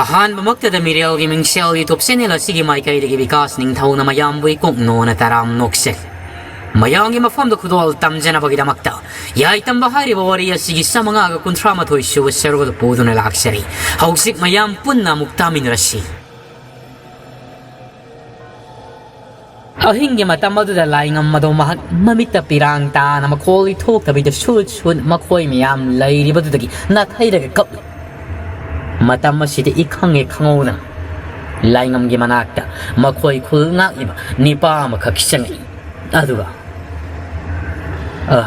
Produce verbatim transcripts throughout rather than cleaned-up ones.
ꯑꯍꯥꯟꯕꯃꯛꯇꯗ ꯃꯤꯔꯦꯜꯒꯤ ꯃꯤꯡꯁꯦꯜ YouTube channel ꯑꯁꯤꯒꯤ ꯃꯥꯏꯀꯩꯗꯒꯤ ꯕꯤꯀꯥꯁ ꯅꯤꯡꯊꯧꯅ ꯃꯌꯥꯝꯕꯨ ꯏꯀꯣꯛ ꯅꯣꯟꯅ ꯇꯔꯥꯝ ꯅꯣꯛꯆꯔꯤ꯫ ꯃꯌꯥꯝꯒꯤ ꯃꯐꯝꯗ ꯈꯨꯗꯣꯜ ꯇꯝꯖꯅꯕꯒꯤꯗꯃꯛꯇ ꯌꯥꯏꯇꯝꯕ ꯍꯥꯏꯔꯤꯕ ꯋꯥꯔꯤ ꯑꯁꯤꯒꯤ ꯆꯥꯃꯉꯥꯒ ꯀꯨꯟꯊ꯭ꯔꯥ ꯃꯥꯊꯣꯏ ꯁꯨꯕ ꯁꯔꯨꯛ ꯑꯗꯨ ꯄꯨꯗꯨꯅ ꯂꯥꯛꯆꯔꯤ꯫ ꯍꯧꯖꯤꯛ ꯃꯌꯥꯝ ꯄꯨꯟꯅ ꯑꯃꯨꯛ ꯇꯥꯃꯤꯟꯅꯔꯁꯤ꯫ ꯑꯍꯤꯡꯒꯤ ꯃꯇꯝ ꯑꯗꯨꯗ ꯂꯥꯏꯉꯝ ꯑꯗꯣ ꯃꯍꯥꯛ ꯃꯃꯤꯠꯇ ꯄꯤꯔꯥꯡ ꯇꯥꯅ ꯃꯈꯣꯜ ꯊꯣꯛꯇꯕꯤꯗ ꯁꯨꯠ ꯁꯨꯠ ꯃꯈꯣꯏ ꯃꯌꯥꯝ ꯂꯩꯔꯤꯕꯗꯨꯗꯒꯤ ꯅꯥꯊꯩꯔꯒ ꯀꯞꯂꯤ꯫ ꯃꯇꯝ ꯑꯁꯤꯗ ꯏꯈꯪ ꯍꯦꯛ ꯈꯪꯍꯧꯗꯅ ꯂꯥꯏꯉꯝꯒꯤ ꯃꯅꯥꯛꯇ ꯃꯈꯣꯏ ꯈꯨꯜ ꯉꯥꯛꯂꯤꯕ ꯅꯤꯄꯥ ꯑꯃꯈꯛ ꯆꯪꯉꯛꯏ꯫ ꯑꯗꯨꯒ, "ꯑ,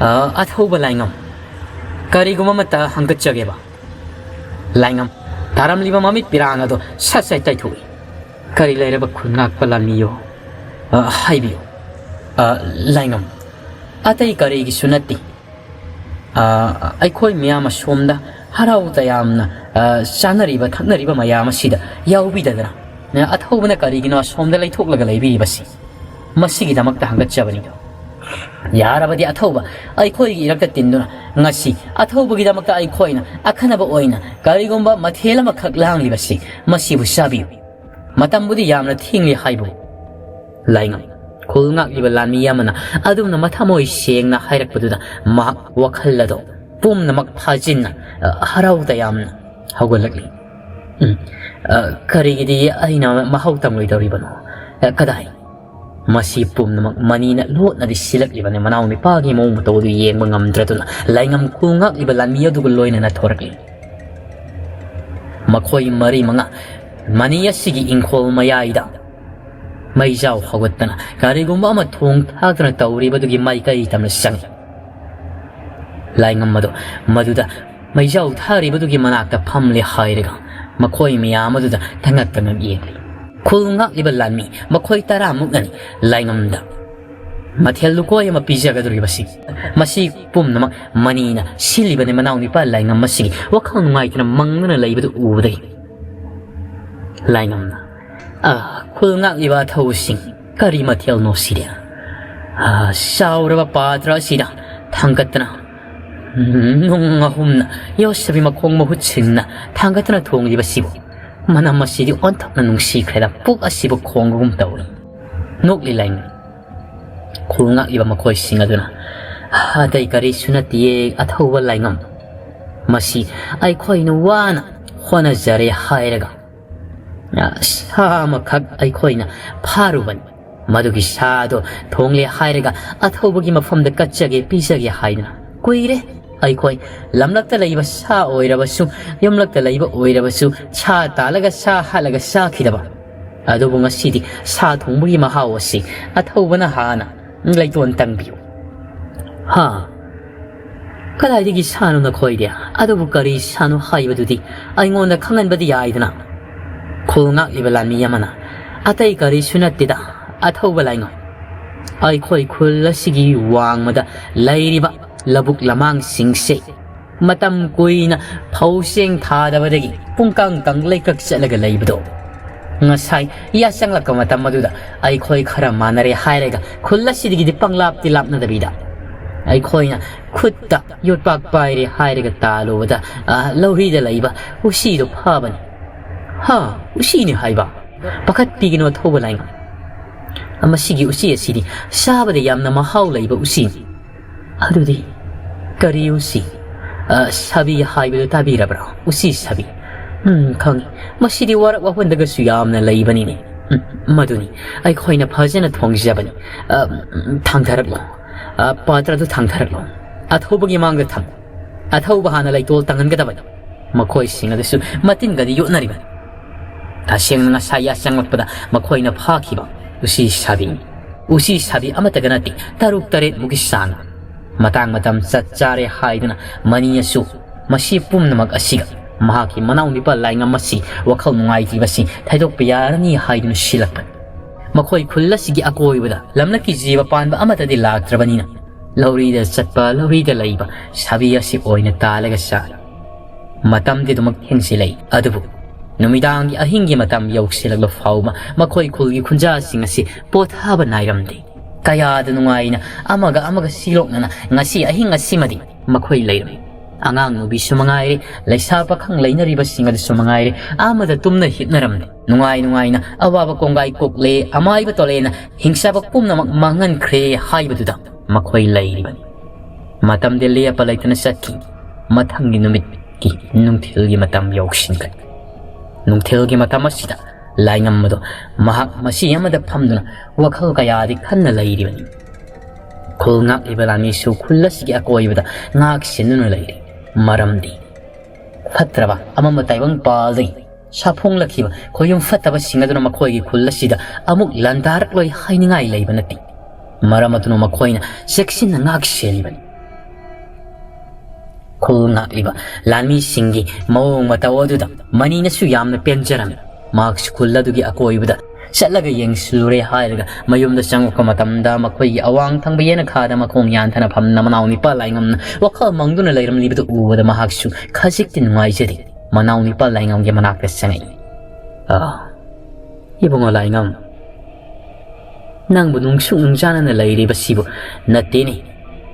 ꯑ, ꯑꯊꯧꯕ ꯂꯥꯏꯉꯝ, ꯀꯔꯤꯒꯨꯝꯕ ꯑꯃꯠꯇ ꯍꯪꯒꯠꯆꯒꯦꯕ꯫" ꯂꯥꯏꯉꯝ ꯇꯥꯔꯝꯂꯤꯕ ꯃꯃꯤꯠ ꯄꯤꯔꯥꯡ ꯑꯗꯨ ꯁꯠ ꯁꯠ ꯇꯩꯊꯣꯛꯏ꯫ "ꯀꯔꯤ ꯂꯩꯔꯕ ꯈꯨꯟ ꯉꯥꯛꯄ ꯂꯥꯟꯃꯤꯌꯣ? ꯑ, ꯍꯥꯏꯕꯤꯌꯨ꯫" "ꯑ, ꯂꯥꯏꯉꯝ, ꯑꯇꯩ ꯀꯔꯤꯒꯤꯁꯨ ꯅꯠꯇꯦ꯫ ꯑ, ꯑꯩꯈꯣꯏ ꯃꯤꯌꯥꯝ ꯑꯁꯣꯝꯗ ꯍꯔꯥꯎ ꯇꯌꯥꯝꯅ, ꯑ, ꯆꯥꯅꯔꯤꯕ ꯊꯛꯅꯔꯤꯕ ꯃꯌꯥꯝ ꯑꯁꯤꯗ ꯌꯥꯎꯕꯤꯗꯗꯅ, ꯑ, ꯑꯊꯧꯕꯅ ꯀꯔꯤꯒꯤꯅꯣ ꯑꯁꯣꯝꯗ ꯂꯩꯊꯣꯛꯂꯒ ꯂꯩꯕꯤꯔꯤꯕꯁꯤ? ꯃꯁꯤꯒꯤꯗꯃꯛꯇ ꯍꯪꯒꯠꯆꯕꯅꯤꯗꯣ꯫ ꯌꯥꯔꯕꯗꯤ ꯑꯊꯧꯕ, ꯑꯩꯈꯣꯏꯒꯤ ꯏꯔꯛꯇ ꯇꯤꯟꯗꯨꯅ ꯉꯁꯤ ꯑꯊꯧꯕꯒꯤꯗꯃꯛꯇ ꯑꯩꯈꯣꯏꯅ ꯑꯈꯟꯅꯕ ꯑꯣꯏꯅ ꯀꯔꯤꯒꯨꯝꯕ ꯃꯊꯦꯜ ꯑꯃꯈꯛ ꯂꯥꯡꯂꯤꯕꯁꯤ, ꯃꯁꯤꯕꯨ ꯆꯥꯕꯤꯌꯨ꯫ ꯃꯇꯝꯕꯨꯗꯤ ꯌꯥꯝꯅ ꯊꯦꯡꯂꯤ ꯍꯥꯏꯕꯨ꯫" ꯂꯥꯏꯉꯝ ꯈꯨꯜ ꯉꯥꯛꯂꯤꯕ ꯂꯥꯟꯃꯤ ꯑꯃꯅ ꯑꯗꯨꯝꯅ ꯃꯊꯃꯣꯏ ꯁꯦꯡꯅ ꯍꯥꯏꯔꯛꯄꯗꯨꯗ ꯃꯍꯥꯛ ꯋꯥꯈꯜ ꯑꯗꯣ ꯄꯨꯝꯅꯃꯛ ꯐꯥꯖꯤꯟꯅ, ꯑ, ꯍꯔꯥꯎ ꯇꯌꯥꯝꯅ ꯍꯧꯒꯠꯂꯛꯂꯤ꯫ "ꯎꯝ, ꯑ, ꯀꯔꯤꯒꯤꯗꯤ ꯑꯩꯅ ꯃꯍꯥꯎ ꯇꯪꯂꯣꯏꯗꯧꯔꯤꯕꯅꯣ? ꯑ, ꯀꯗꯥꯏ?" ꯃꯁꯤ ꯄꯨꯝꯅꯃꯛ ꯃꯅꯤꯅ ꯂꯣꯠꯅꯗꯤ ꯁꯤꯜꯂꯛꯂꯤꯕꯅꯤ꯫ ꯃꯅꯥꯎ ꯅꯨꯄꯥꯒꯤ ꯃꯑꯣꯡ ꯃꯇꯧ ꯑꯗꯨ ꯌꯦꯡꯕ ꯉꯝꯗ꯭ꯔꯗꯨꯅ ꯂꯥꯏꯉꯝ ꯈꯨꯜ ꯉꯥꯛꯂꯤꯕ ꯂꯥꯟꯃꯤ ꯑꯗꯨꯒ ꯂꯣꯏꯅꯅ ꯊꯣꯔꯛꯂꯤ꯫ ꯃꯈꯣꯏ ꯃꯔꯤ ꯃꯉꯥ ꯃꯅꯤ ꯑꯁꯤꯒꯤ ꯏꯪꯈꯣꯜ ꯃꯌꯥꯏꯗ ꯃꯩꯖꯥꯎ ꯍꯧꯒꯠꯇꯅ ꯀꯔꯤꯒꯨꯝꯕ ꯑꯃ ꯊꯣꯡ ꯊꯥꯛꯇꯨꯅ ꯇꯧꯔꯤꯕꯗꯨꯒꯤ ꯃꯥꯏꯀꯩ ꯇꯝꯅ ꯆꯪꯏ꯫ ꯂꯥꯏꯉꯝ ꯑꯗꯨ ꯃꯗꯨꯗ ꯃꯩꯖꯥꯎ ꯊꯥꯔꯤꯕꯗꯨꯒꯤ ꯃꯅꯥꯛꯇ ꯐꯝꯂꯦ ꯍꯥꯏꯔꯒ ꯃꯈꯣꯏ ꯃꯌꯥꯝ ꯑꯗꯨꯗ ꯇꯉꯛ ꯇꯉꯛ ꯌꯦꯡꯂꯤ꯫ ꯈꯨꯜ ꯉꯥꯛꯂꯤꯕ ꯂꯥꯟꯃꯤ ꯃꯈꯣꯏ ꯇꯔꯥꯃꯨꯛꯅꯅꯤ ꯂꯥꯏꯉꯝꯗ ꯃꯊꯦꯜ ꯂꯨꯀꯣꯏ ꯑꯃ ꯄꯤꯖꯒꯗꯧꯔꯤꯕꯁꯤ꯫ ꯃꯁꯤ ꯄꯨꯝꯅꯃꯛ ꯃꯅꯤꯅ ꯁꯤꯜꯂꯤꯕꯅꯤ꯫ ꯃꯅꯥꯎ ꯅꯨꯄꯥ ꯂꯥꯏꯉꯝ ꯑꯁꯤꯒꯤ ꯋꯥꯈꯜ ꯅꯨꯡꯉꯥꯏꯇꯅ ꯃꯪꯗꯨꯅ ꯂꯩꯕꯗꯨ ꯎꯕꯗꯒꯤ ꯂꯥꯏꯉꯝꯅ, "ꯑ, ꯈꯨꯜ ꯉꯥꯛꯂꯤꯕ ꯑꯊꯧꯕꯁꯤꯡ, ꯀꯔꯤ ꯃꯊꯦꯜꯅꯣ ꯁꯤꯗꯤ? ꯑ, ꯆꯥꯎꯔꯕ ꯄꯥꯇ꯭ꯔ ꯑꯁꯤꯗ ꯊꯥꯡꯒꯠꯇꯅ ꯎꯝ, ꯅꯨꯡ ꯑꯍꯨꯝꯅ ꯌꯣꯠꯁꯕꯤ ꯃꯈꯣꯡ ꯃꯍꯨꯠ ꯁꯤꯟꯅ ꯊꯥꯡꯒꯠꯇꯨꯅ ꯊꯣꯡꯂꯤꯕꯁꯤꯕꯨ ꯃꯅꯝ ꯑꯁꯤꯗꯤ ꯑꯣꯟꯊꯣꯛꯅ ꯅꯨꯡꯁꯤꯈ꯭ꯔꯦꯗ, ꯄꯨꯛ ꯑꯁꯤꯕꯨ ꯈꯣꯡꯕꯒꯨꯝ ꯇꯧꯏ꯫ ꯅꯣꯛꯂꯤ ꯂꯥꯏꯉꯝ꯫ ꯈꯨꯜ ꯉꯥꯛꯂꯤꯕ ꯃꯈꯣꯏꯁꯤꯡ ꯑꯗꯨꯅ, "ꯑꯇꯩ ꯀꯔꯤꯁꯨ ꯅꯠꯇꯤꯌꯦ, ꯑꯊꯧꯕ ꯂꯥꯏꯉꯝ꯫ ꯃꯁꯤ ꯑꯩꯈꯣꯏꯅ ꯋꯥꯅ ꯍꯣꯠꯅꯖꯔꯦ ꯍꯥꯏꯔꯒ ꯁꯥ ꯑꯃꯈꯛ ꯑꯩꯈꯣꯏꯅ ꯐꯥꯔꯨꯕꯅꯤ꯫ ꯃꯗꯨꯒꯤ ꯁꯥꯗꯣ ꯊꯣꯡꯂꯦ ꯍꯥꯏꯔꯒ ꯑꯊꯧꯕꯒꯤ ꯃꯐꯝꯗ ꯀꯠꯆꯒꯦ, ꯄꯤꯖꯒꯦ ꯍꯥꯏꯗꯨꯅ꯫ ꯀꯨꯏꯔꯦ ꯑꯩꯈꯣꯏ ꯂꯝꯂꯛꯇ ꯂꯩꯕ ꯁꯥ ꯑꯣꯏꯔꯕꯁꯨ, ꯌꯨꯝꯂꯛꯇ ꯂꯩꯕ ꯑꯣꯏꯔꯕꯁꯨ, ꯁꯥ ꯇꯥꯜꯂꯒ ꯁꯥ ꯍꯥꯠꯂꯒ ꯆꯥꯈꯤꯗꯕ꯫ ꯑꯗꯨꯕꯨ ꯉꯁꯤꯗꯤ ꯁꯥ ꯊꯣꯡꯕꯒꯤ ꯃꯍꯥꯎ ꯑꯁꯤ ꯑꯊꯧꯕꯅ ꯍꯥꯟꯅ ꯂꯩꯇꯣꯟ ꯇꯪꯕꯤꯌꯨ꯫" "ꯍꯥ? ꯀꯗꯥꯏꯗꯒꯤ ꯁꯥꯅꯣ ꯅꯈꯣꯏꯗꯤ? ꯑꯗꯨꯕꯨ ꯀꯔꯤ ꯁꯥꯅꯣ ꯍꯥꯏꯕꯗꯨꯗꯤ ꯑꯩꯉꯣꯟꯗ ꯈꯪꯍꯟꯕꯗꯤ ꯌꯥꯏꯗꯅ?" ꯈꯨꯜ ꯉꯥꯛꯂꯤꯕ ꯂꯥꯟꯃꯤ ꯑꯃꯅ, "ꯑꯇꯩ ꯀꯔꯤꯁꯨ ꯅꯠꯇꯦꯗ, ꯑꯊꯧꯕ ꯂꯥꯏꯉꯝ꯫ ꯑꯩꯈꯣꯏ ꯈꯨꯜ ꯑꯁꯤꯒꯤ ꯋꯥꯡꯃꯗ ꯂꯩꯔꯤꯕ ꯂꯧꯕꯨꯛ ꯂꯃꯥꯡꯁꯤꯡꯁꯦ ꯃꯇꯝ ꯀꯨꯏꯅ ꯐꯧ ꯆꯦꯡ ꯊꯥꯗꯕꯗꯒꯤ ꯄꯨꯡꯀꯪ ꯀꯪ ꯂꯩꯀ꯭ꯔꯛ ꯆꯠꯂꯒ ꯂꯩꯕꯗꯣ, ꯉꯁꯥꯏ ꯌꯥꯆꯪꯂꯛꯄ ꯃꯇꯝ ꯑꯗꯨꯗ ꯑꯩꯈꯣꯏ ꯈꯔ ꯃꯥꯟꯅꯔꯦ ꯍꯥꯏꯔꯒ ꯈꯨꯜ ꯑꯁꯤꯗꯒꯤꯗꯤ ꯄꯪꯂꯥꯞꯇꯤ ꯂꯥꯞꯅꯗꯕꯤꯗ ꯑꯩꯈꯣꯏꯅ ꯈꯨꯠꯇ ꯌꯣꯠꯄꯥꯛ ꯄꯥꯏꯔꯦ ꯍꯥꯏꯔꯒ ꯇꯥꯜꯂꯨꯕꯗ, ꯑ, ꯂꯧꯔꯤꯗ ꯂꯩꯕ ꯎꯆꯤꯗꯣ ꯐꯥꯕꯅꯤ꯫" "ꯍꯥ? ꯎꯆꯤꯅꯤ ꯍꯥꯏꯕ? ꯄꯥꯈꯠꯄꯤꯒꯅꯨ ꯑꯊꯧꯕ ꯂꯥꯏꯉꯝ꯫ ꯃꯁꯤꯒꯤ ꯎꯆꯤ ꯑꯁꯤꯗꯤ ꯆꯥꯕꯗ ꯌꯥꯝꯅ ꯃꯍꯥꯎ ꯂꯩꯕ ꯎꯆꯤꯅꯤ꯫" "ꯑꯗꯨꯗꯤ ꯀꯔꯤ ꯎꯆꯤ?" "ꯑ, ꯁꯥꯕꯤ ꯍꯥꯏꯕꯗꯨ ꯇꯥꯕꯤꯔꯕ꯭ꯔꯥ? ꯎꯆꯤ ꯁꯥꯕꯤ꯫" "ꯎꯝ, ꯈꯪꯉꯤ꯫ ꯃꯁꯤꯗꯤ ꯋꯥꯔꯛ ꯋꯥꯄꯟꯗꯒꯁꯨ ꯌꯥꯝꯅ ꯂꯩꯕꯅꯤꯅꯦ꯫" "ꯎꯝ, ꯃꯗꯨꯅꯤ꯫ ꯑꯩꯈꯣꯏꯅ ꯐꯖꯅ ꯊꯣꯡꯖꯕꯅꯤ꯫ ꯑ, ꯎꯝ, ꯊꯥꯡꯊꯔꯛꯂꯣ꯫ ꯑ, ꯄꯥꯇ꯭ꯔꯗꯨ ꯊꯥꯡꯊꯔꯛꯂꯣ꯫ ꯑꯊꯧꯕꯒꯤ ꯃꯥꯡꯗ ꯊꯝꯃꯨ꯫ ꯑꯊꯧꯕ ꯍꯥꯟꯅ ꯂꯩꯇꯣꯜ ꯇꯪꯍꯟꯒꯗꯕꯅꯤ꯫" ꯃꯈꯣꯏꯁꯤꯡ ꯑꯗꯨꯁꯨ ꯃꯇꯤꯟꯒꯗꯤ ꯌꯣꯠꯅꯔꯤꯕꯅꯤ꯫ ꯇꯁꯦꯡꯅ ꯉꯁꯥꯏ ꯌꯥꯆꯪꯂꯛꯄꯗ ꯃꯈꯣꯏꯅ ꯐꯥꯈꯤꯕ ꯎꯆꯤ ꯁꯥꯕꯤꯅꯤ꯫ ꯎꯆꯤ ꯁꯥꯕꯤ ꯑꯃꯠꯇꯒ ꯅꯠꯇꯦ, ꯇꯔꯨꯛ ꯇꯔꯦꯠ ꯃꯨꯛꯀꯤ ꯆꯥꯡ꯫ ꯃꯇꯥꯡ ꯃꯇꯝ ꯆꯠ ꯆꯥꯔꯦ ꯍꯥꯏꯗꯨꯅ ꯃꯅꯤ ꯑꯁꯨ ꯃꯁꯤ ꯄꯨꯝꯅꯃꯛ ꯑꯁꯤꯒ ꯃꯍꯥꯛꯀꯤ ꯃꯅꯥꯎ ꯅꯨꯄꯥ ꯂꯥꯏꯉꯝ ꯑꯁꯤ ꯋꯥꯈꯜ ꯅꯨꯡꯉꯥꯏꯇ꯭ꯔꯤꯕꯁꯤ ꯊꯩꯗꯣꯛꯄ ꯌꯥꯔꯅꯤ ꯍꯥꯏꯗꯨꯅ ꯁꯤꯜꯂꯛꯄꯅꯤ꯫ ꯃꯈꯣꯏ ꯈꯨꯜ ꯑꯁꯤꯒꯤ ꯑꯀꯣꯏꯕꯗ ꯂꯝꯂꯛꯀꯤ ꯖꯤꯕ ꯄꯥꯟꯕ ꯑꯃꯠꯇꯗꯤ ꯂꯥꯛꯇ꯭ꯔꯕꯅꯤꯅ ꯂꯧꯔꯤꯗ ꯆꯠꯄ, ꯂꯧꯔꯤꯗ ꯂꯩꯕ ꯁꯥꯕꯤ ꯑꯁꯤ ꯑꯣꯏꯅ ꯇꯥꯜꯂꯒ ꯆꯥꯔꯤ꯫ ꯃꯇꯝꯗꯤ ꯑꯗꯨꯃꯛ ꯊꯦꯡꯖꯤꯜꯂꯛꯏ, ꯑꯗꯨꯕꯨ ꯅꯨꯃꯤꯗꯥꯡꯒꯤ ꯑꯍꯤꯡꯒꯤ ꯃꯇꯝ ꯌꯧꯁꯤꯜꯂꯛꯂ ꯐꯥꯎꯕ ꯃꯈꯣꯏ ꯈꯨꯜꯒꯤ ꯈꯨꯟꯖꯥꯁꯤꯡ ꯑꯁꯤ ꯄꯣꯊꯥꯕ ꯅꯥꯏꯔꯝꯗꯦ꯫ ꯀꯌꯥꯗ ꯅꯨꯡꯉꯥꯏꯅ ꯑꯃꯒ ꯑꯃꯒ ꯁꯤꯂꯣꯛꯅꯅ ꯉꯁꯤ ꯑꯍꯤꯡ ꯑꯁꯤꯃꯗꯤ ꯃꯈꯣꯏ ꯂꯩꯔꯝꯃꯤ꯫ ꯑꯉꯥꯡ ꯅꯨꯕꯤꯁꯨ ꯃꯉꯥꯏꯔꯦ, ꯂꯩꯁꯥ ꯄꯥꯈꯪ ꯂꯩꯅꯔꯤꯕꯁꯤꯡ ꯑꯗꯨꯁꯨ ꯃꯉꯥꯏꯔꯦ, ꯑꯃꯗ ꯇꯨꯝꯅ ꯍꯤꯞꯅꯔꯝꯂꯦ꯫ ꯅꯨꯡꯉꯥꯏ ꯅꯨꯡꯉꯥꯏꯅ ꯑꯋꯥꯕ ꯀꯣꯡꯒꯥꯏ ꯀꯣꯛꯂꯦ, ꯑꯃꯥꯏꯕ ꯇꯣꯂꯦꯅ ꯍꯤꯡꯆꯥꯕ ꯄꯨꯝꯅꯃꯛ ꯃꯥꯡꯍꯟꯈ꯭ꯔꯦ ꯍꯥꯏꯕꯗꯨꯗ ꯃꯈꯣꯏ ꯂꯩꯔꯤꯕꯅꯤ꯫ ꯃꯇꯝꯗꯤ ꯂꯦꯞꯄ ꯂꯩꯇꯅ ꯆꯠꯈꯤ꯫ ꯃꯊꯪꯒꯤ ꯅꯨꯃꯤꯠꯀꯤ ꯅꯨꯡꯊꯤꯜꯒꯤ ꯃꯇꯝ ꯌꯧꯁꯤꯟꯈ꯭ꯔꯦ꯫ ꯅꯨꯡꯊꯤꯜꯒꯤ ꯃꯇꯝ ꯑꯁꯤꯗ ꯂꯥꯏꯉꯝ ꯑꯗꯣ ꯃꯍꯥꯛ ꯃꯁꯤ ꯑꯃꯗ ꯐꯝꯗꯨꯅ ꯋꯥꯈꯜ ꯀꯌꯥꯗꯤ ꯈꯟꯅ ꯂꯩꯔꯤꯕꯅꯤ꯫ ꯈꯨꯜ ꯉꯥꯛꯂꯤꯕ ꯂꯥꯟꯃꯤꯁꯨ ꯈꯨꯜ ꯑꯁꯤꯒꯤ ꯑꯀꯣꯏꯕꯗ ꯉꯥꯛ ꯁꯦꯟꯗꯨꯅ ꯂꯩꯔꯤ꯫ ꯃꯔꯝꯗꯤ ꯐꯠꯇ꯭ꯔꯕ ꯑꯃꯝꯕ ꯇꯥꯏꯕꯪ ꯄꯥꯜꯗꯒꯤ ꯁꯥꯐꯣꯡꯂꯛꯈꯤꯕ ꯈꯣꯌꯨꯝ ꯐꯠꯇꯕꯁꯤꯡ ꯑꯗꯨꯅ ꯃꯈꯣꯏꯒꯤ ꯈꯨꯜ ꯑꯁꯤꯗ ꯑꯃꯨꯛ ꯂꯥꯟꯗꯥꯔꯛꯂꯣꯏ ꯍꯥꯏꯅꯤꯡꯉꯥꯏ ꯂꯩꯕ ꯅꯠꯇꯦ꯫ ꯃꯔꯝ ꯑꯗꯨꯅ ꯃꯈꯣꯏꯅ ꯆꯦꯛꯁꯤꯟꯅ ꯉꯥꯛ ꯁꯦꯜꯂꯤꯕꯅꯤ꯫ ꯈꯨꯜ ꯉꯥꯛꯂꯤꯕ ꯂꯥꯟꯃꯤꯁꯤꯡꯒꯤ ꯃꯑꯣꯡ ꯃꯇꯧ ꯑꯗꯨꯗ ꯃꯅꯤꯅꯁꯨ ꯌꯥꯝꯅ ꯄꯦꯟꯖꯔꯝꯃꯤ꯫ ꯃꯍꯥꯛꯁꯨ ꯈꯨꯜ ꯑꯗꯨꯒꯤ ꯑꯀꯣꯏꯕꯗ ꯆꯠꯂꯒ ꯌꯦꯡꯁꯤꯜꯂꯨꯔꯦ ꯍꯥꯏꯔꯒ ꯃꯌꯨꯝꯗ ꯆꯪꯂꯛꯄ ꯃꯇꯝꯗ ꯃꯈꯣꯏꯒꯤ ꯑꯋꯥꯡ ꯊꯪꯕ ꯌꯦꯅꯈꯥꯗ ꯃꯈꯣꯡ ꯌꯥꯟꯊꯅ ꯐꯝꯅ ꯃꯅꯥꯎ ꯅꯤꯄꯥ ꯂꯥꯏꯉꯝꯅ ꯋꯥꯈꯜ ꯃꯪꯗꯨꯅ ꯂꯩꯔꯝꯂꯤꯕꯗꯨ ꯎꯕꯗ ꯃꯍꯥꯛꯁꯨ ꯈꯖꯤꯛꯇꯤ ꯅꯨꯡꯉꯥꯏꯖꯗꯦ꯫ ꯃꯅꯥꯎ ꯅꯤꯄꯥ ꯂꯥꯏꯉꯝꯒꯤ ꯃꯅꯥꯛꯇ ꯆꯪꯉꯛꯏ꯫ "ꯑꯥ, ꯏꯕꯨꯡꯉꯣ ꯂꯥꯏꯉꯝ, ꯅꯪꯕꯨ ꯅꯨꯡꯁꯨꯛ ꯅꯨꯡꯖꯥꯅꯅ ꯂꯩꯔꯤꯕꯁꯤꯕꯨ ꯅꯠꯇꯦꯅꯦ꯫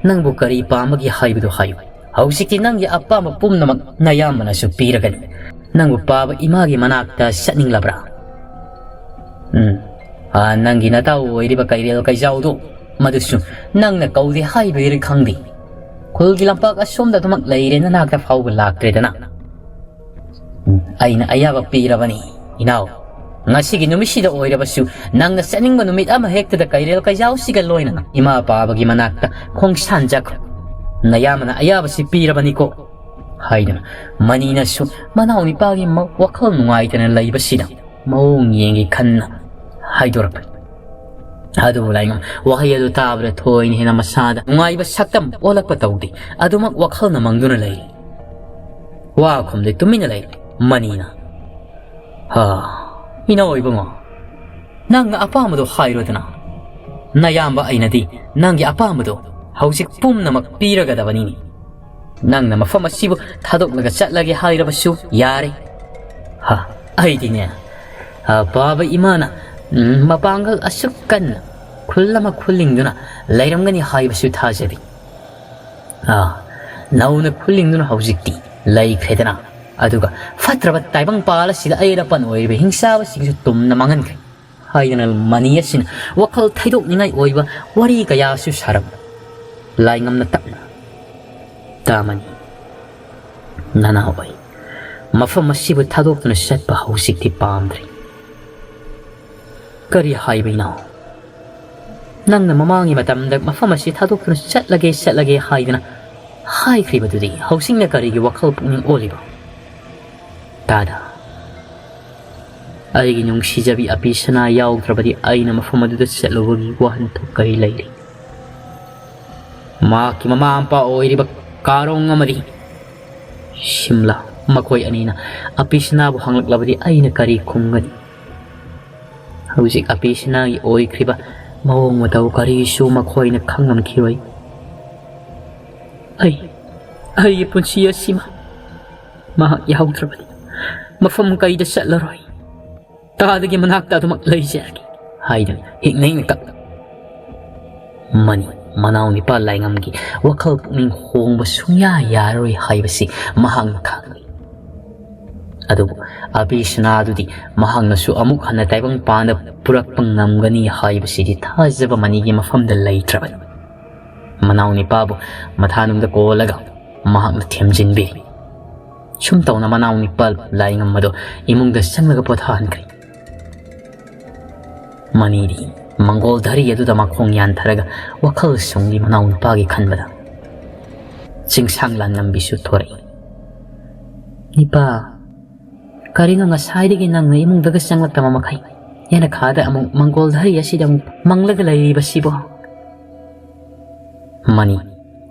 ꯅꯪꯕꯨ ꯀꯔꯤ ꯄꯥꯝꯕꯒꯦ ꯍꯥꯏꯕꯗꯨ ꯍꯥꯏꯌꯨ꯫ ꯍꯧꯖꯤꯛꯇꯤ ꯅꯪꯒꯤ ꯑꯄꯥꯝꯕ ꯄꯨꯝꯅꯃꯛ ꯅꯌꯥꯝꯕꯅꯁꯨ ꯄꯤꯔꯒꯅꯤ꯫ ꯅꯪꯕꯨ ꯄꯥꯕ ꯏꯃꯥꯒꯤ ꯃꯅꯥꯛꯇ ꯆꯠꯅꯤꯡꯂꯕ꯭ꯔꯥ? ꯎꯝ, ꯑꯥ, ꯅꯪꯒꯤ ꯅꯇꯥꯎ ꯑꯣꯏꯔꯤꯕ ꯀꯩꯔꯦꯜ ꯀꯩꯖꯥꯎꯗꯣ, ꯃꯗꯨꯁꯨ ꯅꯪꯅ ꯀꯧꯗꯦ ꯍꯥꯏꯕꯒꯤꯔ ꯈꯪꯗꯦ, ꯈꯨꯜꯒꯤ ꯂꯝꯄꯥꯛ ꯑꯁꯣꯝꯗ ꯑꯗꯨꯃꯛ ꯂꯩꯔꯦ, ꯅꯅꯥꯛꯇ ꯐꯥꯎꯕ ꯂꯥꯛꯇ꯭ꯔꯦꯗꯅ꯫ ꯎꯝ, ꯑꯩꯅ ꯑꯌꯥꯕ ꯄꯤꯔꯕꯅꯤ, ꯏꯅꯥꯎ꯫ ꯉꯁꯤꯒꯤ ꯅꯨꯃꯤꯠꯁꯤꯗ ꯑꯣꯏꯔꯕꯁꯨ ꯅꯪꯅ ꯆꯠꯅꯤꯡꯕ ꯅꯨꯃꯤꯠ ꯑꯃ ꯍꯦꯛꯇꯗ ꯀꯩꯔꯦꯜ ꯀꯩꯖꯥꯎꯁꯤꯒ ꯂꯣꯏꯅꯅ ꯏꯃꯥ ꯄꯥꯕꯒꯤ ꯃꯅꯥꯛꯇ ꯈꯣꯡꯁꯥꯟꯖꯈ꯭ꯔꯣ꯫ ꯅꯌꯥꯝꯕꯅ ꯑꯌꯥꯕꯁꯤ ꯄꯤꯔꯕꯅꯤꯀꯣ," ꯍꯥꯏꯗꯨꯅ ꯃꯅꯤꯅꯁꯨ ꯃꯅꯥꯎ ꯅꯤꯄꯥꯒꯤ ꯃ-, ꯋꯥꯈꯜ ꯅꯨꯡꯉꯥꯏꯇꯅ ꯂꯩꯕꯁꯤꯗ ꯃꯑꯣꯡ ꯌꯦꯡꯒꯦ ꯈꯟꯅ ꯍꯥꯏꯗꯣꯔꯛꯄꯅꯤ꯫ ꯑꯗꯨꯕꯨ ꯂꯥꯏꯉꯝ ꯋꯥꯍꯩ ꯑꯗꯨ ꯇꯥꯕꯗ ꯊꯣꯏꯅ ꯍꯦꯟꯅ ꯃꯁꯥꯗ ꯅꯨꯡꯉꯥꯏꯕ ꯁꯛꯇꯝ ꯑꯣꯜꯂꯛꯄ ꯇꯧꯗꯦ꯫ ꯑꯗꯨꯃꯛ ꯋꯥꯈꯜꯅ ꯃꯪꯗꯨꯅ ꯂꯩꯔꯤ꯫ ꯋꯥ ꯈꯨꯝꯗꯦ, ꯇꯨꯃꯤꯟꯅ ꯂꯩꯔꯤ꯫ ꯃꯅꯤꯅ, "ꯍꯥ, ꯏꯅꯥꯎ ꯏꯕꯨꯡꯉꯣ, ꯅꯪꯅ ꯑꯄꯥꯝꯕꯗꯣ ꯍꯥꯏꯔꯣꯗꯅ꯫ ꯅꯌꯥꯝꯕ ꯑꯩꯅꯗꯤ ꯅꯪꯒꯤ ꯑꯄꯥꯝꯕꯗꯣ ꯍꯧꯖꯤꯛ ꯄꯨꯝꯅꯃꯛ ꯄꯤꯔꯒꯗꯕꯅꯤꯅꯦ꯫ ꯅꯪꯅ ꯃꯐꯝ ꯑꯁꯤꯕꯨ ꯊꯥꯗꯣꯛꯂꯒ ꯆꯠꯂꯒꯦ ꯍꯥꯏꯔꯕꯁꯨ ꯌꯥꯔꯦ꯫" "ꯍꯥ, ꯑꯩꯗꯤꯅꯦ, ꯑ, ꯄꯥꯕ ꯏꯃꯥꯅ, ꯎꯝ, ꯃꯄꯥꯡꯒꯜ ꯑꯁꯨꯛ ꯀꯟꯅ ꯈꯨꯜ ꯑꯃ ꯈꯨꯜꯂꯤꯡꯗꯨꯅ ꯂꯩꯔꯝꯒꯅꯤ ꯍꯥꯏꯕꯁꯨ ꯊꯥꯖꯗꯦ꯫ ꯑ, ꯅꯧꯅ ꯈꯨꯜꯂꯤꯡꯗꯨꯅ ꯍꯧꯖꯤꯛꯇꯤ ꯂꯩꯈ꯭ꯔꯦꯗꯅ꯫ ꯑꯗꯨꯒ ꯐꯠꯇ꯭ꯔꯕ ꯇꯥꯏꯕꯪ ꯄꯥꯜ ꯑꯁꯤꯗ ꯑꯩꯔ ꯑꯄꯟ ꯑꯣꯏꯔꯤꯕ ꯍꯤꯡꯆꯥꯕꯁꯤꯡꯁꯨ ꯇꯨꯝꯅ ꯃꯥꯡꯍꯟꯈ꯭ꯔꯦ ꯍꯥꯏꯗꯅ ꯃꯅꯤ ꯑꯁꯤꯅ ꯋꯥꯈꯜ ꯊꯩꯗꯣꯛꯅꯤꯡꯉꯥꯏ ꯑꯣꯏꯕ ꯋꯥꯔꯤ ꯀꯌꯥꯁꯨ ꯁꯥꯔꯝꯃꯤ꯫ ꯂꯥꯏꯉꯝꯅ ꯇꯞꯅ, "ꯇꯥꯃꯅꯤ, ꯅꯅꯥꯎ ꯑꯩ ꯃꯐꯝ ꯑꯁꯤꯕꯨ ꯊꯥꯗꯣꯛꯇꯨꯅ ꯆꯠꯄ ꯍꯧꯖꯤꯛꯇꯤ ꯄꯥꯝꯗ꯭ꯔꯦ꯫" "ꯀꯔꯤ ꯍꯥꯏꯕ ꯏꯅꯥꯎ? ꯅꯪꯅ ꯃꯃꯥꯡꯒꯤ ꯃꯇꯝꯗ ꯃꯐꯝ ꯑꯁꯤ ꯊꯥꯗꯣꯛꯇꯨꯅ ꯆꯠꯂꯒꯦ, ꯆꯠꯂꯒꯦ ꯍꯥꯏꯗꯅ ꯍꯥꯏꯈ꯭ꯔꯤꯕꯗꯨꯗꯤ ꯍꯧꯖꯤꯛꯅ ꯀꯔꯤꯒꯤ ꯋꯥꯈꯜ ꯄꯨꯛꯅꯤꯡ ꯑꯣꯜꯂꯤꯕ?" "ꯇꯥꯗ, ꯑꯩꯒꯤ ꯅꯨꯡꯁꯤꯖꯕꯤ ꯑꯄꯤ ꯁꯅꯥ ꯌꯥꯎꯗ꯭ꯔꯕꯗꯤ ꯑꯩꯅ ꯃꯐꯝ ꯑꯗꯨꯗ ꯆꯠꯂꯨꯕꯒꯤ ꯋꯥꯍꯟꯊꯣꯛ ꯀꯔꯤ ꯂꯩꯔꯤ? ꯃꯍꯥꯛꯀꯤ ꯃꯃꯥ ꯃꯄꯥ ꯑꯣꯏꯔꯤꯕ ꯀꯥꯔꯣꯡ ꯑꯃꯗꯤ ꯁꯤꯝꯂꯥ, ꯃꯈꯣꯏ ꯑꯅꯤꯅ ꯑꯄꯤ ꯁꯅꯥꯕꯨ ꯍꯪꯂꯛꯂꯕꯗꯤ ꯑꯩꯅ ꯀꯔꯤ ꯈꯨꯝꯒꯅꯤ? ꯍꯧꯖꯤꯛ ꯑꯄꯤ ꯁꯅꯥꯒꯤ ꯑꯣꯏꯈ꯭ꯔꯤꯕ ꯃꯑꯣꯡ ꯃꯇꯧ ꯀꯔꯤꯁꯨ ꯃꯈꯣꯏꯅ ꯈꯪꯂꯝꯈꯤꯔꯣꯏ꯫ ꯑꯩ, ꯑꯩꯒꯤ ꯄꯨꯟꯁꯤ ꯑꯁꯤꯃ ꯃꯍꯥꯛ ꯌꯥꯎꯗ꯭ꯔꯕꯗꯤ ꯃꯐꯝ ꯀꯩꯗ ꯆꯠꯂꯔꯣꯏ꯫ ꯇꯥꯗꯒꯤ ꯃꯅꯥꯛꯇ ꯑꯗꯨꯃꯛ ꯂꯩꯖꯔꯒꯦ" ꯍꯥꯏꯗꯨꯅ ꯍꯤꯡꯅ ꯍꯤꯡꯅ ꯀꯞ ꯃꯅꯤ, ꯃꯅꯥꯎ ꯅꯤꯄꯥ ꯂꯥꯏꯉꯝꯒꯤ ꯋꯥꯈꯜ ꯄꯨꯛꯅꯤꯡ ꯍꯣꯡꯕ ꯁꯨꯡꯌꯥ ꯌꯥꯔꯔꯣꯏ ꯍꯥꯏꯕꯁꯤ ꯃꯍꯥꯛꯅ ꯈꯪꯏ꯫ ꯑꯗꯨꯕꯨ ꯑꯕꯤ ꯁꯅꯥꯗꯨꯗꯤ ꯃꯍꯥꯛꯅꯁꯨ ꯑꯃꯨꯛ ꯍꯟꯅ ꯇꯥꯏꯕꯪ ꯄꯥꯟꯗ ꯄꯨꯔꯛꯄ ꯉꯝꯒꯅꯤ ꯍꯥꯏꯕꯁꯤꯗꯤ ꯊꯥꯖꯕ ꯃꯅꯤꯒꯤ ꯃꯐꯝꯗ ꯂꯩꯇ꯭ꯔꯕꯅꯤ꯫ ꯃꯅꯥꯎ ꯅꯤꯄꯥꯕꯨ ꯃꯊꯥꯅꯨꯡꯗ ꯀꯣꯜꯂꯒ ꯃꯍꯥꯛꯅ ꯊꯦꯝꯖꯤꯟꯕꯤ꯫ ꯁꯨꯝ ꯇꯧꯅ ꯃꯅꯥꯎ ꯅꯤꯄꯥ ꯂꯥꯏꯉꯝ ꯑꯗꯨ ꯏꯃꯨꯡꯗ ꯆꯪꯂꯒ ꯄꯣꯊꯥꯍꯟꯈ꯭ꯔꯦ꯫ ꯃꯅꯤꯗꯤ ꯃꯪꯒꯣꯜ ꯙꯔꯤ ꯑꯗꯨꯗ ꯃꯈꯣꯡ ꯌꯥꯟꯊꯔꯒ ꯋꯥꯈꯜ ꯁꯨꯡꯒꯤ ꯃꯅꯥꯎ ꯅꯨꯄꯥꯒꯤ ꯈꯟꯕꯗ ꯆꯤꯡꯁꯥꯡ ꯂꯥꯟꯉꯝꯕꯤꯁꯨ ꯊꯣꯔꯛꯏ꯫ "ꯅꯤꯄꯥ, ꯀꯔꯤꯅꯣ ꯉꯁꯥꯏꯗꯒꯤ ꯅꯪꯅ ꯏꯃꯨꯡꯗꯒ ꯆꯪꯂꯛꯇꯕ ꯃꯈꯩ ꯌꯦꯅꯈꯥꯗ ꯑꯃꯨꯛ ꯃꯪꯒꯣꯜ ꯙꯔꯤ ꯑꯁꯤꯗ ꯑꯃꯨꯛ ꯃꯪꯂꯒ ꯂꯩꯔꯤꯕꯁꯤꯕꯣ?" ꯃꯅꯤ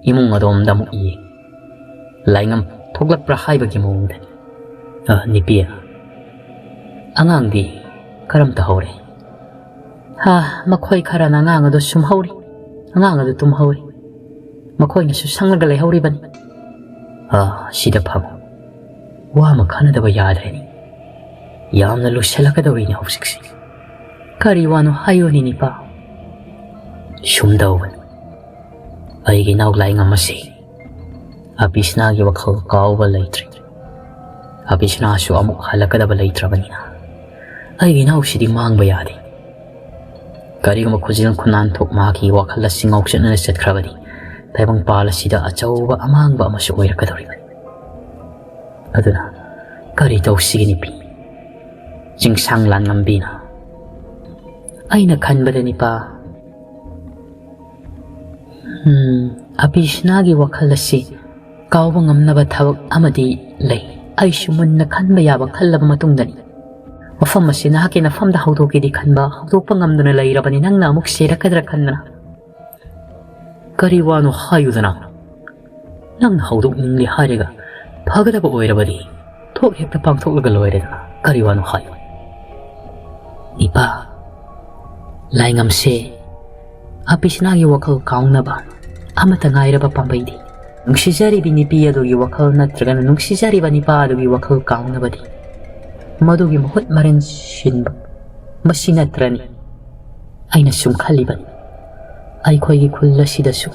ꯏꯃꯨꯡ ꯑꯗꯣꯝꯗ ꯑꯃꯨꯛ ꯌꯦꯡ꯫ ꯂꯥꯏꯉꯝ ꯊꯣꯛꯂꯛꯄ꯭ꯔꯥ ꯍꯥꯏꯕꯒꯤ ꯃꯑꯣꯡꯗꯅꯤ꯫ "ꯑ, ꯅꯤꯄꯤ, ꯑꯉꯥꯡꯗꯤ ꯀꯔꯝ ꯇꯧꯍꯧꯔꯦ?" "ꯍꯥ, ꯃꯈꯣꯏ ꯈꯔꯅ ꯑꯉꯥꯡ ꯑꯗꯨ ꯁꯨꯝꯍꯧꯔꯤ, ꯑꯉꯥꯡ ꯑꯗꯨ ꯇꯨꯝꯍꯧꯔꯤ, ꯃꯈꯣꯏꯅꯁꯨ ꯁꯪꯂꯒ ꯂꯩꯍꯧꯔꯤꯕꯅꯤ꯫" "ꯑ, ꯁꯤꯗ ꯐꯝꯃꯨ꯫ ꯋꯥ ꯑꯃ ꯈꯟꯅꯗꯕ ꯌꯥꯗ꯭ꯔꯦꯅꯦ꯫ ꯌꯥꯝꯅ ꯂꯨꯁꯜꯂꯛꯀꯗꯧꯔꯤꯅꯦ ꯍꯧꯖꯤꯛꯁꯦ꯫" "ꯀꯔꯤ ꯋꯥꯅꯣ ꯍꯥꯏꯌꯨꯅꯦ, ꯅꯤꯄꯥ?" "ꯁꯨꯝ ꯇꯧꯕꯅꯤ꯫ ꯑꯩꯒꯤ ꯏꯅꯥꯎ ꯂꯥꯏꯉꯝ ꯑꯁꯤ ꯑꯕꯤꯁꯅꯥꯒꯤ ꯋꯥꯈꯜ ꯀꯥꯎꯕ ꯂꯩꯇ꯭ꯔꯦ꯫ ꯑꯕꯤꯁꯅꯥꯁꯨ ꯑꯃꯨꯛ ꯍꯜꯂꯛꯀꯗꯕ ꯂꯩꯇ꯭ꯔꯕꯅꯤꯅ ꯑꯩꯒꯤ ꯏꯅꯥꯎꯁꯤꯗꯤ ꯃꯥꯡꯕ ꯌꯥꯗꯦ꯫ ꯀꯔꯤꯒꯨꯝꯕ ꯈꯨꯖꯤꯟ ꯈꯨꯅꯥꯟꯊꯣꯛ ꯃꯍꯥꯛꯀꯤ ꯋꯥꯈꯜ ꯑꯁꯤ ꯉꯥꯎꯆꯠꯅꯅ ꯆꯠꯈ꯭ꯔꯕꯗꯤ ꯇꯥꯏꯕꯪꯄꯥꯜ ꯑꯁꯤꯗ ꯑꯆꯧꯕ ꯑꯃꯥꯡꯕ ꯑꯃꯁꯨ ꯑꯣꯏꯔꯛꯀꯗꯧꯔꯤꯕꯅꯤ꯫ ꯑꯗꯨꯅ ꯀꯔꯤ ꯇꯧꯁꯤꯒꯦ ꯅꯨꯄꯤ? ꯆꯤꯡꯁꯥꯡ ꯂꯥꯟꯉꯝꯕꯤꯅ, ꯑꯩꯅ ꯈꯟꯕꯗ ꯅꯤꯄꯥ, ꯎꯝ, ꯑꯕꯤꯁꯅꯥꯒꯤ ꯋꯥꯈꯜ ꯑꯁꯤ ꯀꯥꯎꯕ ꯉꯝꯅꯕ ꯊꯕꯛ ꯑꯃꯗꯤ ꯂꯩ꯫ ꯑꯩꯁꯨ ꯃꯨꯟꯅ ꯈꯟꯕ ꯌꯥꯕ ꯈꯜꯂꯕ ꯃꯇꯨꯡꯗꯅꯤ ꯋꯥꯐꯝ ꯑꯁꯤ ꯅꯍꯥꯛꯀꯤ ꯅꯐꯝꯗ ꯍꯧꯗꯣꯛꯀꯦꯗꯤ ꯈꯟꯕ, ꯍꯧꯗꯣꯛꯄ ꯉꯝꯗꯨꯅ ꯂꯩꯔꯕꯅꯤ꯫ ꯅꯪꯅ ꯑꯃꯨꯛ ꯁꯦꯔꯛꯀꯗ꯭ꯔꯥ ꯈꯟꯗꯅ꯫ ꯀꯔꯤ ꯋꯥꯅꯣ ꯍꯥꯏꯌꯨꯗꯅ? ꯅꯪꯅ ꯍꯧꯗꯣꯛꯅꯤꯡꯂꯦ ꯍꯥꯏꯔꯒ ꯐꯒꯗꯕ ꯑꯣꯏꯔꯕꯗꯤ ꯊꯣꯛ ꯍꯦꯛꯇ ꯄꯥꯡꯊꯣꯛꯂꯒ ꯂꯣꯏꯔꯦꯗꯅ꯫ ꯀꯔꯤ ꯋꯥꯅꯣ ꯍꯥꯏꯌꯨ꯫ ꯏꯄꯥ, ꯂꯥꯏꯉꯝꯁꯦ ꯑꯕꯤꯁꯅꯥꯒꯤ ꯋꯥꯈꯜ ꯀꯥꯎꯅꯕ ꯑꯃꯠꯇ ꯉꯥꯏꯔꯕ ꯄꯥꯝꯕꯩꯗꯤ ꯅꯨꯡꯁꯤꯖꯔꯤꯕꯤ ꯅꯨꯄꯤ ꯑꯗꯨꯒꯤ ꯋꯥꯈꯜ ꯅꯠꯇ꯭ꯔꯒꯅ ꯅꯨꯡꯁꯤꯖꯔꯤꯕ ꯅꯨꯄꯥ ꯑꯗꯨꯒꯤ ꯋꯥꯈꯜ ꯀꯥꯎꯅꯕꯗꯤ ꯃꯗꯨꯒꯤ ꯃꯍꯨꯠ ꯃꯔꯦꯟ ꯁꯤꯟꯕ ꯃꯁꯤ ꯅꯠꯇ꯭ꯔꯅꯤ꯫ ꯑꯩꯅ ꯁꯨꯝ ꯈꯜꯂꯤꯕꯅꯤ, ꯑꯩꯈꯣꯏꯒꯤ ꯈꯨꯜ ꯑꯁꯤꯗꯁꯨ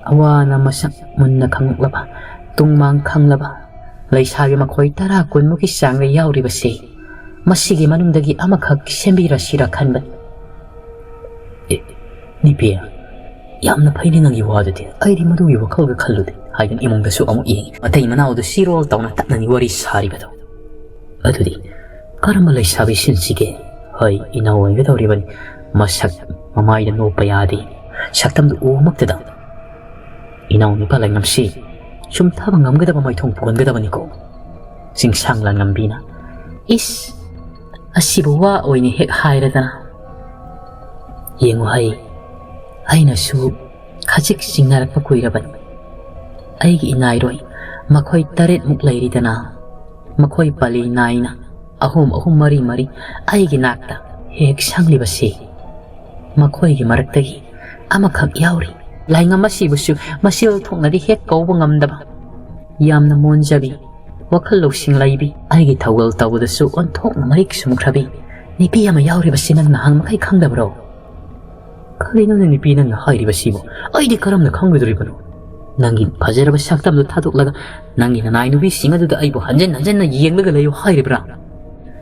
ꯑꯋꯥ ꯑꯅꯥ ꯃꯁꯛ ꯃꯨꯟꯅ ꯈꯪꯂꯕ, ꯇꯨꯡꯃꯥꯡ ꯈꯪꯂꯕ ꯂꯩꯁꯥꯕꯤ ꯃꯈꯣꯏ ꯇꯔꯥ ꯀꯨꯟꯃꯨꯛꯀꯤ ꯆꯥꯡꯗ ꯌꯥꯎꯔꯤꯕꯁꯤ ꯃꯁꯤꯒꯤ ꯃꯅꯨꯡꯗꯒꯤ ꯑꯃꯈꯛ ꯁꯦꯝꯕꯤꯔꯁꯤꯔ ꯈꯟꯕꯅꯤ꯫ "ꯑꯦ, ꯅꯨꯄꯤ, ꯌꯥꯝꯅ ꯐꯩꯅꯦ ꯅꯪꯒꯤ ꯋꯥꯗꯨꯗꯤ꯫ ꯑꯩꯗꯤ ꯃꯗꯨꯒꯤ ꯋꯥꯈꯜꯒ ꯈꯜꯂꯨꯗꯦ," ꯍꯥꯏꯗꯨꯅ ꯏꯃꯨꯡꯗꯁꯨ ꯑꯃꯨꯛ ꯌꯦꯡꯉꯤ꯫ ꯃꯇꯩ ꯃꯅꯥꯎꯗꯨ ꯁꯤꯔꯣꯜ ꯇꯧꯅ ꯇꯠꯅꯅꯤ ꯋꯥꯔꯤ ꯁꯥꯔꯤꯕꯗꯣ꯫ ꯑꯗꯨꯗꯤ ꯀꯔꯝꯕ ꯂꯩꯁꯥꯕꯤ ꯁꯤꯟꯁꯤꯒꯦ? ꯍꯣꯏ, ꯏꯅꯥꯎ ꯑꯣꯏꯒꯗꯧꯔꯤꯕꯅꯤ꯫ ꯃꯁꯛ ꯃꯃꯥꯏꯗ ꯅꯣꯞꯄ ꯌꯥꯗꯦ꯫ ꯁꯛꯇꯝꯗꯨ ꯎꯕꯃꯛꯇꯗ ꯏꯅꯥꯎ ꯅꯨꯄꯥ ꯂꯥꯏꯉꯝꯁꯤ ꯁꯨꯝ ꯊꯥꯕ ꯉꯝꯒꯗꯕ ꯃꯥꯏꯊꯣꯡ ꯄꯨꯍꯟꯒꯗꯕꯅꯤꯀꯣ꯫ ꯆꯤꯡꯁꯥꯡ ꯂꯥꯟꯉꯝꯕꯤꯅ, "ꯏꯁ, ꯑꯁꯤꯕꯨ ꯋꯥ ꯑꯣꯏꯅ ꯍꯦꯛ ꯍꯥꯏꯔꯗꯅ꯫ ꯌꯦꯡꯉꯨ ꯍꯩ, ꯑꯩꯅꯁꯨ ꯈꯖꯤꯛ ꯆꯤꯡꯅꯔꯛꯄ ꯀꯨꯏꯔꯕꯅꯤ꯫ ꯑꯩꯒꯤ ꯏꯅꯥꯏꯔꯣꯏ ꯃꯈꯣꯏ ꯇꯔꯦꯠꯃꯨꯛ ꯂꯩꯔꯤꯗꯅ, ꯃꯈꯣꯏ ꯄꯥꯂꯤ ꯅꯥꯏꯅ ꯑꯍꯨꯝ ꯑꯍꯨꯝ ꯃꯔꯤ ꯃꯔꯤ ꯑꯩꯒꯤ ꯅꯥꯛꯇ ꯍꯦꯛ ꯁꯪꯂꯤꯕꯁꯤ꯫ ꯃꯈꯣꯏꯒꯤ ꯃꯔꯛꯇꯒꯤ ꯑꯃꯈꯛ ꯌꯥꯎꯔꯤ꯫ ꯂꯥꯏꯉꯝ ꯑꯁꯤꯕꯨꯁꯨ ꯃꯁꯤ ꯊꯣꯛꯅꯗꯤ ꯍꯦꯛ ꯀꯧꯕ ꯉꯝꯗꯕ, ꯌꯥꯝꯅ ꯃꯣꯟꯖꯕꯤ, ꯋꯥꯈꯜ ꯂꯧꯁꯤꯡ ꯂꯩꯕꯤ, ꯑꯩꯒꯤ ꯊꯧꯒꯜ ꯇꯧꯕꯗꯁꯨ ꯑꯣꯟꯊꯣꯛꯅ ꯃꯔꯤꯛ ꯆꯨꯝꯈ꯭ꯔꯕꯤ ꯅꯨꯄꯤ ꯑꯃ ꯌꯥꯎꯔꯤꯕꯁꯤ ꯅꯪ ꯅꯍꯥꯟ ꯃꯈꯩ ꯈꯪꯗꯕ꯭ꯔꯣ?" "ꯀꯔꯤꯅꯣꯅꯦ ꯅꯨꯄꯤ ꯅꯪꯅ ꯍꯥꯏꯔꯤꯕꯁꯤꯕꯨ? ꯑꯩꯗꯤ ꯀꯔꯝꯅ ꯈꯪꯒꯗꯧꯔꯤꯕꯅꯣ?" ꯅꯪꯒꯤ ꯐꯖꯔꯕ ꯁꯛꯇꯝꯗꯨ ꯊꯥꯗꯣꯛꯂꯒ ꯅꯪꯒꯤ ꯅꯅꯥꯏ ꯅꯨꯄꯤꯁꯤꯡ ꯑꯗꯨꯗ ꯑꯩꯕꯨ ꯍꯟꯖꯟ ꯍꯟꯖꯟꯅ ꯌꯦꯡꯂꯒ ꯂꯩꯌꯨ ꯍꯥꯏꯔꯤꯕ꯭ꯔꯥ?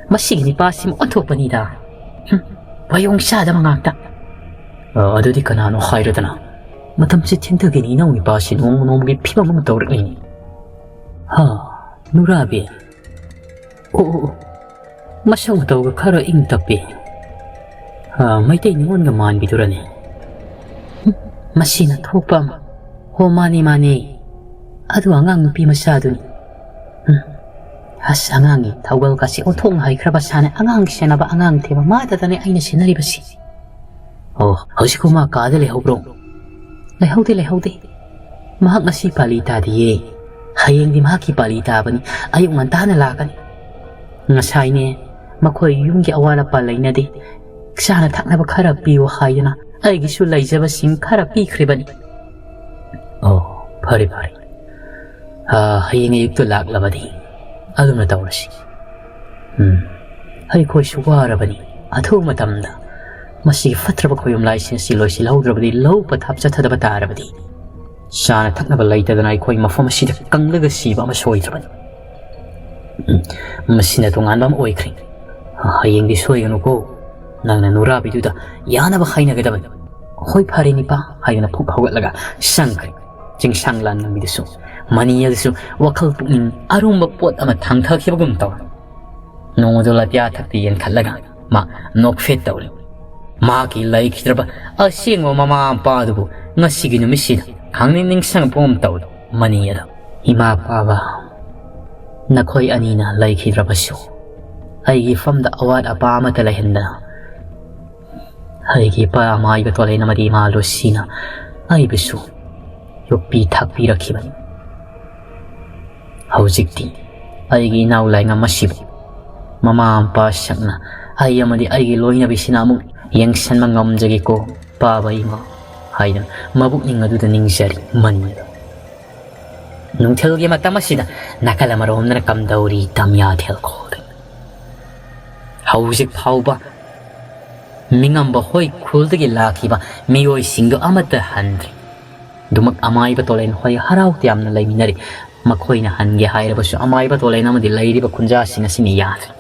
ꯃꯁꯤꯒꯤ ꯅꯤꯄꯥꯁꯤꯃ ꯑꯣꯟꯊꯣꯛꯄꯅꯤꯗ꯫ ꯍꯨꯝ, ꯋꯥꯌꯣꯡ ꯆꯥꯗꯕ ꯉꯥꯛꯇ꯫ ꯑ, ꯑꯗꯨꯗꯤ ꯀꯅꯥꯅꯣ ꯍꯥꯏꯔꯗꯅ? ꯃꯇꯝꯁꯤ ꯊꯦꯡꯊꯈꯤꯅꯤ, ꯏꯅꯥꯎ ꯅꯤꯄꯥꯁꯤ ꯅꯣꯡꯃ ꯅꯣꯡꯃꯒꯤ ꯐꯤꯕꯝ ꯑꯃ ꯇꯧꯔꯛꯂꯤꯅꯤ꯫ ꯍꯥ, ꯅꯨꯔꯥꯕꯤ꯫ ꯑꯣ, ꯑꯣ, ꯑꯣ꯫ ꯃꯁꯛ ꯃꯇꯧꯒ ꯈꯔ ꯏꯪ ꯇꯞꯄꯤ꯫ ꯑ, ꯃꯩꯇꯩ ꯅꯤꯉꯣꯟꯒ ꯃꯥꯟꯕꯤꯗꯨꯔꯅꯦ? ꯍꯨꯝ, ꯃꯁꯤꯅ ꯊꯣꯛꯄ ꯑꯃ꯫ ꯍꯣ, ꯃꯥꯅꯦ, ꯃꯥꯅꯦ꯫ ꯑꯗꯨ ꯑꯉꯥꯡ ꯅꯨꯄꯤ ꯃꯆꯥꯗꯨꯅꯤ꯫ ꯍꯨꯝ, ꯑꯁ, ꯑꯉꯥꯡꯒꯤ ꯊꯧꯒꯜꯒꯁꯤ ꯑꯣꯟꯊꯣꯛꯅ ꯍꯩꯈ꯭ꯔꯕ ꯁꯥꯅꯦ꯫ ꯑꯉꯥꯡ ꯁꯦꯟꯅꯕ ꯑꯉꯥꯡ ꯊꯦꯝꯕ ꯃꯥꯗꯇꯅꯦ ꯑꯩꯅ ꯁꯦꯟꯅꯔꯤꯕꯁꯤ꯫ ꯑꯣ, ꯍꯧꯖꯤꯛꯄꯨ ꯃꯥ ꯀꯥꯗ ꯂꯩꯍꯧꯕ꯭ꯔꯣ? ꯂꯩꯍꯧꯗꯦ, ꯂꯩꯍꯧꯗꯦ꯫ ꯃꯍꯥꯛ ꯉꯁꯤ ꯄꯥꯂꯤ ꯇꯥꯗꯤꯌꯦ꯫ ꯍꯌꯦꯡꯗꯤ ꯃꯍꯥꯛꯀꯤ ꯄꯥꯂꯤ ꯇꯥꯕꯅꯤ꯫ ꯑꯌꯨꯛ ꯉꯟꯇꯥꯅ ꯂꯥꯛꯀꯅꯤ꯫ ꯉꯁꯥꯏꯅꯦ, ꯃꯈꯣꯏ ꯌꯨꯝꯒꯤ ꯑꯋꯥꯠ ꯑꯄꯥ ꯂꯩꯅꯗꯦ꯫ ꯆꯥꯅ ꯊꯛꯅꯕ ꯈꯔ ꯄꯤꯌꯨ ꯍꯥꯏꯗꯅ ꯑꯩꯒꯤꯁꯨ ꯂꯩꯖꯕꯁꯤꯡ ꯈꯔ ꯄꯤꯈ꯭ꯔꯤꯕꯅꯤ꯫ ꯑꯣ, ꯐꯔꯦ, ꯐꯔꯦ꯫ ꯑꯥ, ꯍꯌꯦꯡ ꯑꯌꯨꯛꯇ ꯂꯥꯛꯂꯕꯗꯤ ꯑꯗꯨꯝꯅ ꯇꯧꯔꯁꯤ꯫ ꯎꯝ, ꯑꯩꯈꯣꯏꯁꯨ ꯋꯥꯔꯕꯅꯤ꯫ ꯑꯊꯨꯕ ꯃꯇꯝꯗ ꯃꯁꯤꯒꯤ ꯐꯠꯇ꯭ꯔꯕ ꯈꯣꯌꯨꯝ ꯂꯥꯏꯁꯤꯡ ꯑꯁꯤ ꯂꯣꯏꯁꯤꯜꯍꯧꯗ꯭ꯔꯕꯗꯤ, ꯂꯧ ꯄꯊꯥꯞ ꯆꯠꯊꯗꯕ ꯇꯥꯔꯕꯗꯤ, ꯆꯥꯅ ꯊꯛꯅꯕ ꯂꯩꯇꯗꯅ ꯑꯩꯈꯣꯏ ꯃꯐꯝ ꯑꯁꯤꯗ ꯀꯪꯂꯒ ꯁꯤꯕ ꯑꯃ ꯁꯣꯏꯗ꯭ꯔꯕꯅꯤ꯫ ꯎꯝ, ꯃꯁꯤꯅ ꯇꯣꯉꯥꯟꯕ ꯑꯃ ꯑꯣꯏꯈ꯭ꯔꯦ꯫ ꯍꯌꯦꯡꯗꯤ ꯁꯣꯏꯒꯅꯨꯀꯣ꯫ ꯅꯪꯅ ꯅꯨꯔꯥꯕꯤꯗꯨꯗ ꯌꯥꯅꯕ ꯍꯥꯏꯅꯒꯗꯕꯅꯤ꯫ "ꯍꯣꯏ, ꯐꯔꯦ, ꯅꯤꯄꯥ" ꯍꯥꯏꯗꯨꯅ ꯐꯨꯛ ꯍꯧꯒꯠꯂꯒ ꯆꯪꯈ꯭ꯔꯦ꯫ ꯆꯤꯡꯁꯥꯡ ꯂꯥꯟꯕꯤꯗꯨꯁꯨ, ꯃꯅꯤ ꯑꯗꯨꯁꯨ ꯋꯥꯈꯜ ꯄꯨꯛꯅꯤꯡ ꯑꯔꯨꯝꯕ ꯄꯣꯠ ꯑꯃ ꯊꯥꯡꯊꯈꯤꯕꯒꯨꯝ ꯇꯧꯔꯦ꯫ ꯅꯣꯡꯃꯗꯣ ꯂꯥꯇꯤꯌꯥ ꯊꯛꯇ ꯌꯦꯡꯈꯠꯂꯒ ꯃꯥ ꯅꯣꯛꯐꯦꯠ ꯇꯧꯔꯦ꯫ ꯃꯍꯥꯛꯀꯤ ꯂꯩꯈꯤꯗ꯭ꯔꯕ ꯑꯁꯦꯡꯕ ꯃꯃꯥ ꯃꯄꯥ ꯑꯗꯨꯕꯨ ꯉꯁꯤꯒꯤ ꯅꯨꯃꯤꯠꯁꯤꯗ ꯈꯪꯅꯤꯡ ꯅꯤꯡꯁꯤꯡꯉꯛꯄꯒꯨꯝ ꯇꯧꯔꯦ꯫ ꯃꯅꯤ ꯑꯗꯣ, "ꯏꯃꯥ ꯄꯥꯕ, ꯅꯈꯣꯏ ꯑꯅꯤꯅ ꯂꯩꯈꯤꯗ꯭ꯔꯕꯁꯨ, ꯑꯩꯒꯤ ꯏꯐꯝꯗ ꯑꯋꯥꯠ ꯑꯄꯥ ꯑꯃꯠꯇ ꯂꯩꯍꯟꯗꯅ, ꯑꯩꯒꯤ ꯏꯄꯥ ꯃꯥꯏꯕ ꯇꯣꯂꯦꯟ ꯑꯃꯗꯤ ꯏꯃꯥ ꯂꯨꯁꯤꯅ ꯑꯩꯕꯨꯁꯨ ꯌꯣꯛꯄꯤ ꯊꯥꯛꯄꯤꯔꯛꯈꯤꯕꯅꯤ꯫ ꯍꯧꯖꯤꯛꯇꯤ ꯑꯩꯒꯤ ꯏꯅꯥꯎ ꯂꯥꯏꯉꯝ ꯑꯁꯤꯕꯨ ꯃꯃꯥ ꯃꯄꯥ ꯁꯛꯅ ꯑꯩ ꯑꯃꯗꯤ ꯑꯩꯒꯤ ꯂꯣꯏꯅꯕꯤꯁꯤꯅ ꯑꯃꯨꯛ ꯌꯦꯡꯁꯤꯟꯕ ꯉꯝꯖꯒꯦꯀꯣ, ꯄꯥꯕ ꯏꯃꯥ" ꯍꯥꯏꯗꯨꯅ ꯃꯕꯨꯛꯅꯤꯡ ꯑꯗꯨꯗ ꯅꯤꯡꯖꯔꯤ꯫ ꯃꯅꯤ ꯑꯗꯣ, ꯅꯨꯡꯊꯤꯜꯒꯤ ꯃꯇꯝ ꯑꯁꯤꯗ ꯅꯥꯀꯜ ꯑꯃꯔꯣꯝꯗꯅ ꯀꯝꯗꯧꯔꯤ ꯇꯝꯌꯥꯊꯦꯜ ꯈꯣꯜꯗ꯫ ꯍꯧꯖꯤꯛ ꯐꯥꯎꯕ ꯃꯤꯉꯝꯕ ꯍꯣꯏ ꯈꯨꯜꯗꯒꯤ ꯂꯥꯛꯈꯤꯕ ꯃꯤꯑꯣꯏꯁꯤꯡꯗꯨ ꯑꯃꯠꯇ ꯍꯟꯗ꯭ꯔꯤ꯫ ꯑꯗꯨꯃꯛ ꯑꯃꯥꯏꯕ ꯇꯣꯂꯦꯟ ꯍꯣꯏ ꯍꯔꯥꯎ ꯇꯌꯥꯝꯅ ꯂꯩꯃꯤꯟꯅꯔꯤ꯫ ꯃꯈꯣꯏꯅ ꯍꯟꯒꯦ ꯍꯥꯏꯔꯕꯁꯨ ꯑꯃꯥꯏꯕ ꯇꯣꯂꯦꯟ ꯑꯃꯗꯤ ꯂꯩꯔꯤꯕ ꯈꯨꯟꯖꯥꯁꯤꯡ ꯑꯁꯤꯅ ꯌꯥꯗ꯭ꯔꯦ꯫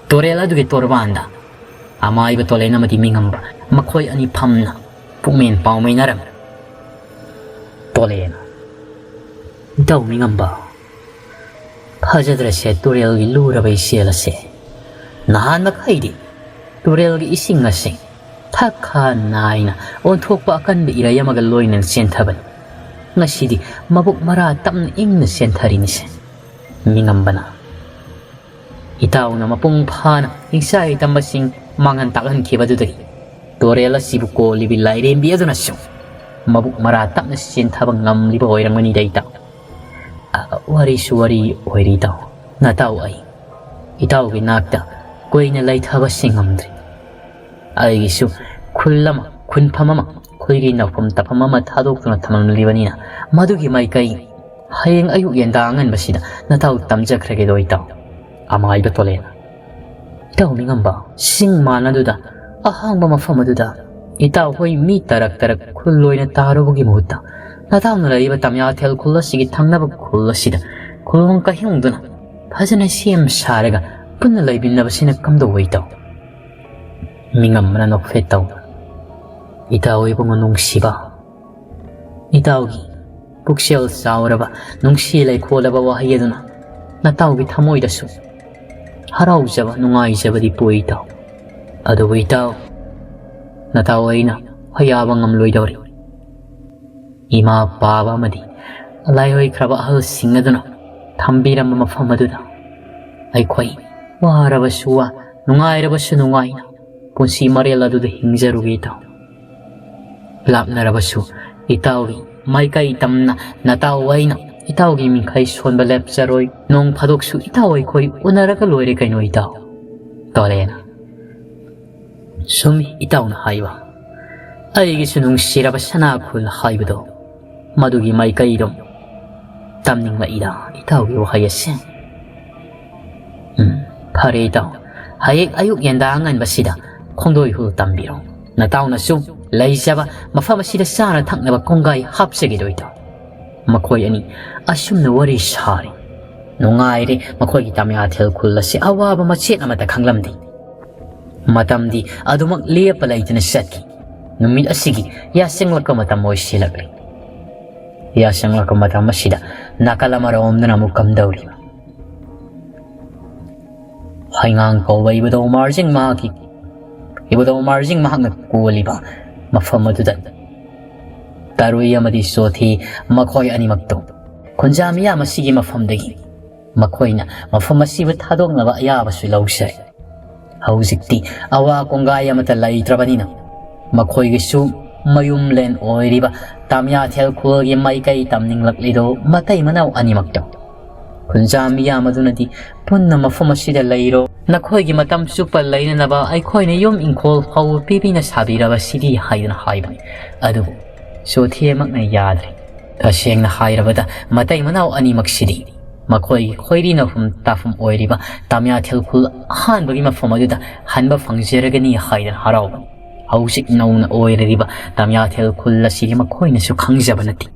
ꯇꯨꯔꯦꯜ ꯑꯗꯨꯒꯤ ꯇꯣꯔꯕꯥꯟꯗ ꯑꯃꯥꯏꯕ ꯇꯣꯂꯦꯟ ꯑꯃꯗꯤ ꯃꯤꯉꯝꯕ ꯃꯈꯣꯏ ꯑꯅꯤ ꯐꯝꯅ ꯄꯨꯛꯃꯦꯟ ꯄꯥꯎꯃꯤꯟꯅꯔꯝꯃꯤ꯫ ꯇꯣꯂꯦꯟ, "ꯏꯇꯥꯎ ꯃꯤꯉꯝꯕ, ꯐꯖꯗ꯭ꯔꯁꯦ ꯇꯨꯔꯦꯜꯒꯤ ꯂꯨꯔꯕ ꯏꯆꯦꯜ ꯑꯁꯦ꯫ ꯅꯍꯥꯟ ꯃꯈꯩꯗꯤ ꯇꯨꯔꯦꯜꯒꯤ ꯏꯁꯤꯡ ꯑꯁꯦ ꯊꯛꯈꯥ ꯅꯥꯏꯅ ꯑꯣꯟꯊꯣꯛꯄ ꯑꯀꯟꯕ ꯏꯔꯩ ꯑꯃꯒ ꯂꯣꯏꯅꯅ ꯆꯦꯟꯊꯕꯅꯤ꯫ ꯉꯁꯤꯗꯤ ꯃꯕꯨꯛ ꯃꯔꯥ ꯇꯞꯅ ꯏꯪꯅ ꯆꯦꯟꯊꯔꯤꯅꯤꯁꯦ꯫" ꯃꯤꯉꯝꯕꯅ, "ꯏꯇꯥꯎꯅ ꯃꯄꯨꯡ ꯐꯥꯅ ꯏꯆꯥ ꯏꯇꯝꯕꯁꯤꯡ ꯃꯥꯡꯍꯟ ꯇꯥꯛꯍꯟꯈꯤꯕꯗꯨꯗꯒꯤ ꯇꯨꯔꯦꯜ ꯑꯁꯤꯕꯨ ꯀꯣꯜꯂꯤꯕꯤ ꯂꯥꯏꯔꯦꯝꯕꯤ ꯑꯗꯨꯅꯁꯨ ꯃꯕꯨꯛ ꯃꯔꯥ ꯇꯞꯅ ꯆꯦꯟꯊꯕ ꯉꯝꯂꯤꯕ ꯑꯣꯏꯔꯝꯒꯅꯤꯗ ꯏꯇꯥꯎ꯫ ꯑ, ꯋꯥꯔꯤꯁꯨ ꯋꯥꯔꯤ ꯑꯣꯏꯔꯦ ꯏꯇꯥꯎ꯫ ꯅꯇꯥꯎ ꯑꯩ ꯏꯇꯥꯎꯒꯤ ꯅꯥꯛꯇ ꯀꯨꯏꯅ ꯂꯩꯊꯕꯁꯤ ꯉꯝꯗ꯭ꯔꯦ꯫ ꯑꯩꯒꯤꯁꯨ ꯈꯨꯜ ꯑꯃ, ꯈꯨꯟꯐꯝ ꯑꯃ, ꯈꯨꯜꯒꯤ ꯅꯧꯐꯝ ꯇꯥꯐꯝ ꯑꯃ ꯊꯥꯗꯣꯛꯇꯨꯅ ꯊꯝꯂꯝꯂꯤꯕꯅꯤꯅ ꯃꯗꯨꯒꯤ ꯃꯥꯏꯀꯩ ꯍꯌꯦꯡ ꯑꯌꯨꯛ ꯌꯦꯟꯗꯥ ꯑꯉꯟꯕꯁꯤꯗ ꯅꯇꯥꯎ ꯇꯝꯖꯈ꯭ꯔꯒꯦꯗꯣ ꯏꯇꯥꯎ꯫" ꯑꯃꯥꯏꯕ ꯇꯣꯂꯦꯟ, "ꯏꯇꯥꯎ ꯃꯤꯉꯝꯕ, ꯆꯤꯡ ꯃꯥꯟ ꯑꯗꯨꯗ, ꯑꯍꯥꯡꯕ ꯃꯐꯝ ꯑꯗꯨꯗ ꯏꯇꯥꯎ ꯍꯣꯏ ꯃꯤ ꯇꯔꯛ ꯇꯔꯛ ꯈꯨꯜ ꯑꯣꯏꯅ ꯇꯥꯔꯨꯕꯒꯤ ꯃꯍꯨꯠꯇ ꯅꯇꯥꯎꯅ ꯂꯩꯔꯤꯕ ꯇꯝꯌꯥꯊꯦꯜ ꯈꯨꯜ ꯑꯁꯤꯒꯤ ꯊꯪꯅꯕ ꯈꯨꯜ ꯑꯁꯤꯗ ꯈꯨꯜꯍꯣꯡ ꯀꯩꯍꯣꯡꯗꯨꯅ ꯐꯖꯅ ꯁꯦꯝ ꯁꯥꯔꯒ ꯄꯨꯟꯅ ꯂꯩꯃꯤꯟꯅꯕꯁꯤꯅ ꯀꯝꯗꯧꯕ ꯏꯇꯥꯎ?" ꯃꯤꯉꯝꯕꯅ ꯅꯣꯛꯐꯦꯠ ꯇꯧ, "ꯏꯇꯥꯎ ꯏꯕꯨꯡꯉꯣ ꯅꯨꯡꯁꯤꯕ, ꯏꯇꯥꯎꯒꯤ ꯄꯨꯛꯆꯦꯜ ꯆꯥꯎꯔꯕ, ꯅꯨꯡꯁꯤ ꯂꯩꯈꯣꯜꯂꯕ ꯋꯥꯍꯩ ꯑꯗꯨꯅ ꯅꯇꯥꯎꯒꯤ ꯊꯃꯣꯏꯗꯁꯨ ꯍꯔꯥꯎꯖꯕ, ꯅꯨꯡꯉꯥꯏꯖꯕꯗꯤ ꯄꯣꯛꯏ ꯏꯇꯥꯎ꯫ ꯑꯗꯨꯕꯨ ꯏꯇꯥꯎ, ꯅꯇꯥꯎ ꯑꯩꯅ ꯍꯣꯌꯥꯕ ꯉꯝꯂꯣꯏꯗꯧꯔꯤ꯫ ꯏꯃꯥ ꯄꯥꯕ ꯑꯃꯗꯤ ꯂꯥꯏꯑꯣꯏꯈ꯭ꯔꯕ ꯑꯍꯜꯁꯤꯡ ꯑꯗꯨꯅ ꯊꯝꯕꯤꯔꯝꯕ ꯃꯐꯝ ꯑꯗꯨꯗ ꯑꯩꯈꯣꯏ ꯋꯥꯔꯕꯁꯨ ꯋꯥ, ꯅꯨꯡꯉꯥꯏꯔꯕꯁꯨ ꯅꯨꯡꯉꯥꯏꯅ ꯄꯨꯟꯁꯤ ꯃꯔꯦꯜ ꯑꯗꯨꯗ ꯍꯤꯡꯖꯔꯨꯒꯦ ꯏꯇꯥꯎ꯫ ꯂꯥꯞꯅꯔꯕꯁꯨ ꯏꯇꯥꯎꯒꯤ ꯃꯥꯏꯀꯩ ꯇꯝꯅ ꯅꯇꯥꯎ ꯑꯩꯅ ꯏꯇꯥꯎꯒꯤ ꯃꯤꯡꯈꯩ ꯁꯣꯟꯕ ꯂꯦꯞꯆꯔꯣꯏ꯫ ꯅꯣꯡ ꯐꯥꯗꯣꯛꯁꯨ ꯏꯇꯥꯎ ꯑꯩꯈꯣꯏ ꯎꯅꯔꯒ ꯂꯣꯏꯔꯦ ꯀꯩꯅꯣ ꯏꯇꯥꯎ꯫" ꯇꯣꯂꯦꯟ, "ꯆꯨꯝꯃꯤ ꯏꯇꯥꯎꯅ ꯍꯥꯏꯕ꯫ ꯑꯩꯒꯤꯁꯨ ꯅꯨꯡꯁꯤꯔꯕ ꯁꯅꯥ ꯈꯨꯜ ꯍꯥꯏꯕꯗꯣ, ꯃꯗꯨꯒꯤ ꯃꯥꯏꯀꯩꯗꯣ ꯇꯝꯅꯤꯡꯂꯛꯏꯗ ꯏꯇꯥꯎꯒꯤ ꯋꯥꯍꯩ ꯑꯁꯦ꯫ ꯎꯝ, ꯐꯔꯦ ꯏꯇꯥꯎ, ꯍꯌꯦꯡ ꯑꯌꯨꯛ ꯌꯦꯟꯗꯥ ꯑꯉꯟꯕꯁꯤꯗ ꯈꯣꯡꯗꯣꯏ ꯍꯨꯜ ꯇꯝꯕꯤꯔꯣ꯫ ꯅꯇꯥꯎꯅꯁꯨ ꯂꯩꯖꯕ ꯃꯐꯝ ꯑꯁꯤꯗ ꯆꯥꯅ ꯊꯛꯅꯕ ꯀꯣꯡꯒꯥꯏ ꯍꯥꯞꯆꯒꯦꯗꯣꯏꯗꯣ꯫ ꯃꯈꯣꯏ ꯑꯅꯤ ꯑꯁꯨꯝꯅ ꯋꯥꯔꯤ ꯁꯥꯔꯤ꯫ ꯅꯨꯡꯉꯥꯏꯔꯦ, ꯃꯈꯣꯏꯒꯤ ꯇꯥꯃꯤꯌꯥꯊꯦꯜ ꯈꯨꯜ ꯑꯁꯤ ꯑꯋꯥꯕ ꯃꯆꯦꯠ ꯑꯃꯠꯇ ꯈꯪꯂꯝꯗꯦ꯫ ꯃꯇꯝꯗꯤ ꯑꯗꯨꯃꯛ ꯂꯦꯞꯄ ꯂꯩꯇꯅ ꯆꯠꯈꯤ꯫ ꯅꯨꯃꯤꯠ ꯑꯁꯤꯒꯤ ꯌꯥꯆꯪꯂꯛꯄ ꯃꯇꯝ ꯑꯣꯏꯁꯤꯜꯂꯛꯂꯤ꯫ ꯌꯥꯆꯪꯂꯛꯄ ꯃꯇꯝ ꯑꯁꯤꯗ ꯅꯥꯀꯜ ꯑꯃꯔꯣꯝꯗꯅ ꯑꯃꯨꯛ ꯀꯝꯗꯧꯔꯤꯕ? ꯍꯩꯉꯥꯡ ꯀꯧꯕ ꯏꯕꯨꯙꯧ ꯃꯥꯔꯖꯤꯡ ꯃꯍꯥꯛꯀꯤ, ꯏꯕꯨꯙꯧ ꯃꯥꯔꯖꯤꯡ ꯃꯍꯥꯛꯅ ꯀꯣꯜꯂꯤꯕ ꯃꯐꯝ ꯑꯗꯨꯗ ꯇꯔꯨꯏ ꯑꯃꯗꯤ ꯆꯣꯊꯦ ꯃꯈꯣꯏ ꯑꯅꯤꯃꯛꯇꯣ ꯈꯨꯟꯖꯥ ꯃꯤꯌꯥꯝ ꯑꯁꯤꯒꯤ ꯃꯐꯝꯗꯒꯤ ꯃꯈꯣꯏꯅ ꯃꯐꯝ ꯑꯁꯤꯕꯨ ꯊꯥꯗꯣꯛꯅꯕ ꯑꯌꯥꯕꯁꯨ ꯂꯧꯖꯩ꯫ ꯍꯧꯖꯤꯛꯇꯤ ꯑꯋꯥ ꯀꯣꯡꯒꯥꯏ ꯑꯃꯠꯇ ꯂꯩꯇ꯭ꯔꯕꯅꯤꯅ ꯃꯈꯣꯏꯒꯤꯁꯨ ꯃꯌꯨꯝꯂꯦꯟ ꯑꯣꯏꯔꯤꯕ ꯇꯥꯃꯤꯌꯥꯊꯦꯜ ꯈꯨꯜꯒꯤ ꯃꯥꯏꯀꯩ ꯇꯝꯅꯤꯡꯂꯛꯂꯤꯗꯣ ꯃꯇꯩ ꯃꯅꯥꯎ ꯑꯅꯤꯃꯛꯇꯣ꯫ ꯈꯨꯟꯖꯥ ꯃꯤꯌꯥꯝ ꯑꯗꯨꯅꯗꯤ ꯄꯨꯟꯅ ꯃꯐꯝ ꯑꯁꯤꯗ ꯂꯩꯔꯣ, ꯅꯈꯣꯏꯒꯤ ꯃꯇꯝ ꯆꯨꯞꯄ ꯂꯩꯅꯅꯕ ꯑꯩꯈꯣꯏꯅ ꯌꯨꯝ ꯏꯪꯈꯣꯜ ꯐꯥꯎꯕ ꯄꯤꯕꯤꯅ ꯁꯥꯕꯤꯔꯕꯁꯤꯗꯤ ꯍꯥꯏꯗꯨꯅ ꯍꯥꯏꯕꯅꯤ꯫ ꯑꯗꯨꯕꯨ ꯆꯣꯊꯦꯃꯛꯅ ꯌꯥꯗ꯭ꯔꯦ꯫ ꯇꯁꯦꯡꯅ ꯍꯥꯏꯔꯕꯗ ꯃꯇꯩ ꯃꯅꯥꯎ ꯑꯅꯤꯃꯛꯁꯤꯗꯤ ꯃꯈꯣꯏꯒꯤ ꯈꯣꯏꯔꯤ ꯅꯧꯐꯝ ꯇꯥꯐꯝ ꯑꯣꯏꯔꯤꯕ ꯇꯥꯃꯤꯌꯥꯊꯦꯜ ꯈꯨꯜ ꯑꯍꯥꯟꯕꯒꯤ ꯃꯐꯝ ꯑꯗꯨꯗ ꯍꯟꯕ ꯐꯪꯖꯔꯒꯅꯤ ꯍꯥꯏꯗꯅ ꯍꯔꯥꯎꯕꯅꯤ꯫ ꯍꯧꯖꯤꯛ ꯅꯧꯅ ꯑꯣꯏꯔꯤꯕ ꯇꯥꯃꯤꯌꯥꯊꯦꯜ ꯈꯨꯜ ꯑꯁꯤꯒꯤ ꯃꯈꯣꯏꯅꯁꯨ ꯈꯪꯖꯕ ꯅꯠꯇꯦ꯫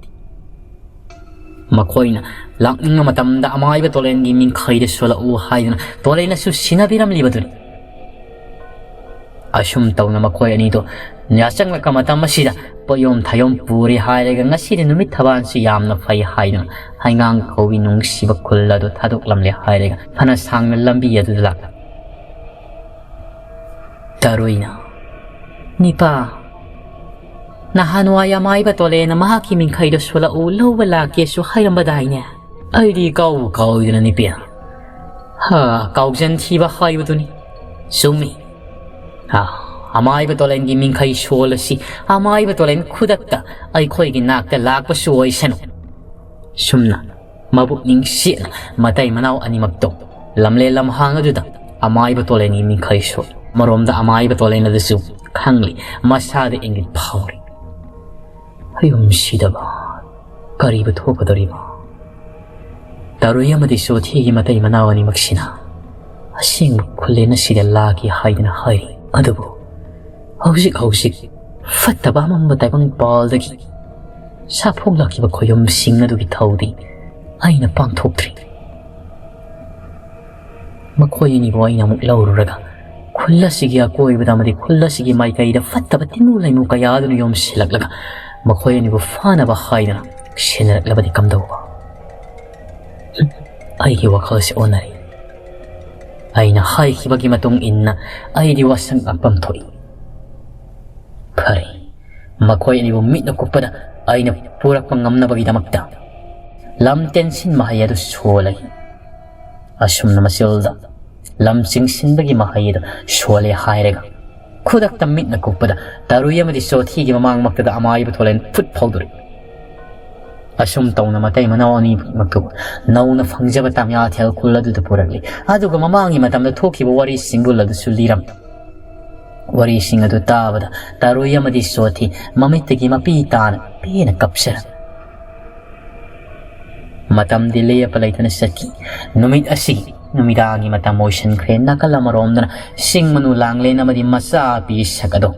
ꯃꯈꯣꯏꯅ ꯂꯥꯛꯅꯤꯡꯕ ꯃꯇꯝꯗ ꯑꯃꯥꯏꯕ ꯇꯣꯂꯦꯟꯒꯤ ꯃꯤꯡꯈꯩꯗ ꯁꯣꯜꯂꯛꯎ ꯍꯥꯏꯗꯨꯅ ꯇꯣꯂꯦꯟꯅꯁꯨ ꯁꯤꯟꯅꯕꯤꯔꯝꯂꯤꯕꯗꯨꯅꯤ꯫ ꯑꯁꯨꯝ ꯇꯧꯅ ꯃꯈꯣꯏ ꯑꯅꯤꯗꯣ ꯌꯥꯆꯪꯂꯛꯄ ꯃꯇꯝ ꯑꯁꯤꯗ ꯄꯣꯠꯌꯣꯝ ꯊꯥꯌꯣꯝ ꯄꯨꯔꯦ ꯍꯥꯏꯔꯒ ꯉꯁꯤꯗꯤ ꯅꯨꯃꯤꯠ ꯊꯕꯥꯟꯁꯨ ꯌꯥꯝꯅ ꯐꯩ ꯍꯥꯏꯗꯨꯅ ꯍꯩꯉꯥꯡ ꯀꯧꯏ ꯅꯨꯡꯁꯤꯕ ꯈꯨꯜ ꯑꯗꯨ ꯊꯥꯗꯣꯛꯂꯝꯂꯦ ꯍꯥꯏꯔꯒ ꯐꯅ ꯁꯥꯡꯅ ꯂꯝꯕꯤ ꯑꯗꯨꯗ ꯂꯥꯛꯂꯦ꯫ ꯇꯔꯨꯏꯅ, "ꯅꯤꯄꯥ, ꯅꯍꯥꯟꯋꯥꯏ ꯑꯃꯥꯏꯕ ꯇꯣꯂꯦꯅ ꯃꯍꯥꯛꯀꯤ ꯃꯤꯡꯈꯩꯗꯣ ꯁꯣꯜꯂꯛꯎ, ꯂꯧꯕ ꯂꯥꯛꯀꯦꯁꯨ ꯍꯥꯏꯔꯝꯕꯗꯥꯏꯅꯦ?" "ꯑꯩꯗꯤ ꯀꯥꯎꯕꯨ ꯀꯥꯎꯏꯗꯅ ꯅꯤꯄꯤ꯫ ꯍꯥ, ꯀꯥꯎꯖꯟ ꯊꯤꯕ ꯍꯥꯏꯕꯗꯨꯅꯤ꯫ ꯆꯨꯝꯃꯤ꯫ ꯍꯥ, ꯑꯃꯥꯏꯕ ꯇꯣꯂꯦꯟꯒꯤ ꯃꯤꯡꯈꯩ ꯁꯣꯜꯂꯁꯤ, ꯑꯃꯥꯏꯕ ꯇꯣꯂꯦꯟ ꯈꯨꯗꯛꯇ ꯑꯩꯈꯣꯏꯒꯤ ꯅꯥꯛꯇ ꯂꯥꯛꯄꯁꯨ ꯑꯣꯏꯁꯅꯨ꯫" ꯁꯨꯝꯅ ꯃꯕꯨꯛꯅꯤꯡ ꯁꯦꯠꯅ ꯃꯇꯩ ꯃꯅꯥꯎ ꯑꯅꯤꯃꯛꯇꯣ ꯂꯝꯂꯦꯟ ꯂꯝꯍꯥꯡ ꯑꯗꯨꯗ ꯑꯃꯥꯏꯕ ꯇꯣꯂꯦꯟꯒꯤ ꯃꯤꯡꯈꯩ ꯁꯣꯜꯂꯤ꯫ ꯑꯃꯔꯣꯝꯗ ꯑꯃꯥꯏꯕ ꯇꯣꯂꯦꯟ ꯑꯗꯨꯁꯨ ꯈꯪꯂꯤ, ꯃꯁꯥꯗ ꯏꯪꯒꯤꯠ ꯐꯥꯎꯔꯤ꯫ ꯌꯨꯝꯁꯤꯗꯕ ꯀꯔꯤꯕꯨ ꯊꯣꯛꯀꯗꯧꯔꯤꯕ? ꯇꯔꯨꯏ ꯑꯃꯗꯤ ꯆꯣꯊꯦꯒꯤ ꯃꯇꯩ ꯃꯅꯥꯎ ꯑꯅꯤꯃꯛꯁꯤꯅ ꯑꯁꯦꯡꯕ ꯈꯨꯂꯦꯟ ꯑꯁꯤꯗ ꯂꯥꯛꯀꯦ ꯍꯥꯏꯗꯨꯅ ꯍꯥꯏꯔꯤ꯫ ꯑꯗꯨꯕꯨ ꯍꯧꯖꯤꯛ ꯍꯧꯖꯤꯛ ꯐꯠꯇꯕ ꯑꯃꯝꯕ ꯇꯥꯏꯕꯪꯄꯥꯜꯗꯒꯤ ꯁꯥꯐꯣꯡꯂꯛꯈꯤꯕ ꯈꯣꯌꯨꯝꯁꯤꯡ ꯑꯗꯨꯒꯤ ꯊꯧꯗꯤ ꯑꯩꯅ ꯄꯥꯡꯊꯣꯛꯇ꯭ꯔꯤ꯫ ꯃꯈꯣꯏ ꯑꯅꯤꯕꯨ ꯑꯩꯅ ꯑꯃꯨꯛ ꯂꯧꯔꯨꯔꯒ ꯈꯨꯜ ꯑꯁꯤꯒꯤ ꯑꯀꯣꯏꯕꯗ ꯑꯃꯗꯤ ꯈꯨꯜ ꯑꯁꯤꯒꯤ ꯃꯥꯏꯀꯩꯗ ꯐꯠꯇꯕ ꯇꯤꯟꯃꯨ ꯂꯩꯃꯨ ꯀꯌꯥ ꯑꯗꯨꯅ ꯌꯣꯝꯁꯤꯜꯂꯛꯂꯒ ꯃꯈꯣꯏ ꯑꯅꯤꯕꯨ ꯐꯥꯅꯕ ꯍꯥꯏꯗꯨꯅ ꯁꯦꯟꯅꯔꯛꯂꯕꯗꯤ ꯀꯝꯗꯧꯕ? ꯑꯩꯒꯤ ꯋꯥꯈꯜꯁꯤ ꯑꯣꯟꯅꯔꯦ꯫ ꯑꯩꯅ ꯍꯥꯏꯈꯤꯕꯒꯤ ꯃꯇꯨꯡ ꯏꯟꯅ ꯑꯩꯗꯤ ꯋꯥꯁꯛ ꯉꯥꯛꯄꯝ ꯊꯣꯛꯏ꯫ ꯐꯔꯦ, ꯃꯈꯣꯏ ꯑꯅꯤꯕꯨ ꯃꯤꯠꯅ ꯀꯨꯞꯄꯗ ꯑꯩꯅ ꯄꯨꯔꯛꯄ ꯉꯝꯅꯕꯒꯤꯗꯃꯛꯇ ꯂꯝ ꯇꯦꯟꯁꯤꯟ ꯃꯍꯩ ꯑꯗꯨ ꯁꯣꯜꯂꯒꯦ꯫ ꯑꯁꯨꯝꯅ ꯃꯆꯤꯜꯗ ꯂꯝ ꯆꯤꯡꯁꯤꯟꯕꯒꯤ ꯃꯍꯩ ꯑꯗꯨ ꯁꯣꯜꯂꯦ ꯍꯥꯏꯔꯒ ꯈꯨꯗꯛꯇ ꯃꯤꯠꯅ ꯀꯨꯞꯄꯗ ꯇꯔꯨꯏ ꯑꯃꯗꯤ ꯆꯣꯊꯤꯒꯤ ꯃꯃꯥꯡꯃꯛꯇꯗ ꯑꯃꯥꯏꯕ ꯊꯣꯂꯦꯟ ꯐꯨꯠ ꯐꯥꯎꯗꯣꯔꯛꯏ꯫ ꯑꯁꯨꯝ ꯇꯧꯅ ꯃꯇꯩ ꯃꯅꯥꯎ ꯑꯅꯤꯃꯛꯇꯨ ꯅꯧꯅ ꯐꯪꯖꯕ ꯇꯥꯃꯤꯌꯥꯊꯦꯜ ꯈꯨꯜ ꯑꯗꯨꯗ ꯄꯨꯔꯛꯂꯤ꯫ ꯑꯗꯨꯒ ꯃꯃꯥꯡꯒꯤ ꯃꯇꯝꯗ ꯊꯣꯛꯈꯤꯕ ꯋꯥꯔꯤ ꯁꯤꯡꯒꯨꯜ ꯑꯗꯨꯁꯨ ꯂꯤꯔꯝꯃꯤ꯫ ꯋꯥꯔꯤꯁꯤꯡ ꯑꯗꯨ ꯇꯥꯕꯗ ꯇꯔꯨꯏ ꯑꯃꯗꯤ ꯁꯣꯊꯤ ꯃꯃꯤꯠꯇꯒꯤ ꯃꯄꯤ ꯇꯥꯅ ꯄꯦꯟꯅ ꯀꯞꯆꯔꯝꯃꯤ꯫ ꯃꯇꯝꯗꯤ ꯂꯦꯞꯄ ꯂꯩꯇꯅ ꯆꯠꯈꯤ꯫ ꯅꯨꯃꯤꯠ ꯑꯁꯤꯒꯤ ꯅꯨꯃꯤꯗꯥꯡꯒꯤ ꯃꯇꯝ ꯑꯣꯏꯁꯤꯟꯈ꯭ꯔꯦ꯫ ꯅꯥꯀꯜ ꯑꯃꯔꯣꯝꯗꯅ ꯁꯤꯡ ꯃꯅꯨ ꯂꯥꯡꯂꯦꯟ ꯑꯃꯗꯤ ꯃꯆꯥ ꯄꯤ ꯁꯛ ꯑꯗꯣ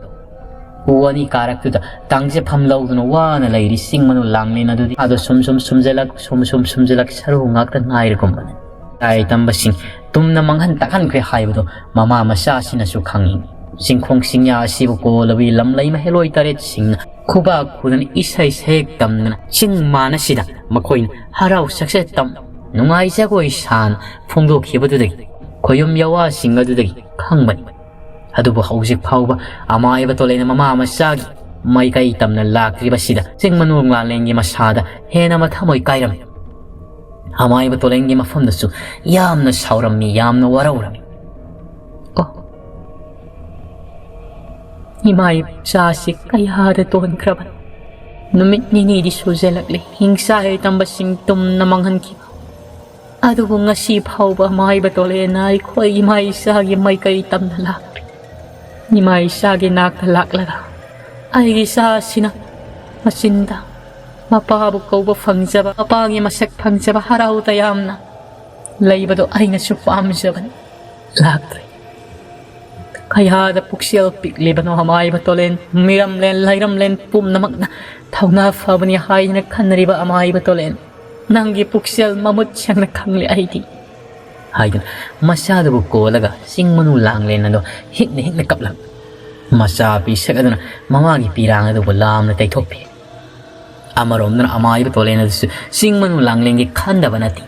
ꯎ ꯑꯅꯤ ꯀꯥꯔꯛꯇꯨꯗ ꯇꯥꯡꯖꯐꯝ ꯂꯧꯗꯨꯅ ꯋꯥꯅ ꯂꯩꯔꯤ꯫ ꯆꯤꯡ ꯃꯅꯨ ꯂꯥꯡꯂꯦꯟ ꯑꯗꯨꯗꯤ ꯑꯗꯣ ꯁꯨꯝ ꯁꯨꯝ ꯁꯨꯝꯖꯤꯜꯂꯛ, ꯁꯨꯝ ꯁꯨꯝ ꯁꯨꯝꯖꯤꯜꯂꯛ ꯁꯔꯨ ꯉꯥꯛꯇ ꯉꯥꯏꯔꯒꯨꯝꯕꯅꯤ꯫ ꯂꯥꯏ ꯇꯝꯕꯁꯤꯡ ꯇꯨꯝꯅ ꯃꯥꯡꯍꯟ ꯇꯥꯛꯍꯟꯈ꯭ꯔꯦ ꯍꯥꯏꯕꯗꯨ ꯃꯃꯥ ꯃꯆꯥ ꯑꯁꯤꯅꯁꯨ ꯈꯪꯏ꯫ ꯆꯤꯡꯈꯣꯡ ꯆꯤꯡꯌꯥ ꯑꯁꯤꯕꯨ ꯀꯣꯜꯂꯕꯤ ꯂꯝꯂꯩ ꯃꯍꯩꯂꯣꯏ ꯇꯔꯦꯠꯁꯤꯡꯅ ꯈꯨꯕꯥꯛ ꯈꯨꯗꯅ ꯏꯁꯩ ꯁꯌꯦꯛ ꯇꯝꯗꯅ ꯆꯤꯡ ꯃꯥꯟ ꯑꯁꯤꯗ ꯃꯈꯣꯏꯅ ꯍꯔꯥꯎ ꯆꯛꯆ ꯇꯝ ꯅꯨꯡꯉꯥꯏ ꯖꯒꯣꯏ ꯁꯥꯅ ꯐꯣꯡꯗꯣꯛꯈꯤꯕꯗꯨꯗꯒꯤ ꯈꯣꯌꯨꯝ ꯌꯋꯥꯁꯤꯡ ꯑꯗꯨꯗꯒꯤ ꯈꯪꯕꯅꯤ꯫ ꯑꯗꯨꯕꯨ ꯍꯧꯖꯤꯛ ꯐꯥꯎꯕ ꯑꯃꯥꯏꯕ ꯇꯣꯂꯦꯅ ꯃꯃꯥ ꯃꯆꯥꯒꯤ ꯃꯥꯏꯀꯩ ꯇꯝꯅ ꯂꯥꯛꯇ꯭ꯔꯤꯕꯁꯤꯗ ꯆꯤꯡ ꯃꯅꯨꯡ ꯂꯥꯟꯂꯦꯟꯒꯤ ꯃꯁꯥꯗ ꯍꯦꯟꯅ ꯃꯊꯃꯣꯏ ꯀꯥꯏꯔꯝꯃꯤ꯫ ꯑꯃꯥꯏꯕ ꯇꯣꯂꯦꯟꯒꯤ ꯃꯐꯝꯗꯁꯨ ꯌꯥꯝꯅ ꯁꯥꯎꯔꯝꯃꯤ, ꯌꯥꯝꯅ ꯋꯥꯔꯧꯔꯝꯃꯤ꯫ ꯑꯣ, ꯏꯃꯥ ꯏꯆꯥꯁꯤ ꯀꯌꯥꯗ ꯇꯣꯟꯈ꯭ꯔꯕꯅꯤ꯫ ꯅꯨꯃꯤꯠ ꯅꯤꯅꯤꯗꯤ ꯁꯨꯖꯜꯂꯛꯂꯦ ꯍꯤꯡꯆꯥ ꯍꯩ ꯇꯝꯕꯁꯤꯡ ꯇꯨꯝꯅ ꯃꯥꯡꯍꯟꯈꯤꯕ꯫ ꯑꯗꯨꯕꯨ ꯉꯁꯤ ꯐꯥꯎꯕ ꯃꯥꯏꯕ ꯇꯣꯂꯦꯅ ꯑꯩꯈꯣꯏ ꯏꯃꯥ ꯏꯆꯥꯒꯤ ꯃꯥꯏꯀꯩ ꯇꯝꯅ ꯂꯥꯛꯇ꯭ꯔꯤ꯫ ꯏꯃꯥ ꯏꯆꯥꯒꯤ ꯅꯥꯛꯇ ꯂꯥꯛꯂꯒ ꯑꯩꯒꯤ ꯏꯆꯥ ꯑꯁꯤꯅ ꯃꯆꯤꯟꯗ ꯃꯄꯥꯕꯨ ꯀꯧꯕ ꯐꯪꯖꯕ, ꯃꯄꯥꯒꯤ ꯃꯁꯛ ꯐꯪꯖꯕ ꯍꯔꯥꯎ ꯇꯌꯥꯝꯅ ꯂꯩꯕꯗꯣ ꯑꯩꯅꯁꯨ ꯄꯥꯝꯖꯕꯅꯤ꯫ ꯂꯥꯛꯇ꯭ꯔꯦ꯫ ꯀꯌꯥꯗ ꯄꯨꯛꯆꯦꯜ ꯄꯤꯛꯂꯤꯕꯅꯣ ꯑꯃꯥꯏꯕ ꯇꯣꯂꯦꯟ꯫ ꯃꯤꯔꯝꯂꯦꯟ ꯂꯩꯔꯝꯂꯦꯟ ꯄꯨꯝꯅꯃꯛꯅ ꯊꯧꯅꯥ ꯐꯕꯅꯤ ꯍꯥꯏꯅ ꯈꯟꯅꯔꯤꯕ ꯑꯃꯥꯏꯕ ꯇꯣꯂꯦꯟ, ꯅꯪꯒꯤ ꯄꯨꯛꯆꯦꯜ ꯃꯃꯨꯠ ꯁꯦꯡꯅ ꯈꯪꯂꯦ ꯑꯩꯗꯤ꯫ ꯍꯥꯏꯗꯨꯅ ꯃꯆꯥꯗꯨꯕꯨ ꯀꯣꯜꯂꯒ ꯆꯤꯡ ꯃꯅꯨ ꯂꯥꯡꯂꯦꯟ ꯑꯗꯣ ꯍꯤꯛꯅ ꯍꯤꯛꯅ ꯀꯞꯂꯝꯃꯤ꯫ ꯃꯆꯥ ꯄꯤꯁꯛ ꯑꯗꯨꯅ ꯃꯃꯥꯒꯤ ꯄꯤꯔꯥꯡ ꯑꯗꯨꯕꯨ ꯂꯥꯝꯅ ꯇꯩꯊꯣꯛꯄꯤ꯫ ꯑꯃꯔꯣꯝꯗꯅ ꯑꯃꯥꯏꯕ ꯇꯣꯂꯦꯟ ꯑꯗꯨꯁꯨ ꯆꯤꯡ ꯃꯅꯨ ꯂꯥꯡꯂꯦꯟꯒꯤ ꯈꯟꯗꯕ ꯅꯠꯇꯦ꯫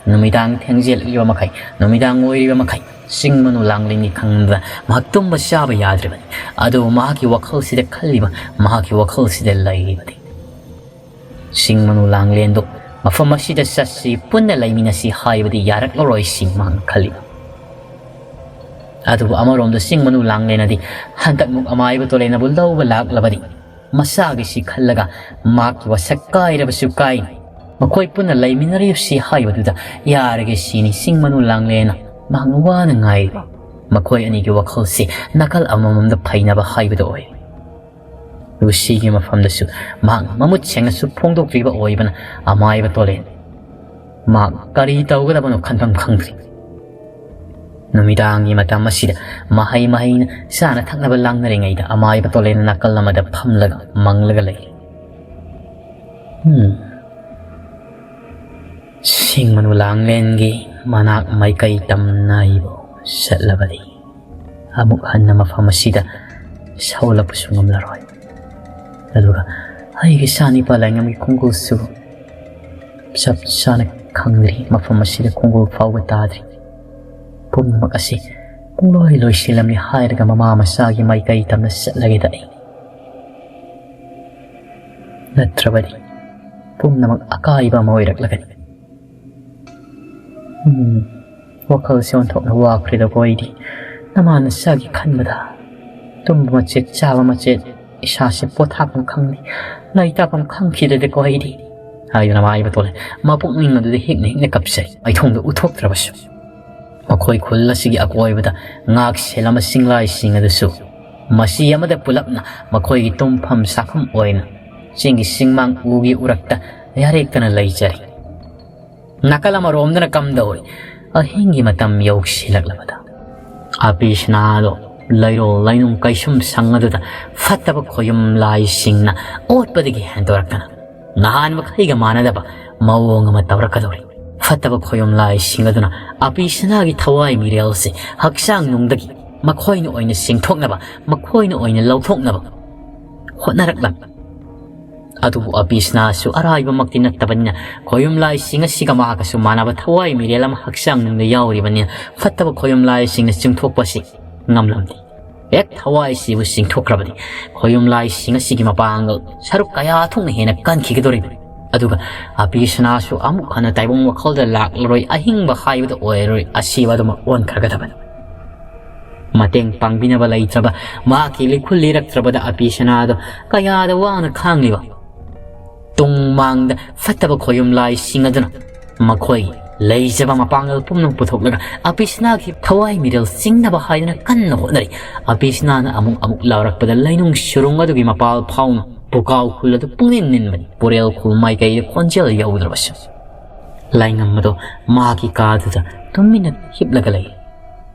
ꯅꯨꯃꯤꯗꯥꯡ ꯊꯦꯡꯖꯤꯜꯂꯛꯂꯤꯕ ꯃꯈꯩ, ꯅꯨꯃꯤꯗꯥꯡ ꯑꯣꯏꯔꯤꯕ ꯃꯈꯩ, ꯆꯤꯡ ꯃꯅꯨ ꯂꯥꯡꯂꯦꯟꯒꯤ ꯈꯪꯗ ꯃꯍꯥꯛ ꯇꯨꯝꯕ ꯆꯥꯕ ꯌꯥꯗ꯭ꯔꯤꯕꯅꯤ꯫ ꯑꯗꯨꯕꯨ ꯃꯍꯥꯛꯀꯤ ꯋꯥꯈꯜꯁꯤꯗ ꯈꯜꯂꯤꯕ, ꯃꯍꯥꯛꯀꯤ ꯋꯥꯈꯜꯁꯤꯗ ꯂꯩꯔꯤꯕꯗꯤ ꯆꯤꯡ ꯃꯅꯨ ꯂꯥꯡꯂꯦꯟꯗꯨ ꯃꯐꯝ ꯑꯁꯤꯗ ꯆꯠꯁꯤ, ꯄꯨꯟꯅ ꯂꯩꯃꯤꯟꯅꯁꯤ ꯍꯥꯏꯕꯗꯤ ꯌꯥꯔꯛꯂꯔꯣꯏ ꯁꯤ ꯃꯍꯥꯛꯅ ꯈꯜꯂꯤꯕ꯫ ꯑꯗꯨꯕꯨ ꯑꯃꯔꯣꯝꯗ ꯆꯤꯡ ꯃꯅꯨ ꯂꯥꯡꯂꯦꯟ ꯑꯗꯤ ꯍꯟꯗꯛꯃꯨꯛ ꯑꯃꯥꯏꯕ ꯇꯣꯂꯦꯟ ꯑꯕꯨ ꯂꯧꯕ ꯂꯥꯛꯂꯕꯗꯤ ꯃꯆꯥꯒꯤꯁꯤ ꯈꯜꯂꯒ ꯃꯍꯥꯛꯀꯤ ꯋꯥꯁꯛ ꯀꯥꯏꯔꯕꯁꯨ ꯀꯥꯏꯅꯤ꯫ ꯃꯈꯣꯏ ꯄꯨꯟꯅ ꯂꯩꯃꯤꯟꯅꯔꯤꯕꯁꯤ ꯍꯥꯏꯕꯗꯨꯗ ꯌꯥꯔꯒꯦ ꯁꯤꯅꯤ ꯆꯤꯡ ꯃꯅꯨ ꯂꯥꯡꯂꯦꯟꯅ ꯃꯍꯥꯛꯅ ꯋꯥꯅ ꯉꯥꯏꯔꯤꯕ꯫ ꯃꯈꯣꯏ ꯑꯅꯤꯒꯤ ꯋꯥꯈꯜꯁꯤ ꯅꯥꯀꯜ ꯑꯃꯃꯝꯗ ꯐꯩꯅꯕ ꯍꯥꯏꯕꯗꯨ ꯑꯣꯏ꯫ ꯂꯨꯁꯤꯒꯤ ꯃꯐꯝꯗꯁꯨ ꯃꯍꯥꯛꯅ ꯃꯃꯨꯠ ꯁꯦꯡꯅꯁꯨ ꯐꯣꯡꯗꯣꯛꯇ꯭ꯔꯤꯕ ꯑꯣꯏꯕꯅ ꯑꯃꯥꯏꯕ ꯇꯣꯂꯦꯟ ꯃꯍꯥꯛ ꯀꯔꯤ ꯇꯧꯒꯗꯕꯅꯣ ꯈꯟꯐꯝ ꯈꯪꯗ꯭ꯔꯤ꯫ ꯅꯨꯃꯤꯗꯥꯡꯒꯤ ꯃꯇꯝ ꯑꯁꯤꯗ ꯃꯍꯩ ꯃꯍꯩꯅ ꯆꯥꯅ ꯊꯛꯅꯕ ꯂꯥꯡꯅꯔꯤꯉꯩꯗ ꯑꯃꯥꯏꯕ ꯇꯣꯂꯦꯟ ꯅꯥꯀꯜ ꯑꯃꯗ ꯐꯝꯂꯒ ꯃꯪꯂꯒ ꯂꯩ꯫ ꯎꯝ꯫ ꯁꯤꯡ ꯃꯅꯨ ꯂꯥꯡꯂꯦꯟꯒꯤ ꯃꯅꯥꯛ ꯃꯥꯏꯀꯩ ꯇꯝꯅ ꯑꯩꯕꯨ ꯆꯠꯂꯕꯗꯤ ꯑꯃꯨꯛ ꯍꯟꯅ ꯃꯐꯝ ꯑꯁꯤꯗ ꯁꯧꯂꯛꯄꯁꯨ ꯉꯝꯂꯔꯣꯏ꯫ ꯑꯗꯨꯒ ꯑꯩꯒꯤ ꯏꯆꯥ ꯅꯤꯄꯥ ꯂꯥꯏꯉꯝꯒꯤ ꯈꯣꯡꯒꯨꯜꯁꯨ ꯆꯞ ꯆꯥꯅ ꯈꯪꯗ꯭ꯔꯤ, ꯃꯐꯝ ꯑꯁꯤꯗ ꯈꯣꯡꯒꯨꯜ ꯐꯥꯎꯕ ꯇꯥꯗ꯭ꯔꯤ꯫ ꯄꯨꯝꯅꯃꯛ ꯑꯁꯤ ꯄꯨꯡꯂꯣꯏ ꯂꯣꯏꯁꯤꯜꯂꯝꯂꯤ ꯍꯥꯏꯔꯒ ꯃꯃꯥ ꯃꯆꯥꯒꯤ ꯃꯥꯏꯀꯩ ꯇꯝꯅ ꯆꯠꯂꯒꯦꯗ ꯑꯩ꯫ ꯅꯠꯇ꯭ꯔꯕꯗꯤ ꯄꯨꯝꯅꯃꯛ ꯑꯀꯥꯏꯕ ꯑꯃ ꯑꯣꯏꯔꯛꯂꯒꯅꯤ꯫ ꯎꯝ, ꯋꯥꯈꯜꯁꯦ ꯑꯣꯟꯊꯣꯛꯅ ꯋꯥꯈ꯭ꯔꯦꯗꯀꯣ ꯑꯩꯗꯤ꯫ ꯅꯃꯥ ꯅꯆꯥꯒꯤ ꯈꯟꯕꯗ ꯇꯨꯝꯕ ꯃꯆꯦꯠ, ꯆꯥꯕ ꯃꯆꯦꯠ, ꯏꯁꯥꯁꯦ ꯄꯣꯊꯥꯐꯝ ꯈꯪꯗꯦ, ꯂꯩꯇꯥꯐꯝ ꯈꯪꯈꯤꯗꯦꯗꯀꯣ ꯑꯩꯗꯤ꯫ ꯍꯥꯏꯗꯨꯅ ꯃꯥꯏꯕ ꯇꯣꯂꯦ ꯃꯄꯨꯛꯅꯤꯡ ꯑꯗꯨꯗ ꯍꯤꯛꯅ ꯍꯤꯛꯅ ꯀꯞꯆꯩ, ꯃꯥꯏꯊꯣꯡꯗ ꯎꯠꯊꯣꯛꯇ꯭ꯔꯕꯁꯨ꯫ ꯃꯈꯣꯏ ꯈꯨꯜ ꯑꯁꯤꯒꯤ ꯑꯀꯣꯏꯕꯗ ꯉꯥꯛ ꯁꯦꯜꯂꯝꯕ ꯆꯤꯡꯂꯥꯏꯁꯤꯡ ꯑꯗꯨꯁꯨ ꯃꯆꯤ ꯑꯃꯗ ꯄꯨꯂꯞꯅ ꯃꯈꯣꯏꯒꯤ ꯇꯨꯝꯐꯝ ꯆꯥꯐꯝ ꯑꯣꯏꯅ ꯆꯤꯡꯒꯤ ꯆꯤꯡꯃꯥꯡ ꯎꯒꯤ ꯎꯔꯛꯇ ꯌꯥꯔꯦꯛꯇꯅ ꯂꯩꯖꯔꯤ꯫ ꯅꯥꯀꯜ ꯑꯃꯔꯣꯝꯗꯅ ꯀꯝꯗꯧꯏ? ꯑꯍꯤꯡꯒꯤ ꯃꯇꯝ ꯌꯧꯁꯤꯜꯂꯛꯂꯕꯗ ꯑꯥꯄꯤꯁꯅꯥꯗꯣ ꯂꯩꯔꯣꯜ ꯂꯩꯅꯨꯡ ꯀꯩꯁꯨꯝ ꯁꯪ ꯑꯗꯨꯗ ꯐꯠꯇꯕ ꯈꯣꯌꯨꯝ ꯂꯥꯏꯁꯤꯡꯅ ꯑꯣꯠꯄꯗꯒꯤ ꯍꯦꯟꯗꯣꯔꯛꯇꯅ ꯅꯍꯥꯟ ꯃꯈꯩꯒ ꯃꯥꯟꯅꯗꯕ ꯃꯑꯣꯡ ꯑꯃ ꯇꯧꯔꯛꯀꯗꯧꯔꯤ꯫ ꯐꯠꯇꯕ ꯈꯣꯌꯨꯝ ꯂꯥꯏꯁꯤꯡ ꯑꯗꯨꯅ ꯑꯄꯤꯁꯅꯥꯒꯤ ꯊꯋꯥꯏ ꯃꯤꯔꯦꯜꯁꯦ ꯍꯛꯆꯥꯡ ꯅꯨꯡꯗꯒꯤ ꯃꯈꯣꯏꯅ ꯑꯣꯏꯅ ꯁꯤꯡꯊꯣꯛꯅꯕ, ꯃꯈꯣꯏꯅ ꯑꯣꯏꯅ ꯂꯧꯊꯣꯛꯅꯕ ꯍꯣꯠꯅꯔꯛꯂꯝꯃꯤ꯫ ꯑꯗꯨꯕꯨ ꯑꯄꯤꯁꯅꯥꯁꯨ ꯑꯔꯥꯏꯕꯃꯛꯇꯤ ꯅꯠꯇꯕꯅꯤꯅ, ꯈꯣꯌꯨꯝ ꯂꯥꯏꯁꯤꯡ ꯑꯁꯤꯒ ꯃꯍꯥꯛꯀꯁꯨ ꯃꯥꯟꯅꯕ ꯊꯋꯥꯏ ꯃꯤꯔꯦꯜ ꯑꯃ ꯍꯛꯆꯥꯡ ꯅꯨꯡꯗ ꯌꯥꯎꯔꯤꯕꯅꯤꯅ, ꯐꯠꯇꯕ ꯈꯣꯌꯨꯝ ꯂꯥꯏꯁꯤꯡꯅ ꯆꯤꯡꯊꯣꯛꯄ ꯑꯁꯤ ꯉꯝꯂꯝꯗꯦ꯫ ꯍꯦꯛ ꯊꯋꯥꯏꯁꯤꯕꯨ ꯆꯤꯡꯊꯣꯛꯈ꯭ꯔꯕꯗꯤ, ꯈꯣꯌꯨꯝ ꯂꯥꯏꯁꯤꯡ ꯑꯁꯤꯒꯤ ꯃꯄꯥꯡꯒꯜ ꯁꯔꯨꯛ ꯀꯌꯥ ꯊꯣꯛꯅ ꯍꯦꯟꯅ ꯀꯟꯈꯤꯒꯗꯧꯔꯤꯕꯅꯤ꯫ ꯑꯗꯨꯒ ꯑꯄꯤꯁꯅꯥꯁꯨ ꯑꯃꯨꯛ ꯍꯟꯅ ꯇꯥꯏꯕꯪ ꯋꯥꯈꯜꯗ ꯂꯥꯛꯂꯔꯣꯏ, ꯑꯍꯤꯡꯕ ꯍꯥꯏꯕꯗꯨ ꯑꯣꯏꯔꯔꯣꯏ, ꯑꯁꯤꯕ ꯑꯗꯨꯃꯛ ꯑꯣꯟꯈ꯭ꯔꯒꯗꯕꯅꯤ꯫ ꯃꯇꯦꯡ ꯄꯥꯡꯕꯤꯅꯕ ꯂꯩꯇ꯭ꯔꯕ, ꯃꯍꯥꯛꯀꯤ ꯂꯤꯈꯨꯜ ꯂꯤꯔꯛꯇ꯭ꯔꯕꯗ ꯑꯄꯤꯁꯅꯥꯗꯣ ꯀꯌꯥꯗ ꯋꯥꯅ ꯈꯥꯡꯂꯤꯕ꯫ ꯇꯨꯡ ꯃꯥꯡꯗ ꯐꯠꯇꯕ ꯈꯣꯌꯨꯝ ꯂꯥꯏꯁꯤꯡ ꯑꯗꯨꯅ ꯃꯈꯣꯏꯒꯤ ꯂꯩꯖꯕ ꯃꯄꯥꯡꯒꯜ ꯄꯨꯝꯅꯃꯛ ꯄꯨꯊꯣꯛꯂꯒ ꯑꯄꯤꯁꯅꯥꯒꯤ ꯊꯋꯥꯏ ꯃꯤꯔꯦꯜ ꯆꯤꯡꯅꯕ ꯍꯥꯏꯗꯨꯅ ꯀꯟꯅ ꯍꯣꯠꯅꯔꯤ꯫ ꯑꯄꯤꯁꯅꯥꯅ ꯑꯃꯨꯛ ꯑꯃꯨꯛ ꯂꯥꯎꯔꯛꯄꯗ ꯂꯩꯅꯨꯡ ꯁꯨꯔꯨꯡ ꯑꯗꯨꯒꯤ ꯃꯄꯥꯜ ꯐꯥꯎꯅ ꯄꯨꯀꯥꯎ ꯈꯨꯜ ꯑꯗꯨ ꯄꯨꯡꯅꯤꯟ ꯅꯤꯟꯕꯅꯤ꯫ ꯄꯨꯔꯦꯜ ꯈꯨꯜ ꯃꯥꯏꯀꯩꯗ ꯈꯣꯟꯖꯦꯜ ꯌꯧꯗ꯭ꯔꯕꯁꯨ, ꯂꯥꯏꯉꯝ ꯑꯗꯣ ꯃꯍꯥꯛꯀꯤ ꯀꯥꯗꯨꯗ ꯇꯨꯃꯤꯟꯅ ꯍꯤꯞꯂꯒ ꯂꯩ꯫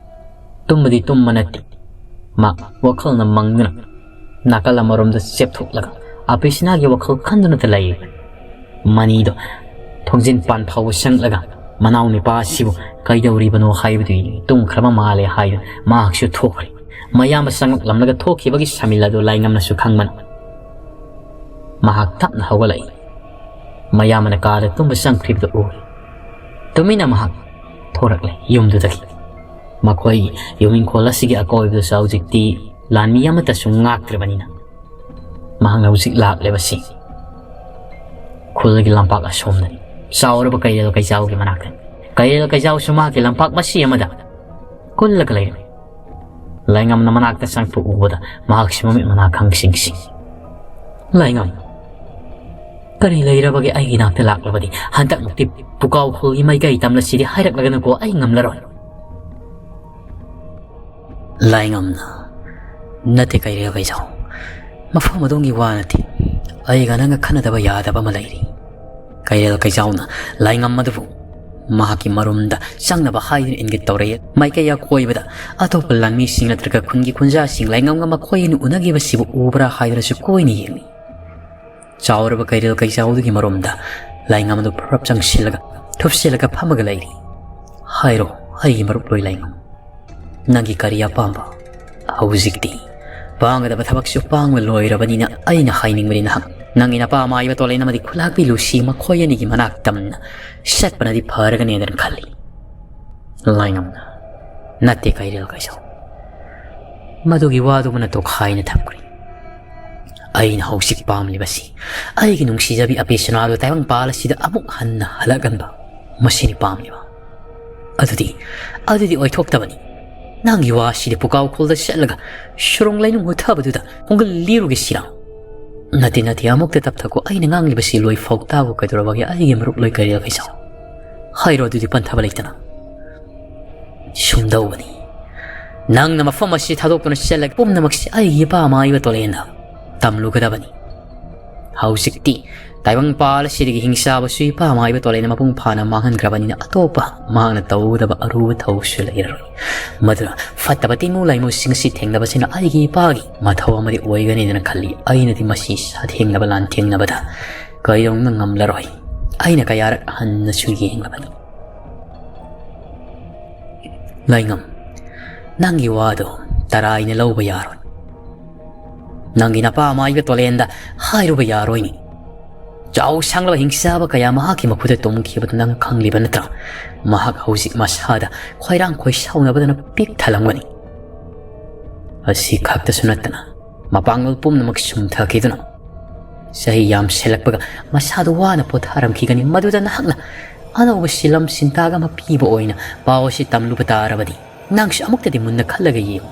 ꯇꯨꯝꯕꯗꯤ ꯇꯨꯝꯕ ꯅꯠꯇꯦ꯫ ꯃꯥ ꯋꯥꯈꯜꯅ ꯃꯪꯗꯨꯅ ꯅꯥꯀꯜ ꯑꯃꯔꯣꯝꯗ ꯆꯦꯞꯊꯣꯛꯂꯒ ꯑꯄꯤꯁꯅꯥꯒꯤ ꯋꯥꯈꯜ ꯈꯟꯗꯨꯅꯇ ꯂꯩꯔꯤꯕꯅꯤ꯫ ꯃꯅꯤꯗꯣ ꯊꯣꯡꯖꯤꯟ ꯄꯥꯟ ꯐꯥꯎꯕ ꯆꯪꯂꯒ ꯃꯅꯥꯎ ꯅꯨꯄꯥ ꯑꯁꯤꯕꯨ ꯀꯩꯗꯧꯔꯤꯕꯅꯣ ꯍꯥꯏꯕꯗꯨ ꯇꯨꯝꯈ꯭ꯔꯕ ꯃꯥꯜꯂꯦ ꯍꯥꯏꯗꯨꯅ ꯃꯍꯥꯛꯁꯨ ꯊꯣꯛꯈ꯭ꯔꯦ꯫ ꯃꯌꯥꯝꯕ ꯆꯪꯂꯛꯂꯝꯂꯒ ꯊꯣꯛꯈꯤꯕꯒꯤ ꯁꯃꯤꯜ ꯑꯗꯨ ꯂꯥꯏꯉꯝꯅꯁꯨ ꯈꯪꯕꯅꯤ꯫ ꯃꯍꯥꯛ ꯇꯞꯅ ꯍꯧꯒꯠꯂꯛꯏ꯫ ꯃꯌꯥꯝꯕꯅ ꯀꯥꯗ ꯇꯨꯝꯕ ꯆꯪꯈ꯭ꯔꯤꯕꯗꯨ ꯎꯔꯦ꯫ ꯇꯨꯃꯤꯟꯅ ꯃꯍꯥꯛ ꯊꯣꯔꯛꯂꯦ ꯌꯨꯝꯗꯨꯗꯒꯤ꯫ ꯃꯈꯣꯏꯒꯤ ꯌꯨꯝ ꯏꯪꯈꯣꯜ ꯑꯁꯤꯒꯤ ꯑꯀꯣꯏꯕꯗꯁꯨ ꯍꯧꯖꯤꯛꯇꯤ ꯂꯥꯟꯃꯤ ꯑꯃꯠꯇꯁꯨ ꯉꯥꯛꯇ꯭ꯔꯕꯅꯤꯅ, ꯃꯍꯥꯛꯅ ꯍꯧꯖꯤꯛ ꯂꯥꯛꯂꯤꯕꯁꯤ ꯈꯨꯜꯒꯤ ꯂꯝꯄꯥꯛ ꯑꯁꯣꯝꯗꯅꯤ, ꯆꯥꯎꯔꯕ ꯀꯩꯔꯦꯜ ꯀꯩꯖꯥꯎꯒꯤ ꯃꯅꯥꯛꯇꯅꯤ꯫ ꯀꯩꯔꯦꯜ ꯀꯩꯖꯥꯎꯁꯨ ꯃꯍꯥꯛꯀꯤ ꯂꯝꯄꯥꯛ ꯃꯁꯤ ꯑꯃꯗ ꯀꯨꯜꯂꯒ ꯂꯩꯔꯝꯃꯤ꯫ ꯂꯥꯏꯉꯝꯅ ꯃꯅꯥꯛꯇ ꯆꯪꯂꯛꯄ ꯎꯕꯗ ꯃꯍꯥꯛꯁꯨ ꯃꯃꯤꯠ ꯃꯅꯥ ꯈꯪꯁꯤꯡ ꯁꯤꯡ꯫ "ꯂꯥꯏꯉꯝ, ꯀꯔꯤ ꯂꯩꯔꯕꯒꯦ ꯑꯩꯒꯤ ꯅꯥꯛꯇ ꯂꯥꯛꯂꯕꯗꯤ? ꯍꯟꯗꯛꯃꯨꯛꯇꯤ ꯄꯨꯀꯥꯎ ꯈꯨꯜꯒꯤ ꯃꯥꯏꯀꯩ ꯇꯝꯂꯁꯤꯗꯤ ꯍꯥꯏꯔꯛꯂꯒꯅꯨꯀꯣ, ꯑꯩ ꯉꯝꯂꯔꯣꯏ꯫" ꯂꯥꯏꯉꯝꯅ, "ꯅꯠꯇꯦ ꯀꯩꯔꯦꯜ ꯀꯩꯖꯥꯎ, ꯃꯐꯝ ꯑꯗꯣꯝꯒꯤ ꯋꯥ ꯅꯠꯇꯦ꯫ ꯑꯩꯒ ꯅꯪꯒ ꯈꯟꯅꯗꯕ ꯌꯥꯗꯕ ꯑꯃ ꯂꯩꯔꯤ꯫" ꯀꯩꯔꯦꯜ ꯀꯩꯖꯥꯎꯅ ꯂꯥꯏꯉꯝ ꯑꯗꯨꯕꯨ ꯃꯍꯥꯛꯀꯤ ꯃꯔꯨꯝꯗ ꯆꯪꯅꯕ ꯍꯥꯏꯗꯨꯅ ꯏꯪꯒꯤꯠ ꯇꯧꯔꯛꯏ꯫ ꯃꯥꯏꯀꯩ ꯑꯀꯣꯏꯕꯗ ꯑꯇꯣꯞꯄ ꯂꯥꯟꯃꯤꯁꯤꯡ ꯅꯠꯇ꯭ꯔꯒ ꯈꯨꯟꯒꯤ ꯈꯨꯟꯖꯥꯁꯤꯡ ꯂꯥꯏꯉꯝꯒ ꯃꯈꯣꯏ ꯑꯅꯤ ꯎꯅꯈꯤꯕꯁꯤꯕꯨ ꯎꯕ꯭ꯔꯥ ꯍꯥꯏꯗꯨꯅꯁꯨ ꯀꯣꯏꯅ ꯌꯦꯡꯂꯤ꯫ ꯆꯥꯎꯔꯕ ꯀꯩꯔꯦꯜ ꯀꯩꯆꯥꯎꯗꯨꯒꯤ ꯃꯔꯨꯝꯗ ꯂꯥꯏꯉꯝ ꯑꯗꯨ ꯐꯔꯞ ꯆꯪꯁꯤꯜꯂꯒ ꯊꯨꯞꯁꯤꯜꯂꯒ ꯐꯝꯃꯒ ꯂꯩꯔꯤ꯫ ꯍꯥꯏꯔꯣ, ꯑꯩꯒꯤ ꯃꯔꯨꯞ ꯂꯣꯏ ꯂꯥꯏꯉꯝ, ꯅꯪꯒꯤ ꯀꯔꯤ ꯑꯄꯥꯝꯕ? ꯍꯧꯖꯤꯛꯇꯤ ꯄꯥꯡꯒꯗꯕ ꯊꯕꯛꯁꯨ ꯄꯥꯡꯕ ꯂꯣꯏꯔꯕꯅꯤꯅ ꯑꯩꯅ ꯍꯥꯏꯅꯤꯡꯕꯗꯤ ꯅꯍꯥꯛ ꯅꯪꯒꯤ ꯅꯄꯥ ꯃꯥꯏꯕ ꯇꯣꯂꯦꯟ ꯑꯃꯗꯤ ꯈꯨꯂꯥꯛꯄꯤ ꯂꯨꯁꯤ ꯃꯈꯣꯏ ꯑꯅꯤꯒꯤ ꯃꯅꯥꯛ ꯇꯝꯅ ꯆꯠꯄꯅꯗꯤ ꯐꯔꯒꯅꯦꯗꯅ ꯈꯜꯂꯤ꯫ ꯂꯥꯏꯉꯝꯅ, ꯅꯠꯇꯦ ꯀꯩꯔꯦꯜ ꯀꯩꯆꯥꯎ, ꯃꯗꯨꯒꯤ ꯋꯥꯗꯨꯃꯅ ꯇꯣꯈꯥꯏꯅ ꯊꯝꯈ꯭ꯔꯦ꯫ ꯑꯩꯅ ꯍꯧꯖꯤꯛ ꯄꯥꯝꯂꯤꯕꯁꯤ ꯑꯩꯒꯤ ꯅꯨꯡꯁꯤꯖꯕꯤ ꯑꯄꯦꯁꯅꯥꯗꯨ ꯇꯥꯏꯕꯪꯄꯥꯜ ꯑꯁꯤꯗ ꯑꯃꯨꯛ ꯍꯟꯅ ꯍꯜꯂꯛꯍꯟꯕ, ꯃꯁꯤꯅꯤ ꯄꯥꯝꯂꯤꯕ꯫ ꯑꯗꯨꯗꯤ, ꯑꯗꯨꯗꯤ ꯑꯣꯏꯊꯣꯛꯇꯕꯅꯤ꯫ ꯅꯪꯒꯤ ꯋꯥꯁꯤꯗꯤ ꯄꯨꯀꯥꯎꯈꯣꯜꯗ ꯆꯠꯂꯒ ꯁꯨꯔꯨꯡ ꯂꯩꯅꯨꯡ ꯍꯨꯊꯕꯗꯨꯗ ꯈꯣꯡꯒꯜ ꯂꯤꯔꯨꯒꯦ ꯁꯤꯔꯥ? ꯅꯠꯇꯦ, ꯅꯠꯇꯦ, ꯑꯃꯨꯛꯇ ꯇꯞꯊꯈꯣ, ꯑꯩꯅ ꯉꯥꯡꯂꯤꯕꯁꯤ ꯂꯣꯏ ꯐꯥꯎ ꯇꯥꯈꯣ꯫ ꯀꯩꯗꯧꯔꯕꯒꯦ ꯑꯩꯒꯤ ꯃꯔꯨꯞ ꯂꯣꯏ ꯀꯩꯔꯦꯜ ꯀꯩꯆꯥꯎ? ꯍꯥꯏꯔꯣ ꯑꯗꯨꯗꯤ ꯄꯟꯊꯕ ꯂꯩꯇꯅ꯫ ꯁꯨꯝꯗꯧꯕꯅꯤ, ꯅꯪꯅ ꯃꯐꯝ ꯑꯁꯤ ꯊꯥꯗꯣꯛꯇꯨꯅ ꯆꯠꯂꯒ ꯄꯨꯝꯅꯃꯛꯁꯤ ꯑꯩꯒꯤ ꯏꯄꯥ ꯃꯥꯏꯕ ꯇꯣꯂꯦꯟꯗ ꯇꯝꯂꯨꯒꯗꯕꯅꯤ꯫ ꯍꯧꯖꯤꯛꯇꯤ ꯇꯥꯏꯕꯪꯄꯥꯜ ꯑꯁꯤꯗꯒꯤ ꯍꯤꯡꯆꯥꯕꯁꯨ ꯏꯄꯥ ꯃꯥꯏꯕ ꯇꯣꯂꯦꯟꯅ ꯃꯄꯨꯡ ꯐꯥꯅ ꯃꯥꯡꯍꯟꯈ꯭ꯔꯕꯅꯤꯅ ꯑꯇꯣꯞꯄ ꯃꯍꯥꯛꯅ ꯇꯧꯒꯗꯕ ꯑꯔꯨꯕ ꯊꯕꯛꯁꯨ ꯂꯩꯔꯔꯣꯏ꯫ ꯃꯗꯨꯅ ꯐꯠꯇꯕ ꯇꯤꯟꯃꯨ ꯂꯥꯏꯃꯨꯁꯤꯡ ꯑꯁꯤ ꯊꯦꯡꯅꯕꯁꯤꯅ ꯑꯩꯒꯤ ꯏꯄꯥꯒꯤ ꯃꯊꯧ ꯑꯃꯗꯤ ꯑꯣꯏꯒꯅꯤꯗꯅ ꯈꯜꯂꯤ꯫ ꯑꯩꯅꯗꯤ ꯃꯁꯤ ꯁꯥꯊꯦꯡꯅꯕ ꯂꯥꯟꯊꯦꯡꯅꯕꯗ ꯀꯩꯗꯧꯅ ꯉꯝꯂꯔꯣꯏ꯫ ꯑꯩꯅ ꯀꯌꯥꯔꯛ ꯍꯟꯅꯁꯨ ꯌꯦꯡꯂꯕꯅꯤ꯫ ꯂꯥꯏꯉꯝ, ꯅꯪꯒꯤ ꯋꯥꯗꯣ ꯇꯔꯥꯏꯅ ꯂꯧꯕ ꯌꯥꯔꯣꯏ꯫ ꯅꯪꯒꯤ ꯅꯄꯥ ꯃꯥꯏꯕ ꯇꯣꯂꯦꯟꯗ ꯍꯥꯏꯔꯨꯕ ꯌꯥꯔꯣꯏꯅꯤ꯫ ꯆꯥꯎ ꯁꯥꯡꯂꯕ ꯍꯤꯡꯆꯥꯕ ꯀꯌꯥ ꯃꯍꯥꯛꯀꯤ ꯃꯈꯨꯠꯇ ꯇꯨꯝꯈꯤꯕꯗꯨ ꯅꯪ ꯈꯪꯂꯤꯕ ꯅꯠꯇ꯭ꯔꯥ? ꯃꯍꯥꯛ ꯍꯧꯖꯤꯛ ꯃꯁꯥꯗ ꯈꯣꯏꯔꯥꯡ ꯈꯣꯏꯁꯥꯎꯅꯕꯗꯅ ꯄꯤꯛ ꯊꯜꯂꯝꯒꯅꯤ꯫ ꯑꯁꯤ ꯈꯛꯇꯁꯨ ꯅꯠꯇꯅ ꯃꯄꯥꯡꯒꯜ ꯄꯨꯝꯅꯃꯛ ꯁꯨꯝꯊꯈꯤꯗꯨꯅ ꯆꯍꯤ ꯌꯥꯝꯁꯤꯜꯂꯛꯄꯒ ꯃꯁꯥꯗꯨ ꯋꯥꯅ ꯄꯣꯊꯥꯔꯝꯈꯤꯒꯅꯤ꯫ ꯃꯗꯨꯗ ꯅꯍꯥꯛꯅ ꯑꯅꯧꯕ ꯁꯤꯂꯝ ꯁꯤꯟꯇꯥꯛ ꯑꯃ ꯄꯤꯕ ꯑꯣꯏꯅ ꯄꯥꯎ ꯑꯁꯤ ꯇꯝꯂꯨꯕ ꯇꯥꯔꯕꯗꯤ ꯅꯪꯁꯨ ꯑꯃꯨꯛꯇꯗꯤ ꯃꯨꯟꯅ ꯈꯜꯂꯒ ꯌꯦꯡꯉꯨ꯫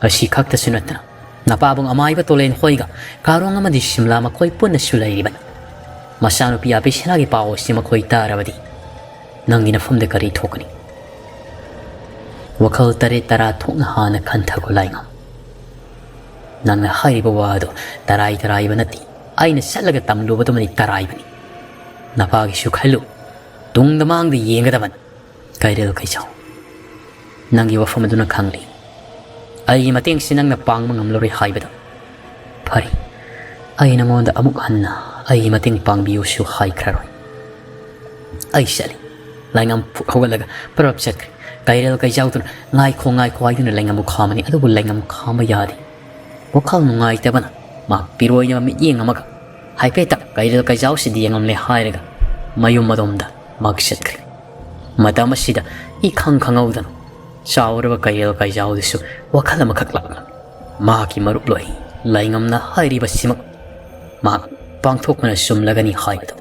ꯑꯁꯤ ꯈꯛꯇꯁꯨ ꯅꯠꯇꯅ ꯅꯄꯥꯕꯨꯡ ꯑꯃꯥꯏꯕ ꯇꯣꯂꯦꯟ ꯍꯣꯏꯒ ꯀꯥꯔꯣꯡ ꯑꯃꯗꯤ ꯁꯤꯝꯂꯥ ꯃꯈꯣꯏ ꯄꯨꯟꯅꯁꯨ ꯂꯩꯔꯤꯕꯅꯤ꯫ ꯃꯆꯥꯅꯨꯄꯤ ꯑꯕꯤꯁꯅꯥꯒꯤ ꯄꯥꯎ ꯑꯁꯤ ꯃꯈꯣꯏ ꯇꯥꯔꯕꯗꯤ ꯅꯪꯒꯤ ꯅꯐꯝꯗ ꯀꯔꯤ ꯊꯣꯛꯀꯅꯤ? ꯋꯥꯈꯜ ꯇꯔꯦꯠ ꯇꯔꯥ ꯊꯣꯛꯅ ꯍꯥꯟꯅ ꯈꯟꯊꯈꯣ ꯂꯥꯏꯉꯝ꯫ ꯅꯪꯅ ꯍꯥꯏꯔꯤꯕ ꯋꯥ ꯑꯗꯨ ꯇꯔꯥꯏ ꯇꯔꯥꯏꯕ ꯅꯠꯇꯦ꯫ ꯑꯩꯅ ꯆꯠꯂꯒ ꯇꯝꯂꯨꯕꯗꯨꯃꯗꯤ ꯇꯔꯥꯏꯕꯅꯤ꯫ ꯅꯄꯥꯒꯤꯁꯨ ꯈꯜꯂꯨ, ꯇꯨꯡꯗ ꯃꯥꯡꯗ ꯌꯦꯡꯒꯗꯕꯅꯤ꯫ ꯀꯩꯔꯦꯜ ꯀꯩꯖꯥꯎ, ꯅꯪꯒꯤ ꯋꯥꯐꯝ ꯑꯗꯨꯅ ꯈꯪꯂꯤ꯫ ꯑꯩꯒꯤ ꯃꯇꯦꯡꯁꯤ ꯅꯪꯅ ꯄꯥꯡꯕ ꯉꯝꯂꯔꯣꯏ ꯍꯥꯏꯕꯗꯣ꯫ ꯐꯔꯦ, ꯑꯩ ꯅꯉꯣꯟꯗ ꯑꯃꯨꯛ ꯍꯟꯅ ꯑꯩꯒꯤ ꯃꯇꯦꯡ ꯄꯥꯡꯕꯤꯌꯨꯁꯨ ꯍꯥꯏꯈ꯭ꯔꯔꯣꯏ꯫ ꯑꯩ ꯆꯠꯂꯤ꯫ ꯂꯥꯏꯉꯝ ꯐꯨꯛ ꯍꯧꯒꯠꯂꯒ ꯄꯔꯞ ꯆꯠꯈ꯭ꯔꯦ꯫ ꯀꯩꯔꯦꯜ ꯀꯩꯖꯥꯎꯗꯨꯅ "ꯉꯥꯏꯈꯣ, ꯉꯥꯏꯈꯣ" ꯍꯥꯏꯗꯨꯅ ꯂꯥꯏꯉꯝꯕꯨ ꯈꯥꯝꯃꯅꯤ, ꯑꯗꯨꯕꯨ ꯂꯥꯏꯉꯝ ꯈꯥꯝꯕ ꯌꯥꯗꯦ꯫ ꯋꯥꯈꯜ ꯅꯨꯡꯉꯥꯏꯇꯕꯅ ꯃꯍꯥꯛ ꯄꯤꯔꯣꯏꯅꯕ ꯃꯤꯠꯌꯦꯡ ꯑꯃꯒ ꯍꯥꯏꯐꯦꯠꯇ ꯀꯩꯔꯦꯜ ꯀꯩꯖꯥꯎꯁꯤꯗꯤ ꯌꯦꯡꯂꯝꯂꯦ ꯍꯥꯏꯔꯒ ꯃꯌꯨꯝ ꯑꯗꯣꯝꯗ ꯃꯍꯥꯛ ꯆꯠꯈ꯭ꯔꯦ꯫ ꯃꯇꯝ ꯑꯁꯤꯗ ꯏꯈꯪ ꯈꯪꯍꯧꯗꯅ ꯆꯥꯎꯔꯕ ꯀꯩꯔꯦꯜ ꯀꯩꯖꯥꯎꯗꯨꯁꯨ ꯋꯥꯈꯜ ꯑꯃꯈꯛ ꯂꯥꯛꯂꯝꯃꯤ꯫ ꯃꯍꯥꯛꯀꯤ ꯃꯔꯨꯞꯂꯣꯏ ꯂꯥꯏꯉꯝꯅ ꯍꯥꯏꯔꯤꯕꯁꯤꯃꯛ ꯃꯍꯥꯛ ꯄꯥꯡꯊꯣꯛꯄꯅ ꯆꯨꯝꯂꯒꯅꯤ ꯍꯥꯏꯕꯗꯨ꯫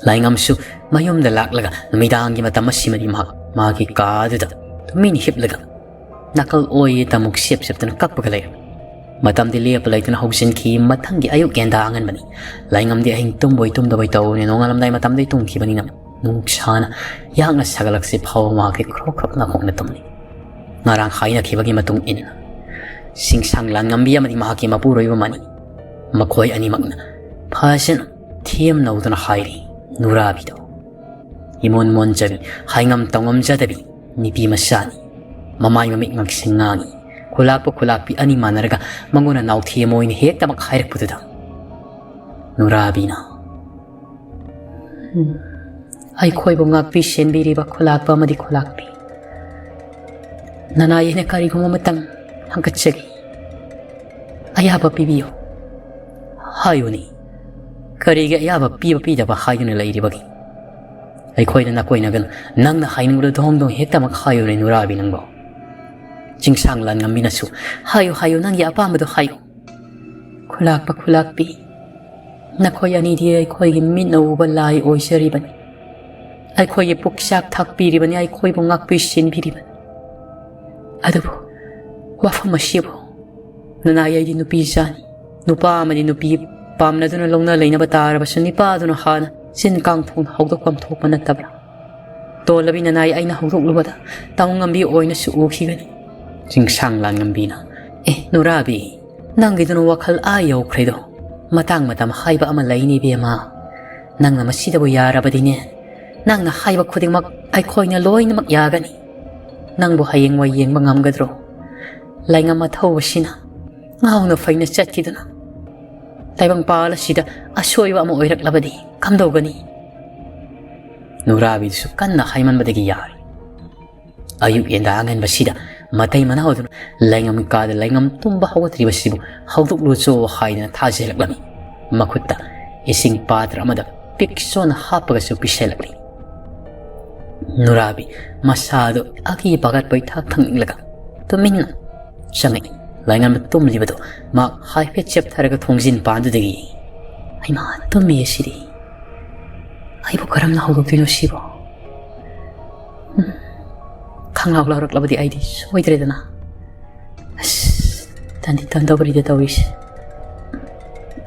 ꯂꯥꯏꯉꯝꯁꯨ ꯃꯌꯨꯝꯗ ꯂꯥꯛꯂꯒ ꯅꯨꯃꯤꯗꯥꯡꯒꯤ ꯃꯇꯝ ꯑꯁꯤꯃꯗꯤ ꯃꯍꯥꯛ ꯃꯥꯒꯤ ꯀꯥꯗꯨꯗ ꯇꯨꯃꯤꯟ ꯍꯤꯞꯂꯒ ꯅꯥꯀꯜ ꯑꯣꯏ ꯇꯃꯨꯛ ꯁꯦꯞ ꯁꯦꯞꯇꯨꯅ ꯀꯞꯄꯒ ꯂꯩꯔꯝꯃꯤ꯫ ꯃꯇꯝꯗꯤ ꯂꯦꯞꯄ ꯂꯩꯇꯅ ꯍꯧꯖꯤꯟꯈꯤ꯫ ꯃꯊꯪꯒꯤ ꯑꯌꯨꯛ ꯌꯦꯟꯗꯥ ꯑꯉꯟꯕꯅꯤ꯫ ꯂꯥꯏꯉꯝꯗꯤ ꯑꯍꯤꯡ ꯇꯨꯝꯕꯣꯏ ꯇꯨꯝꯗꯕꯣꯏ ꯇꯧꯕꯅꯤ꯫ ꯅꯣꯡꯉꯥꯜꯂꯝꯗꯥꯏ ꯃꯇꯝꯗꯩ ꯇꯨꯝꯈꯤꯕꯅꯤꯅ ꯅꯨꯡꯁꯥꯅ ꯌꯥꯛꯅ ꯁꯥꯒꯠꯂꯛꯁꯤ ꯐꯥꯎꯕ ꯃꯍꯥꯛꯀꯤ ꯈ꯭ꯔꯣꯛ ꯈ꯭ꯔꯣꯛ ꯅꯥꯀꯣꯡꯗ ꯇꯨꯝꯂꯤ꯫ ꯉꯔꯥꯡ ꯍꯥꯏꯅꯈꯤꯕꯒꯤ ꯃꯇꯨꯡ ꯏꯟꯅ ꯆꯤꯡꯁꯥꯡ ꯂꯥꯟꯉꯝꯕꯤ ꯑꯃꯗꯤ ꯃꯍꯥꯛꯀꯤ ꯃꯄꯨꯔꯣꯏꯕ ꯃꯅꯤ꯫ ꯃꯈꯣꯏ ꯑꯅꯤꯃꯛꯅ ꯐꯖꯅ ꯊꯦꯝꯅꯧꯗꯨꯅ ꯍꯥꯏꯔꯤ, "ꯅꯨꯔꯥꯕꯤꯗꯣ ꯏꯃꯣꯟ ꯃꯣꯟꯖꯕꯤ, ꯍꯥꯏꯉꯝ ꯇꯧꯉꯝꯖꯗꯕꯤ ꯅꯨꯄꯤ ꯃꯆꯥꯅꯤ꯫ ꯃꯃꯥꯏ ꯃꯃꯤꯠ ꯉꯛꯁꯤꯡ ꯉꯥꯡꯉꯤ꯫ ꯈꯨꯂꯥꯛꯄ ꯈꯨꯂꯥꯛꯄꯤ ꯑꯅꯤ ꯃꯥꯟꯅꯔꯒ ꯃꯉꯣꯟꯗ ꯅꯥꯎꯊꯦꯝ ꯑꯣꯏꯅ ꯍꯦꯛꯇꯃꯛ ꯍꯥꯏꯔꯛꯄꯗꯨꯗ ꯅꯨꯔꯥꯕꯤꯅ, ꯎꯝ, ꯑꯩꯈꯣꯏꯕꯨ ꯉꯥꯛꯄꯤ ꯁꯦꯟꯕꯤꯔꯤꯕ ꯈꯨꯂꯥꯛꯄ ꯑꯃꯗꯤ ꯈꯨꯂꯥꯛꯄꯤ ꯅꯅꯥꯏ ꯑꯩꯅ ꯀꯔꯤꯒꯨꯝꯕ ꯑꯃꯇꯪ ꯍꯪꯒꯠꯆꯒꯦ꯫ ꯑꯌꯥꯕ ꯄꯤꯕꯤꯌꯨ꯫ ꯍꯥꯏꯌꯨꯅꯦ, ꯀꯔꯤꯒꯤ ꯑꯌꯥꯕ ꯄꯤꯕ ꯄꯤꯗꯕ ꯍꯥꯏꯗꯨꯅ ꯂꯩꯔꯤꯕꯒꯦ? ꯑꯩꯈꯣꯏꯗ ꯅꯥꯀꯣꯏꯅꯒꯅꯨ꯫ ꯅꯪꯅ ꯍꯥꯏꯅꯤꯡꯕꯗꯣ ꯗꯣꯡ ꯗꯣꯡ ꯍꯦꯛꯇꯃꯛ ꯍꯥꯏꯌꯨꯅꯦ ꯅꯨꯔꯥꯕꯤ ꯅꯪꯕꯣ꯫ ꯆꯤꯡꯁꯥꯡ ꯂꯥꯟꯉꯝꯕꯤꯅꯁꯨ, ꯍꯥꯏꯌꯨ, ꯍꯥꯏꯌꯨ, ꯅꯪꯒꯤ ꯑꯄꯥꯝꯕꯗꯣ ꯍꯥꯏꯌꯨ꯫ ꯈꯨꯂꯥꯛꯄ ꯈꯨꯂꯥꯛꯄꯤ, ꯅꯈꯣꯏ ꯑꯅꯤꯗꯤ ꯑꯩꯈꯣꯏꯒꯤ ꯃꯤꯠꯅ ꯎꯕ ꯂꯥꯏ ꯑꯣꯏꯖꯔꯤꯕꯅꯤ꯫ ꯑꯩꯈꯣꯏꯒꯤ ꯄꯨꯛꯆꯥꯛ ꯊꯥꯛꯄꯤꯔꯤꯕꯅꯤ, ꯑꯩꯈꯣꯏꯕꯨ ꯉꯥꯛꯄꯤ ꯁꯦꯟꯕꯤꯔꯤꯕꯅꯤ꯫ ꯑꯗꯨꯕꯨ ꯋꯥꯐꯝ ꯑꯁꯤꯕꯨ ꯅꯅꯥꯏ ꯑꯩꯗꯤ ꯅꯨꯄꯤ ꯏꯆꯥꯅꯤ꯫ ꯅꯨꯄꯥ ꯑꯃꯗꯤ ꯅꯨꯄꯤ ꯄꯥꯝꯅꯗꯨꯅ ꯂꯧꯅ ꯂꯩꯅꯕ ꯇꯥꯔꯕꯁꯨ ꯅꯤꯄꯥꯗꯨꯅ ꯍꯥꯟꯅ ꯆꯤꯟ ꯀꯥꯡꯊꯣꯡ ꯍꯧꯗꯣꯛꯐꯝ ꯊꯣꯛꯄ ꯅꯠꯇꯕ꯭ꯔꯥ? ꯇꯣꯜꯂꯕꯤ ꯅꯅꯥꯏ ꯑꯩꯅ ꯍꯧꯗꯣꯛꯂꯨꯕꯗ ꯇꯥꯎꯉꯝꯕꯤ ꯑꯣꯏꯅꯁꯨ ꯎꯈꯤꯒꯅꯤ꯫ ꯆꯤꯡꯁꯥꯡ ꯂꯥꯟꯉꯝꯕꯤꯅ, "ꯑꯦ ꯅꯨꯔꯥꯕꯤ, ꯅꯪꯒꯤꯗꯨꯅ ꯋꯥꯈꯜ ꯑꯥ ꯌꯧꯈ꯭ꯔꯦꯗꯣ꯫ ꯃꯇꯥꯡ ꯃꯇꯝ ꯍꯥꯏꯕ ꯑꯃ ꯂꯩꯅꯤ ꯏꯕꯦꯝꯃ꯫ ꯅꯪꯅ ꯃꯁꯤꯗꯕꯨ ꯌꯥꯔꯕꯗꯤꯅꯦ, "ꯅꯪꯅ ꯍꯥꯏꯕ ꯈꯨꯗꯤꯡꯃꯛ ꯑꯩꯈꯣꯏꯅ ꯂꯣꯏꯅꯃꯛ ꯌꯥꯒꯅꯤ꯫ ꯅꯪꯕꯨ ꯍꯌꯦꯡꯋꯥꯏ ꯌꯦꯡꯕ ꯉꯝꯒꯗ꯭ꯔꯣ? ꯂꯥꯏꯉꯝ ꯑꯊꯧꯕꯁꯤꯅ ꯉꯥꯎꯅ ꯐꯩꯅ ꯆꯠꯈꯤꯗꯨꯅ ꯇꯥꯏꯕꯪꯄꯥꯜ ꯑꯁꯤꯗ ꯑꯁꯣꯏꯕ ꯑꯃ ꯑꯣꯏꯔꯛꯂꯕꯗꯤ ꯀꯝꯗꯧꯒꯅꯤ?" ꯅꯨꯔꯥꯕꯤꯗꯨꯁꯨ ꯀꯟꯅ ꯍꯥꯏꯃꯟꯕꯗꯒꯤ ꯌꯥꯔꯦ꯫ ꯑꯌꯨꯛ ꯌꯦꯟꯗꯥ ꯑꯉꯟꯕꯁꯤꯗ ꯃꯇꯩ ꯃꯅꯥꯎ ꯑꯗꯨꯅ ꯂꯥꯏꯉꯝ ꯀꯥꯗ ꯂꯥꯏꯉꯝ ꯇꯨꯝꯕ ꯍꯧꯒꯠꯇ꯭ꯔꯤꯕꯁꯤꯕꯨ ꯍꯧꯗꯣꯛꯂꯨꯆꯣ ꯍꯥꯏꯗꯅ ꯊꯥꯖꯍꯜꯂꯛꯂꯝꯃꯤ꯫ ꯃꯈꯨꯠꯇ ꯏꯁꯤꯡ ꯄꯥꯇ꯭ꯔ ꯑꯃꯗ ꯄꯤꯛ ꯁꯣꯟꯅ ꯍꯥꯞꯄꯒꯁꯨ ꯄꯤꯁꯜꯂꯛꯂꯤ꯫ ꯅꯨꯔꯥꯕꯤ ꯃꯁꯥꯗꯨ ꯑꯀꯤ ꯄꯥꯈꯠꯄꯩ ꯊꯥꯛ ꯊꯪꯅꯤꯡꯂꯒ ꯇꯨꯃꯤꯟꯅ ꯆꯪꯉꯛꯏ꯫ ꯂꯥꯏꯉꯝꯅ ꯇꯨꯝꯂꯤꯕꯗꯨ ꯃꯍꯥꯛ ꯍꯥꯏꯐꯦꯠ ꯆꯦꯞꯊꯔꯒ ꯊꯣꯡꯖꯤꯟ ꯄꯥꯟꯗꯨꯗꯒꯤ, "ꯍꯩꯃꯥ, ꯇꯨꯝꯃꯤ ꯑꯁꯤꯗꯤ꯫ ꯑꯩꯕꯨ ꯀꯔꯝꯅ ꯍꯧꯗꯣꯛꯇꯣꯏꯅꯣ ꯁꯤꯕꯣ? ꯎꯝ, ꯈꯪꯂꯥꯎ ꯂꯥꯎꯔꯛꯂꯕꯗꯤ ꯑꯩꯗꯤ ꯁꯣꯏꯗ꯭ꯔꯦꯗꯅ꯫ ꯑꯁ, ꯇꯟꯗꯤ ꯇꯟꯗꯧꯔꯤꯗ ꯇꯧꯔꯤꯁꯦ꯫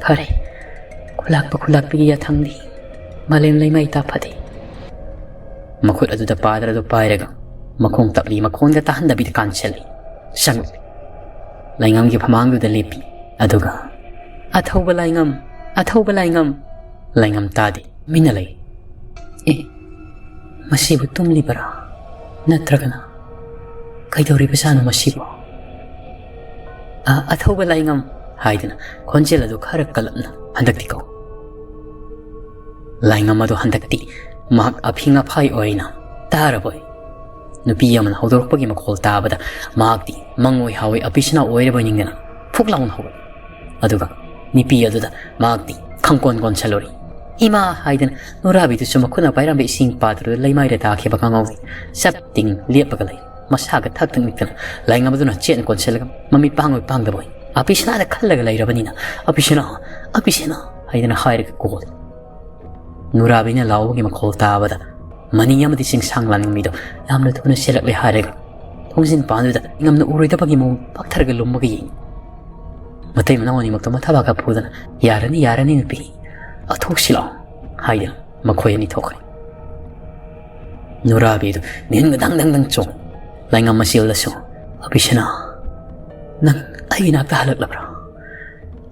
ꯐꯔꯦ, ꯈꯨꯂꯥꯛꯄ ꯈꯨꯂꯥꯛꯄꯤꯒꯤ ꯌꯥꯊꯪꯗꯤ ꯃꯥꯂꯦꯝ ꯂꯩꯃꯥꯏ ꯇꯥꯐꯗꯦ꯫" ꯃꯈꯨꯠ ꯑꯗꯨꯗ ꯄꯥꯗ꯭ꯔ ꯑꯗꯨ ꯄꯥꯏꯔꯒ ꯃꯈꯣꯡ ꯇꯞꯂꯤ ꯃꯈꯣꯟꯒ ꯇꯥꯍꯟꯗꯕꯤꯗ ꯀꯥꯟꯁꯤꯜꯂꯤ꯫ ꯆꯪꯂꯛꯂꯤ꯫ ꯂꯥꯏꯉꯝꯒꯤ ꯐꯃꯥꯡꯗꯨꯗ ꯂꯦꯞꯄꯤ꯫ ꯑꯗꯨꯒ, "ꯑꯊꯧꯕ ꯂꯥꯏꯉꯝ, ꯑꯊꯧꯕ ꯂꯥꯏꯉꯝ!" ꯂꯥꯏꯉꯝ ꯇꯥꯗꯦ꯫ ꯃꯤꯅ ꯂꯩ꯫ "ꯑꯦ, ꯃꯁꯤꯕꯨ ꯇꯨꯝꯂꯤꯕꯔꯥ? ꯅꯠꯇ꯭ꯔꯒꯅ ꯀꯩꯗꯧꯔꯤꯕꯖꯥꯠꯅꯣ ꯃꯁꯤꯕꯨ?" "ꯑ, ꯑꯊꯧꯕ ꯂꯥꯏꯉꯝ!" ꯍꯥꯏꯗꯨꯅ ꯈꯣꯟꯖꯦꯜ ꯑꯗꯨ ꯈꯔ ꯀꯜꯂꯞꯅ ꯍꯟꯗꯛꯇꯤ ꯀꯧ꯫ ꯂꯥꯏꯉꯝ ꯑꯗꯨ ꯍꯟꯗꯛꯇꯤ ꯃꯍꯥꯛ ꯑꯐꯤꯡ ꯑꯐꯥꯏ ꯑꯣꯏꯅ ꯇꯥꯔꯕꯣꯏ꯫ ꯅꯨꯄꯤ ꯑꯃꯅ ꯍꯧꯗꯣꯔꯛꯄꯒꯤ ꯃꯈꯣꯜ ꯇꯥꯕꯗ ꯃꯍꯥꯛꯇꯤ ꯃꯪꯑꯣꯏ ꯍꯥꯋꯣꯏ ꯑꯄꯤꯁꯅꯥ ꯑꯣꯏꯔꯕꯣꯏ ꯅꯤꯡꯗꯅ ꯐꯨꯛ ꯂꯥꯎꯅ ꯍꯧꯒꯠꯂꯤ꯫ ꯑꯗꯨꯒ ꯅꯨꯄꯤ ꯑꯗꯨꯗ ꯃꯍꯥꯛꯇꯤ ꯈꯪꯀꯣꯟ ꯀꯣꯟꯁꯜꯂꯨꯔꯤ꯫ "ꯏꯃꯥ!" ꯍꯥꯏꯗꯅ ꯅꯨꯔꯥꯕꯤꯗꯨꯁꯨ ꯃꯈꯨꯠꯅ ꯄꯥꯏꯔꯝꯕ ꯏꯁꯤꯡ ꯄꯥꯇ꯭ꯔꯗꯨ ꯂꯩꯃꯥꯏꯗ ꯇꯥꯈꯤꯕ ꯈꯪꯍꯧꯗꯦ꯫ ꯆꯞ ꯇꯤꯡ ꯂꯦꯞꯄꯒ ꯂꯩ꯫ ꯃꯁꯥꯒ ꯊꯛ ꯊꯛ ꯅꯤꯛꯇꯅ ꯂꯥꯏꯉꯝ ꯑꯗꯨꯅ ꯆꯦꯠꯅ ꯀꯣꯟꯁꯤꯜꯂꯒ ꯃꯃꯤꯠ ꯄꯥꯡꯂꯣꯏ ꯄꯥꯡꯗꯕꯣꯏ, "ꯑꯄꯤꯁꯅꯥꯗ ꯈꯜꯂꯒ ꯂꯩꯔꯕꯅꯤꯅ, ꯑꯄꯤꯁꯅꯥ, ꯑꯄꯤꯁꯅꯥ!" ꯍꯥꯏꯗꯅ ꯍꯥꯏꯔꯒ ꯀꯣꯜꯂꯤ꯫ ꯅꯨꯔꯥꯕꯤꯅ ꯂꯥꯎꯕꯒꯤ ꯃꯈꯣꯜ ꯇꯥꯕꯗ ꯃꯅꯤ ꯑꯃꯗꯤ ꯆꯤꯡꯁꯥꯡ ꯂꯥꯟꯃꯤꯗꯣ ꯌꯥꯝꯅ ꯊꯨꯅ ꯆꯦꯜꯂꯛꯂꯦ ꯍꯥꯏꯔꯒ ꯊꯣꯡꯖꯤꯟ ꯄꯥꯟꯗꯨꯗ ꯉꯝꯅ ꯎꯔꯣꯏꯗꯕꯒꯤ ꯃꯑꯣꯡ ꯄꯥꯛꯊꯔꯒ ꯂꯨꯝꯃꯒ ꯌꯦꯡꯉꯤ꯫ ꯃꯇꯩ ꯃꯅꯥꯎ ꯑꯅꯤꯃꯛꯇꯣ ꯃꯊꯕꯥꯛꯀ ꯐꯨꯗꯅ, "ꯌꯥꯔꯅꯤ, ꯌꯥꯔꯅꯤ ꯅꯨꯄꯤ, ꯑꯊꯣꯛꯁꯤ ꯂꯥꯛꯑꯣ" ꯍꯥꯏꯗꯨꯅ ꯃꯈꯣꯏ ꯑꯅꯤ ꯊꯣꯛꯈ꯭ꯔꯦ꯫ ꯅꯨꯔꯥꯕꯤꯗꯨ ꯃꯤꯍꯨꯟꯒ ꯗꯪ ꯗꯪ ꯗꯪ ꯆꯣꯡ꯫ ꯂꯥꯏꯉꯝ ꯃꯆꯦꯜꯗꯁꯨ, "ꯑꯄꯤꯁꯅꯥ, ꯅꯪ ꯑꯩꯒꯤ ꯅꯥꯛꯇ ꯍꯜꯂꯛꯂꯕ꯭ꯔꯥ?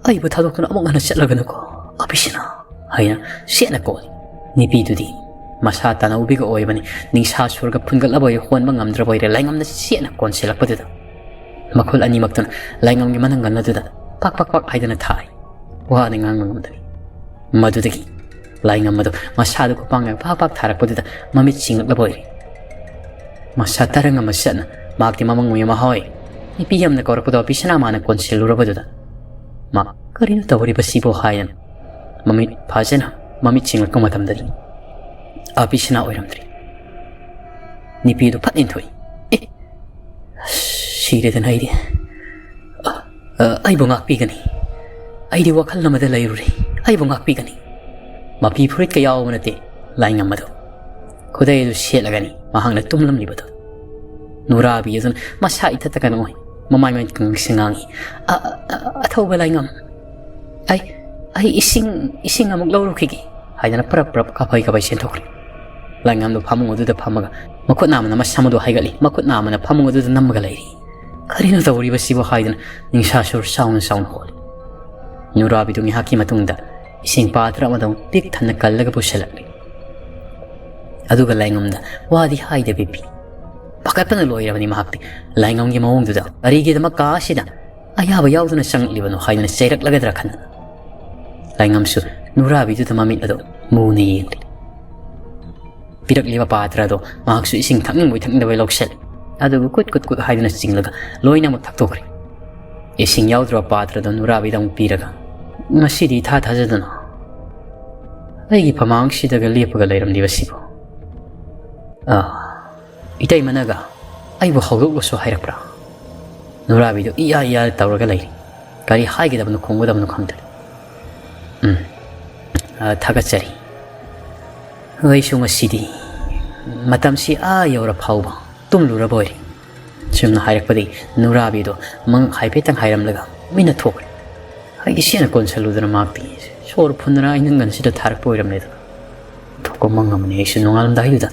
ꯑꯩꯕꯨ ꯊꯥꯗꯣꯛꯇꯨꯅ ꯑꯃꯨꯛ ꯍꯟꯅ ꯆꯠꯂꯒꯅꯨꯀꯣ, ꯑꯄꯤꯁꯅꯥ" ꯍꯥꯏꯅ ꯁꯦꯠꯅ ꯀꯧꯏ꯫ ꯅꯨꯄꯤꯗꯨꯗꯤ ꯃꯁꯥ ꯇꯥꯅꯧꯕꯤꯒ ꯑꯣꯏꯕꯅꯤ꯫ ꯅꯤꯡꯁꯥ ꯁꯨꯔꯒ ꯐꯨꯟꯒꯠꯂꯕꯣꯏꯔꯦ, ꯍꯣꯟꯕ ꯉꯝꯗ꯭ꯔꯕꯣꯏꯔꯦ, ꯂꯥꯏꯉꯝꯅ ꯆꯦꯠꯅ ꯀꯣꯟꯁꯤꯜꯂꯛꯄꯗꯨꯗ ꯃꯈꯨꯜ ꯑꯅꯤꯃꯛꯇꯨꯅ ꯂꯥꯏꯉꯝꯒꯤ ꯃꯅꯪꯒꯟ ꯑꯗꯨꯗ ꯄꯥꯛ ꯄꯥꯛ ꯄꯥꯛ ꯍꯥꯏꯗꯅ ꯊꯥꯏ꯫ ꯋꯥꯗꯤ ꯉꯥꯡꯕ ꯉꯝꯗꯕꯤ꯫ ꯃꯗꯨꯗꯒꯤ ꯂꯥꯏꯉꯝ ꯑꯗꯨ ꯃꯁꯥꯗꯨ ꯈꯨꯄꯥꯡꯅ ꯄꯥꯛ ꯄꯥꯛ ꯊꯥꯔꯛꯄꯗꯨꯗ ꯃꯃꯤꯠ ꯁꯤꯡꯂꯛꯂꯕꯣꯏꯔꯦ꯫ ꯃꯁꯥ ꯇꯔꯪ ꯑꯃ ꯆꯠꯅ ꯃꯍꯥꯛꯇꯤ ꯃꯃꯪ ꯑꯣꯏꯅ ꯃꯍꯥꯎ ꯅꯨꯄꯤ ꯑꯃꯅ ꯀꯧꯔꯛꯄꯗꯣ ꯑꯄꯤꯁꯅꯥ ꯃꯥꯅ ꯀꯣꯟꯁꯤꯜꯂꯨꯔꯕꯗꯨꯗ ꯃꯥ ꯀꯔꯤꯅꯣ ꯇꯧꯔꯤꯕꯁꯤꯕꯣ ꯍꯥꯏꯗꯅ ꯃꯃꯤꯠ ꯐꯥꯖꯅ ꯃꯃꯤꯠ ꯁꯤꯡꯂꯛꯄ ꯃꯇꯝꯗꯗꯤ ꯑꯄꯤꯁꯅꯥ ꯑꯣꯏꯔꯝꯗ꯭ꯔꯦ꯫ ꯅꯨꯄꯤꯗꯨ ꯐꯠ ꯏꯟꯊꯣꯛꯏ꯫ "ꯑꯦ, ꯁꯤꯔꯦꯗꯅ ꯑꯩꯗꯤ꯫ ꯑ, ꯑ, ꯑꯩꯕꯨ ꯉꯥꯛꯄꯤꯒꯅꯤ꯫ ꯑꯩꯗꯤ ꯋꯥꯈꯜ ꯑꯃꯗ ꯂꯩꯔꯨꯔꯦ꯫ ꯑꯩꯕꯨ ꯉꯥꯛꯄꯤꯒꯅꯤ꯫" ꯃꯐꯤ ꯐꯨꯔꯤꯠꯀ ꯌꯥꯎꯕ ꯅꯠꯇꯦ ꯂꯥꯏꯉꯝ ꯑꯗꯣ꯫ ꯈꯨꯗꯩ ꯑꯗꯨ ꯁꯦꯠꯂꯒꯅꯤ ꯃꯍꯥꯛꯅ ꯇꯨꯝꯂꯝꯂꯤꯕꯗꯣ꯫ ꯅꯨꯔꯥꯕꯤ ꯑꯗꯨꯅ ꯃꯁꯥ ꯏꯊꯠꯇ ꯀꯩꯅꯣ ꯑꯣꯏ꯫ ꯃꯃꯥꯏ ꯃꯃꯤꯠ ꯀꯪꯁꯤꯡ ꯉꯥꯡꯉꯤ꯫ "ꯑ, ꯑ, ꯑ, ꯑꯊꯧꯕ ꯂꯥꯏꯉꯝ, ꯑꯩ, ꯑꯩ ꯏꯁꯤꯡ, ꯏꯁꯤꯡ ꯑꯃꯨꯛ ꯂꯧꯔꯨꯈꯤꯒꯦ" ꯍꯥꯏꯗꯅ ꯄꯔꯞ ꯄꯔꯞ ꯀꯥꯐꯩ ꯀꯥꯐꯩ ꯆꯦꯟꯊꯣꯛꯈ꯭ꯔꯦ꯫ ꯂꯥꯏꯉꯝꯗꯣ ꯐꯃꯨꯡ ꯑꯗꯨꯗ ꯐꯝꯃꯒ ꯃꯈꯨꯠ ꯅꯥꯝꯃꯅ ꯃꯁꯝ ꯑꯗꯨ ꯍꯥꯏꯒꯠꯂꯤ, ꯃꯈꯨꯠ ꯅꯥꯝꯃꯅ ꯐꯃꯨꯡ ꯑꯗꯨꯗ ꯅꯝꯃꯒ ꯂꯩꯔꯤ꯫ "ꯀꯔꯤꯅꯣ ꯇꯧꯔꯤꯕꯁꯤꯕꯣ?" ꯍꯥꯏꯗꯨꯅ ꯅꯤꯡꯁꯥ ꯁꯨꯔ ꯆꯥꯎꯅ ꯆꯥꯎꯅ ꯍꯣꯜꯂꯤ꯫ ꯅꯨꯔꯥꯕꯤꯗꯨ ꯉꯥꯏꯍꯥꯛꯀꯤ ꯃꯇꯨꯡꯗ ꯏꯁꯤꯡ ꯄꯥꯇ꯭ꯔ ꯑꯃꯗ ꯑꯃꯨꯛ ꯄꯤꯛ ꯊꯟꯅ ꯀꯜꯂꯒ ꯄꯨꯁꯤꯜꯂꯛꯂꯤ꯫ ꯑꯗꯨꯒ ꯂꯥꯏꯉꯝꯗ ꯋꯥꯗꯤ ꯍꯥꯏꯗꯕꯤ ꯄꯤ꯫ ꯄꯥꯈꯠꯄꯅ ꯂꯣꯏꯔꯕꯅꯤ ꯃꯍꯥꯛꯇꯤ꯫ ꯂꯥꯏꯉꯝꯒꯤ ꯃꯑꯣꯡꯗꯨꯗ ꯀꯔꯤꯒꯤꯗꯃꯛ ꯀꯥ ꯑꯁꯤꯗ ꯑꯌꯥꯕ ꯌꯥꯎꯗꯨꯅ ꯆꯪꯂꯛꯂꯤꯕꯅꯣ ꯍꯥꯏꯗꯨꯅ ꯆꯩꯔꯛꯂꯒꯗ꯭ꯔꯥ ꯈꯟꯗꯅ꯫ ꯂꯥꯏꯉꯝꯁꯨ ꯅꯨꯔꯥꯕꯤꯗꯨꯗ ꯃꯃꯤꯠ ꯑꯗꯨ ꯃꯨꯅ ꯌꯦꯡꯂꯤ꯫ ꯄꯤꯔꯛꯂꯤꯕ ꯄꯥꯇ꯭ꯔ ꯑꯗꯨ ꯃꯍꯥꯛꯁꯨ ꯏꯁꯤꯡ ꯊꯛꯅꯤꯡꯕꯣꯏ ꯊꯛꯅꯤꯡꯗꯕꯣꯏ ꯂꯧꯁꯤꯜꯂꯤ꯫ ꯑꯗꯨꯒ ꯀꯨꯠ ꯀꯨꯠ ꯀꯨꯠ ꯍꯥꯏꯗꯨꯅ ꯆꯤꯡꯂꯒ ꯂꯣꯏꯅꯃꯛ ꯊꯛꯇꯣꯛꯈ꯭ꯔꯦ꯫ ꯏꯁꯤꯡ ꯌꯥꯎꯗ꯭ꯔꯕ ꯄꯥꯇ꯭ꯔ ꯑꯗꯨ ꯅꯨꯔꯥꯕꯤꯗ ꯑꯃꯨꯛ ꯄꯤꯔꯒ, "ꯉꯁꯤꯗꯤ ꯏꯊꯥ ꯊꯥꯖꯗꯅ ꯑꯩꯒꯤ ꯐꯃꯥꯡꯁꯤꯗꯒ ꯂꯦꯞꯄꯒ ꯂꯩꯔꯝꯂꯤꯕꯁꯤꯕꯨ, ꯑꯥ, ꯏꯇꯩꯃꯅꯒ ꯑꯩꯕꯨ ꯍꯧꯗꯣꯛꯂꯁꯨ ꯍꯥꯏꯔꯛꯄ꯭ꯔꯥ?" ꯅꯨꯔꯥꯕꯤꯗꯨ ꯏꯌꯥ ꯏꯌꯥ ꯇꯧꯔꯒ ꯂꯩꯔꯤ꯫ ꯀꯔꯤ ꯍꯥꯏꯒꯗꯕꯅꯣ ꯈꯨꯝꯒꯗꯕꯅꯣ ꯈꯪꯗ꯭ꯔꯦ꯫ "ꯎꯝ, ꯑ, ꯊꯥꯒꯠꯆꯔꯤ꯫ ꯑꯩꯁꯨ ꯉꯁꯤꯗꯤ ꯃꯇꯝꯁꯤ ꯑꯥ ꯌꯧꯔ ꯐꯥꯎꯕ ꯇꯨꯝꯂꯨꯔꯕ ꯑꯣꯏꯔꯦ꯫" ꯁꯨꯝꯅ ꯍꯥꯏꯔꯛꯄꯗꯒꯤ ꯅꯨꯔꯥꯕꯤꯗꯣ ꯃꯉꯛ ꯍꯥꯏꯐꯦꯠꯇꯪ ꯍꯥꯏꯔꯝꯂꯒ ꯃꯤꯅ ꯊꯣꯛꯈ꯭ꯔꯦ꯫ ꯑꯩꯗꯤ ꯁꯦꯅ ꯀꯣꯟꯁꯜꯂꯨꯗꯅ ꯃꯍꯥꯛꯇꯤ ꯁꯣꯔ ꯐꯨꯟꯗꯅ ꯑꯩ ꯅꯪꯒꯟꯁꯤꯗ ꯊꯥꯔꯛꯄ ꯑꯣꯏꯔꯝꯂꯦꯗ꯫ ꯊꯣꯛꯄ ꯃꯪ ꯑꯃꯅꯤ꯫ ꯑꯩꯁꯨ ꯅꯣꯡꯉꯥꯂꯝꯗꯥꯏꯗꯨꯗ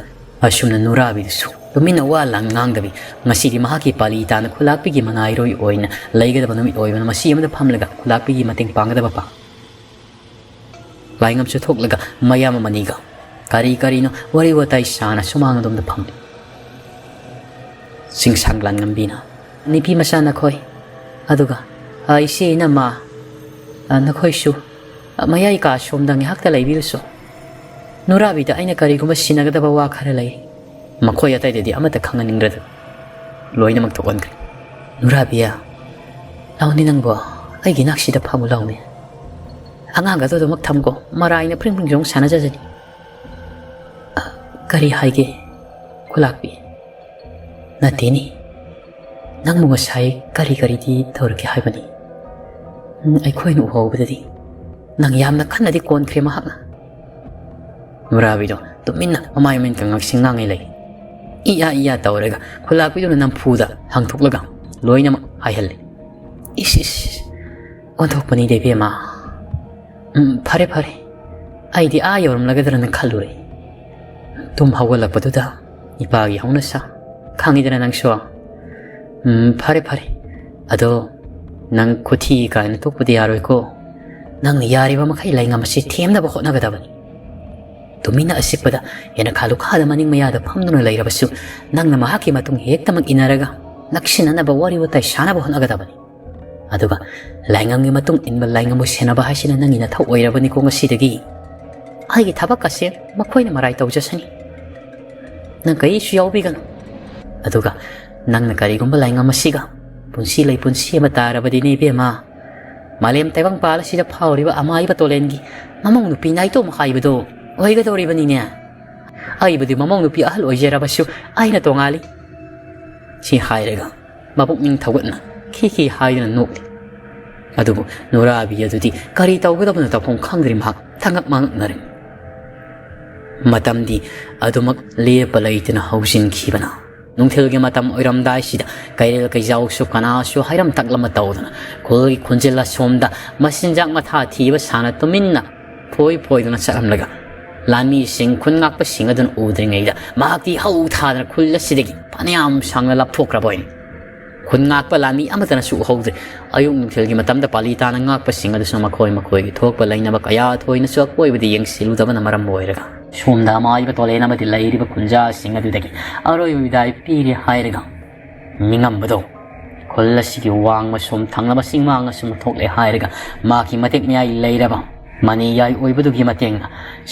ꯑꯁꯨꯝꯅ ꯅꯨꯔꯥꯕꯤꯗꯨꯁꯨ ꯇꯨꯃꯤꯟꯅ ꯋꯥ ꯂꯥꯡ ꯉꯥꯡꯗꯕꯤ ꯉꯁꯤꯗꯤ ꯃꯍꯥꯛꯀꯤ ꯄꯥꯂꯤ ꯇꯥꯅ ꯈꯨꯂꯥꯛꯄꯤꯒꯤ ꯃꯅꯥꯏꯔꯣꯏ ꯑꯣꯏꯅ ꯂꯩꯒꯗꯕ ꯅꯨꯃꯤꯠ ꯑꯣꯏꯕꯅ ꯃꯁꯤ ꯑꯃꯗ ꯐꯝꯂꯒ ꯈꯨꯂꯥꯛꯄꯤꯒꯤ ꯃꯇꯦꯡ ꯄꯥꯡꯒꯗꯕ ꯄꯥ ꯂꯥꯏꯉꯝꯁꯨ ꯊꯣꯛꯂꯒ ꯃꯌꯥꯝ ꯑꯃꯅꯤꯒ ꯀꯔꯤ ꯀꯔꯤꯅꯣ ꯋꯥꯔꯤ ꯋꯥꯇꯥꯏ ꯁꯥꯅ ꯁꯨꯃꯥꯡ ꯑꯗꯣꯝꯗ ꯐꯝꯂꯤ꯫ ꯆꯤꯡꯁꯥꯡ ꯂꯥꯟꯉꯝꯕꯤꯅ, "ꯅꯨꯄꯤ ꯃꯆꯥ ꯅꯈꯣꯏ, ꯑꯗꯨꯒ, ꯑ, ꯏꯆꯦ, ꯏꯅꯝꯃ, ꯑ, ꯅꯈꯣꯏꯁꯨ, ꯑ, ꯃꯌꯥꯏ ꯀꯥ ꯁꯣꯝꯗ ꯉꯥꯏꯍꯥꯛꯇ ꯂꯩꯕꯤꯔꯨꯁꯨ꯫ ꯅꯨꯔꯥꯕꯤꯗ ꯑꯩꯅ ꯀꯔꯤꯒꯨꯝꯕ ꯁꯤꯟꯅꯒꯗꯕ ꯋꯥ ꯈꯔ ꯂꯩ꯫" ꯃꯈꯣꯏ ꯑꯇꯩꯗꯗꯤ ꯑꯃꯠꯇ ꯈꯪꯍꯟꯅꯤꯡꯗ꯭ꯔꯗꯅ ꯂꯣꯏꯅꯃꯛ ꯊꯣꯛꯍꯟꯈ꯭ꯔꯦ꯫ "ꯅꯨꯔꯥꯕꯤꯌꯥ, ꯂꯥꯎꯅꯤ ꯅꯪꯕꯣ, ꯑꯩꯒꯤ ꯅꯥꯛꯁꯤꯗ ꯐꯝꯃꯨ ꯂꯥꯎꯅꯤ꯫ ꯑꯉꯥꯡꯒꯗꯣ ꯑꯗꯨꯃꯛ ꯊꯝꯀꯣ, ꯃꯔꯥꯏꯅ ꯐ꯭ꯔꯤꯡ ꯐ꯭ꯔꯤꯡ ꯆꯣꯡ ꯁꯥꯟꯅꯖꯁꯅꯤ꯫" "ꯑ, ꯀꯔꯤ ꯍꯥꯏꯒꯦ, ꯈꯨꯂꯥꯛꯄꯤ?" "ꯅꯠꯇꯦꯅꯦ, ꯅꯪꯕꯨ ꯉꯁꯥꯏ ꯀꯔꯤ ꯀꯔꯤꯗꯤ ꯇꯧꯔꯛꯀꯦ ꯍꯥꯏꯕꯅꯤ? ꯎꯝ, ꯑꯩꯈꯣꯏꯅ ꯎꯍꯧꯕꯗꯗꯤ ꯅꯪ ꯌꯥꯝꯅ ꯀꯟꯅꯗꯤ ꯀꯣꯟꯈ꯭ꯔꯦ ꯃꯍꯥꯛꯅ꯫" ꯅꯨꯔꯥꯕꯤꯗꯣ ꯇꯨꯃꯤꯟꯅ ꯃꯃꯥꯏ ꯃꯃꯤꯠꯀ ꯉꯛꯁꯤꯡ ꯉꯥꯡꯉꯩ ꯂꯩ꯫ ꯏꯌꯥ ꯏꯌꯥ ꯇꯧꯔꯒ ꯈꯨꯂꯥꯛꯄꯤꯗꯨꯅ ꯅꯝꯐꯨꯗ ꯍꯥꯡꯊꯣꯛꯂꯒ ꯂꯣꯏꯅꯃꯛ ꯍꯥꯏꯍꯜꯂꯤ꯫ "ꯏꯁ, ꯏꯁ, ꯏꯁ, ꯑꯣꯟꯊꯣꯛꯄꯅꯤꯗ ꯏꯕꯦꯝꯃ꯫ ꯎꯝ, ꯐꯔꯦ, ꯐꯔꯦ꯫ ꯑꯩꯗꯤ ꯑꯥ ꯌꯧꯔꯝꯂꯒꯗ꯭ꯔꯅ ꯈꯜꯂꯨꯔꯦ꯫ ꯇꯨꯝ ꯍꯧꯒꯠꯂꯛꯄꯗꯨꯗ ꯏꯄꯥꯒꯤ ꯍꯧꯅꯁꯥ꯫ ꯈꯪꯉꯤꯗꯅ ꯅꯪꯁꯨ꯫ ꯎꯝ, ꯐꯔꯦ, ꯐꯔꯦ꯫ ꯑꯗꯣ ꯅꯪ ꯈꯨꯊꯤ ꯀꯥꯏꯅ ꯇꯣꯛꯄꯗꯤ ꯌꯥꯔꯣꯏꯀꯣ꯫ ꯅꯪꯅ ꯌꯥꯔꯤꯕ ꯃꯈꯩ ꯂꯥꯏꯉꯝ ꯑꯁꯤ ꯊꯦꯝꯅꯕ ꯍꯣꯠꯅꯒꯗꯕꯅꯤ꯫ ꯇꯨꯃꯤꯟꯅ ꯑꯆꯤꯛꯄꯗ ꯌꯦꯅꯈꯥ ꯂꯨꯈꯥꯗ ꯃꯅꯤꯡ ꯃꯌꯥꯗ ꯐꯝꯗꯨꯅ ꯂꯩꯔꯕꯁꯨ ꯅꯪꯅ ꯃꯍꯥꯛꯀꯤ ꯃꯇꯨꯡ ꯍꯦꯛꯇꯃꯛ ꯏꯟꯅꯔꯒ ꯅꯛꯁꯤꯟꯅꯅꯕ ꯋꯥꯔꯤ ꯋꯥꯇꯥꯏ ꯁꯥꯅꯕ ꯍꯣꯠꯅꯒꯗꯕꯅꯤ꯫ ꯑꯗꯨꯒ ꯂꯥꯏꯉꯝꯒꯤ ꯃꯇꯨꯡ ꯏꯟꯕ, ꯂꯥꯏꯉꯝꯕꯨ ꯁꯦꯟꯅꯕ ꯍꯥꯏꯁꯤꯅ ꯅꯪꯒꯤ ꯅꯊꯧ ꯑꯣꯏꯔꯕꯅꯤꯀꯣ ꯉꯁꯤꯗꯒꯤ꯫ ꯑꯩꯒꯤ ꯊꯕꯛ ꯑꯁꯦ ꯃꯈꯣꯏꯅ ꯃꯔꯥꯏ ꯇꯧꯖꯁꯅꯤ꯫ ꯅꯪ ꯀꯔꯤꯁꯨ ꯌꯥꯎꯕꯤꯒꯅꯨ꯫ ꯑꯗꯨꯒ ꯅꯪꯅ ꯀꯔꯤꯒꯨꯝꯕ ꯂꯥꯏꯉꯝ ꯑꯁꯤꯒ ꯄꯨꯟꯁꯤ ꯂꯩ ꯄꯨꯟꯁꯤ ꯑꯃ ꯇꯥꯔꯕꯗꯤꯅꯦ ꯏꯕꯦꯝꯃ, ꯃꯥꯂꯦꯝ ꯇꯥꯏꯕꯪꯄꯥꯜ ꯑꯁꯤꯗ ꯐꯥꯎꯔꯤꯕ ꯑꯃꯥꯏꯕ ꯇꯣꯂꯦꯟꯒꯤ ꯃꯃꯧ ꯅꯨꯄꯤ ꯅꯥꯏꯇꯣꯝ ꯍꯥꯏꯕꯗꯣ ꯑꯣꯏꯒꯗꯧꯔꯤꯕꯅꯤꯅꯦ꯫ ꯑꯩꯕꯨꯗꯤ ꯃꯃꯧ ꯅꯨꯄꯤ ꯑꯍꯜ ꯑꯣꯏꯖꯔꯕꯁꯨ ꯑꯩꯅ ꯇꯣꯉꯥꯜꯂꯤ꯫" ꯁꯤ ꯍꯥꯏꯔꯒ ꯃꯄꯨꯛꯅꯤꯡ ꯊꯧꯒꯠꯅ ꯈꯤ ꯈꯤ ꯍꯥꯏꯗꯨꯅ ꯅꯣꯛꯂꯤ꯫ ꯑꯗꯨꯕꯨ ꯅꯨꯔꯥꯕꯤ ꯑꯗꯨꯗꯤ ꯀꯔꯤ ꯇꯧꯒꯗꯕꯅꯣ ꯇꯧꯐꯝ ꯈꯪꯗ꯭ꯔꯤ꯫ ꯃꯍꯥꯛ ꯊꯉꯛ ꯃꯉꯛꯅꯔꯦ꯫ ꯃꯇꯝꯗꯤ ꯑꯗꯨꯃꯛ ꯂꯦꯞꯄ ꯂꯩꯇꯅ ꯍꯧꯖꯤꯟꯈꯤꯕꯅ ꯅꯨꯡꯊꯤꯜꯒꯤ ꯃꯇꯝ ꯑꯣꯏꯔꯝꯗꯥꯏꯁꯤꯗ ꯀꯩꯔꯦꯜ ꯀꯩꯖꯥꯎꯁꯨ ꯀꯅꯥꯁꯨ ꯍꯥꯏꯔꯝ ꯇꯛꯂꯝꯕ ꯇꯧꯗꯅ ꯈꯨꯜꯒꯤ ꯈꯨꯟꯖꯤꯜ ꯑꯁꯣꯝꯗ ꯃꯆꯤꯟꯖꯥꯛ ꯃꯊꯥ ꯊꯤꯕ ꯁꯥꯅ ꯇꯨꯃꯤꯟꯅ ꯐꯣꯏ ꯐꯣꯏꯗꯨꯅ ꯆꯠꯂꯝꯂꯒ ꯂꯥꯟꯃꯤꯁꯤꯡ ꯈꯨꯟ ꯉꯥꯛꯄꯁꯤꯡ ꯑꯗꯨꯅ ꯎꯗ꯭ꯔꯤꯉꯩꯗ ꯃꯍꯥꯛꯇꯤ ꯍꯧ ꯊꯥꯗꯅ ꯈꯨꯜ ꯑꯁꯤꯗꯒꯤ ꯐꯅꯌꯥꯝ ꯁꯥꯡꯅ ꯂꯥꯞꯊꯣꯛꯈ꯭ꯔꯕ ꯑꯣꯏꯅ ꯈꯨꯟ ꯉꯥꯛꯄ ꯂꯥꯟꯃꯤ ꯑꯃꯠꯇꯅꯁꯨ ꯎꯍꯧꯗ꯭ꯔꯦ꯫ ꯑꯌꯨꯛ ꯅꯨꯡꯊꯤꯜꯒꯤ ꯃꯇꯝꯗ ꯄꯥꯂꯤ ꯇꯥꯅ ꯉꯥꯛꯄꯁꯤꯡ ꯑꯗꯨꯁꯨ ꯃꯈꯣꯏ ꯃꯈꯣꯏꯒꯤ ꯊꯣꯛꯄ ꯂꯩꯅꯕ ꯀꯌꯥ ꯊꯣꯏꯅꯁꯨ ꯑꯀꯣꯏꯕꯗ ꯌꯦꯡꯁꯤꯜꯂꯨꯗꯕꯅ ꯃꯔꯝ ꯑꯣꯏꯔꯒ ꯁꯣꯝꯗ ꯑꯃꯥꯏꯕ ꯇꯣꯂꯦꯟ ꯑꯃꯗꯤ ꯂꯩꯔꯤꯕ ꯈꯨꯟꯖꯥꯁꯤꯡ ꯑꯗꯨꯗꯒꯤ ꯑꯔꯣꯏꯕ ꯕꯤꯗꯥꯏ ꯄꯤꯔꯦ ꯍꯥꯏꯔꯒ ꯅꯤꯡꯉꯝꯕꯗꯣ, ꯈꯨꯜ ꯑꯁꯤꯒꯤ ꯋꯥꯡꯃ ꯁꯨꯝ ꯊꯪꯅꯕ ꯆꯤꯡꯃꯥꯡ ꯑꯁꯨꯝ ꯊꯣꯛꯂꯦ ꯍꯥꯏꯔꯒ ꯃꯥꯒꯤ ꯃꯇꯦꯛ ꯃꯌꯥꯏ ꯂꯩꯔꯕ ꯃꯅꯤ ꯌꯥꯏ ꯑꯣꯏꯕꯗꯨꯒꯤ ꯃꯇꯦꯡꯅ